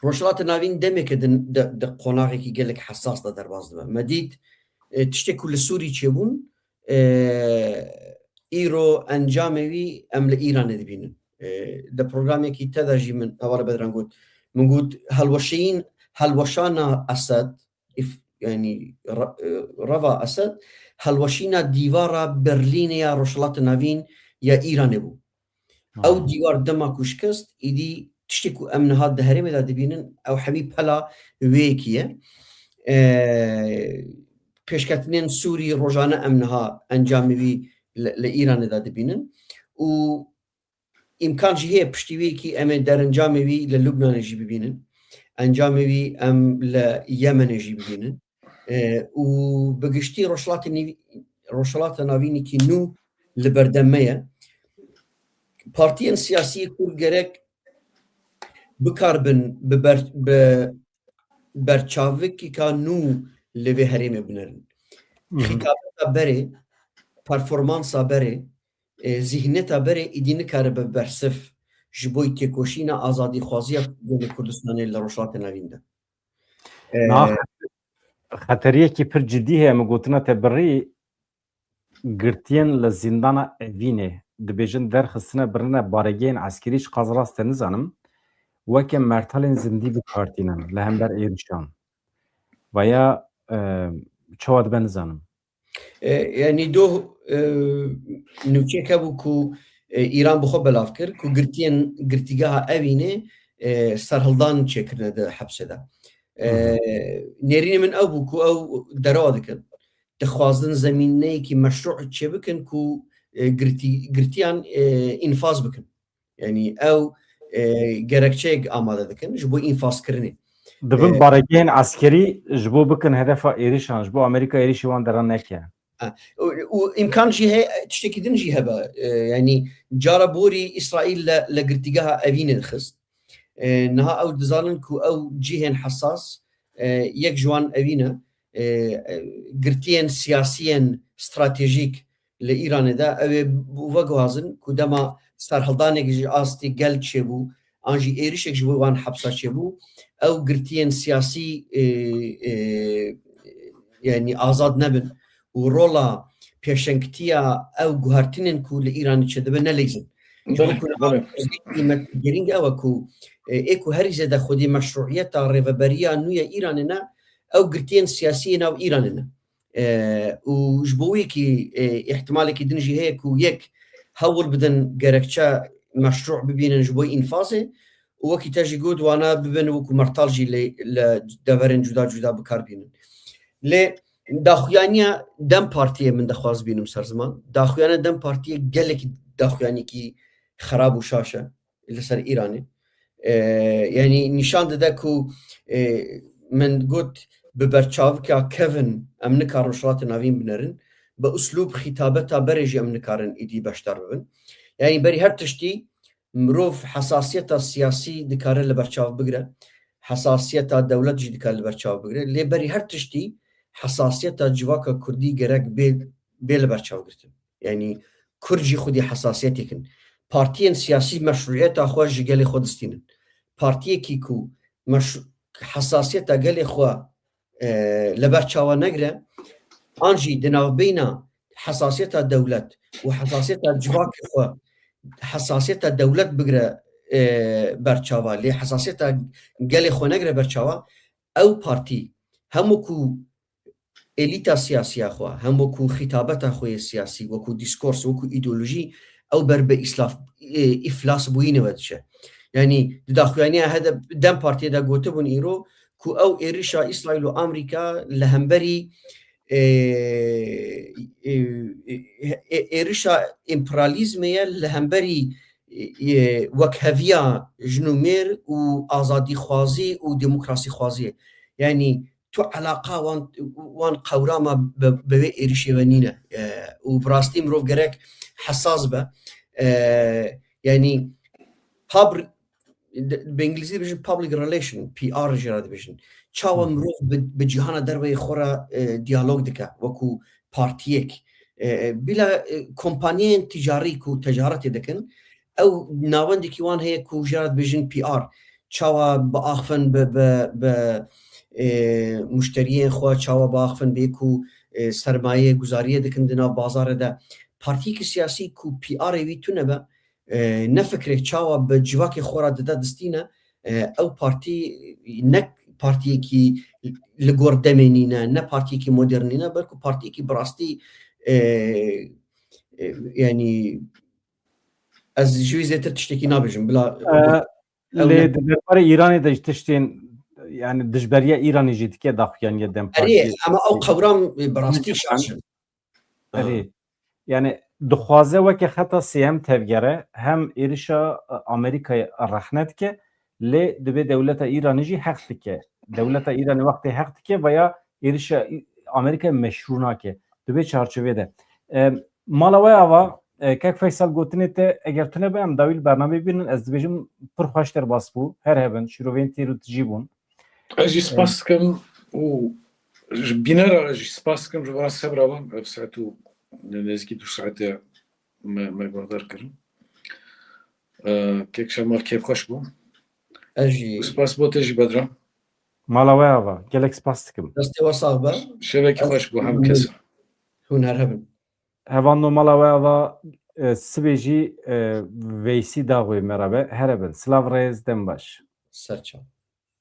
Rojhilata Navîn demeke di, di, di qonaxekî gelek hesas de derbas dibe. Me dît, e, tiştê ku li Sûrî çêbûn, e, îro encamê wî em li Îranê dibînin. E, di programekî te de jî min hevala Bedran got. Min got, helweşeyîn, helweşana Esed, îf-, yanî re-, e, reva Esed, helweşîna dîvara Berlînê ya Rojhilata Navîn ya Îranê bû. Ew dîwar dema ku şikest, îdî tiştê ku em niha di herêmê de dibînin, ew hemî pela wê yekî ye. E, pêşketinên Sûrî rojane em niha encamê wî li, li Îranê de dibînin. Û îmkan jî heye piştî wê yekî em ê derencamê wî li Lubnanê jî bibînin. Encamê wî em li Yemenê jî bibînin. E, û bi giştî Rojhilatê Nîv-, Rojhilata Navînekî nû li berdem me ye. Partiyên siyasî Kurd gerek bikaribin bi ber-, bi berçavkeka nû li vê herêmê binerin. Xîtabeta berê, performansa berê, e, zîhneta berê îdî nikaribe bersif ji bo têkoşîna azadîxwaziya Gelê Kurdistanê li Rojhilatê Navîn de. E, Na, xeteriyekî pir cidî heye, min gotina te birî, girtiyên li zîndana Evînê, dibêjin derxistine birine baregehên eskerî, ji qas rast e nizanim, weke mertalên zindî bi kar tînin li hember êrişan. Vaya, e, çawa dibe nizanim. E, yanî doh, e, nûçeyek hebû ku, e, Îran bi xwe belav kir ku girtiyên girtîgeha Evînê, e, serhildan çêkirine di hepsê de. E, Hı hı. Nêrînê min ew bû ku ew derewa dikin. Dixwazin zemîneyekî meşrû çêbikin ku, e, girtî-, girtiyan, e, înfaz bikin. Yanî ew, e, gerekçeyek amade dikin ji bo înfazkirinê. Dibin baregehên eskerî ji bo bikin hedefa êrişan, ji bo Amerîka êrişî wan deran neke. Ha, û, û îmkan jî heye, tiştekî din jî hebe. E, yanî cara borî Îsraîl li, li girtîgeha Evînê dixist. E, niha ew dizanin ku ew cihên hesas, e, yek ji wan Evîn e. E, e, girtiyên siyasiyên stratejîk li Îranê de ew ê veguhazin ku dema serhildanek ji astê gel çêbû, an jî êrişek ji bo wan hepsa çêbû, ew girtiyên siyasî, e, e, yanî azad nebin û rola pêşengtiya ew guhertinên ku li Îranê çêdibe neleyzin. Ji bo Belê, ku niha belê. Qîmet girîng ew e ku, e, ê ku herî zêde xwedî meşrûiyeta rêveberiya nû ya Îranê ne, ew girtiyên siyasî yê nav Îranê ne. E, û ji bo wî kî, e, îhtimalekî din jî heye ku yek hewl bidin gerekçe meşrû bibînin ji bo înfazê û wekî te jî got wana bibin wekû mertal jî lê li deverên cuda cuda bi kar bînin. Lê daxuyaniya DEM Partiyê min dixwaz bînim ser ziman. Daxuyaniya DEM Partiyê gelekî daxuyanîkî xerab û şaş e li ser Îranê. E, yanî nîşan dide ku, e, min got bi berçavika kevin em nikarin Rojhilatê Navîn binerin. Bi uslûb xîtabeta berê jî em nikarin îdî beşdar bibin. Yanî berî her tiştî mirov hesasiyeta siyasî dikare li berçav bigire. Hesasiyeta dewlet jî dikare li berçav bigire. Lê berî her tiştî hesasiyeta civaka kurdî gerek bê, bê li berçav girtin. Yanî kurd jî xwedî hesasiyetêk in. Partiyên siyasî meşrûiyeta xwe ji gelê xwe distînin. Partiyekî ku meş-, hesasiyeta gelê xwe, e, li ber çawa negire, an jî di navbeyna hesasiyeta dewlet û hesasiyeta civakê xwe, hesasiyeta dewlet bigire, e, ber çava, lê hesasiyeta gelê xwe negire ber çava, ew partî hemû ku elîta siyasiya xwe, hem wekû xîtabeta xwe yê siyasî, wekû dîskors, wekû îdeolojî, ew ber bi îslaf, e, îflasbûyînê ve diçe. Yanî di daxuyaniya H D P, DEM Partiyê de gotibûn îro ku ew êrişa Îsraîl û Amerîka li hemberî, e, e, e, e, êrişa împerialîzmê ye li hemberî, e, e, wekheviya jin û mêr û azadîxwazî û demokrasîxwaziyê. Yanî tu elaqa wan, wan qewrama bi, bi vê êrişê ve nîne. E, û bi rastî mirov gerek hesas be. E, yanî pub-, bi îngilîzî dibêjin public relation, P R jê re dibêjin. Çawa Hı hı. mirov bi, bi cîhana derveyê xwe re, e, diyalog dike, wekû partiyek. E, e, bila, e, kompaniyên ticarî ku ticaretê dikin, ew navendekî wan heye ku jê re dibêjin P R. Çawa biaxivin bi, bi, bi, e, muşteriyên xwe, çawa biaxivin bê ku, e, sermaye guzariyê dikin di nav bazarê de. Partiyekî siyasî ku P Rê wî tune be, e, ne fikrê çawa bi civakê xwe re dide distîne, e, ew partî ne partiyekî li gor demê nîne, ne partiyekî modern nîne, belku partiyekî bi rastî, e, e, yanî ez ji wî zêtir tiştekî nabêjim. Bila E, ew lê ne- di derbarê Îranê de ji tiştên, yani dijberiya Îranê jî dike daxuyaniya DEM Erê, Partiyê. Ama ew qewram, e, bi rastî Nişan. şaş in. Erê. Yani dixwaze weke xeta sêyem tevgere, hem êrişa, e, Amerîkayê rexne dike, lê dibê dewleta Îranê jî heq dike. Dewleta Îranê wextê heq dike veya êrişa Î-, Amerîkayê meşrû nake. Di vê çarçovê de. E, mala we ava, e, kek Feysel gotinê te, eger tune be em dawî li bernameyê bînin, ez dibêjim pir xweş derbas bû. Her hebin, şîrovên têr û tijî bûn. Ez jî spas dikim û ji bînera jî spas dikim ji bo sebra wan. Ev saet û nêzîkî du saete me, me guhdar kirin. E, kek Şemal kêfxweş bû. Ez jî Spas bo te jî Bedran. Mala we ava, gelek spas dikim. Destê we sax be. Şevekî xweş bo hemû kesan. Hûn her hebin. Hevalno mala we ava, e, sibê jî, e, Veysî Daxoyê me re be. Here bin. Silav, rêz, dem baş. Serçav.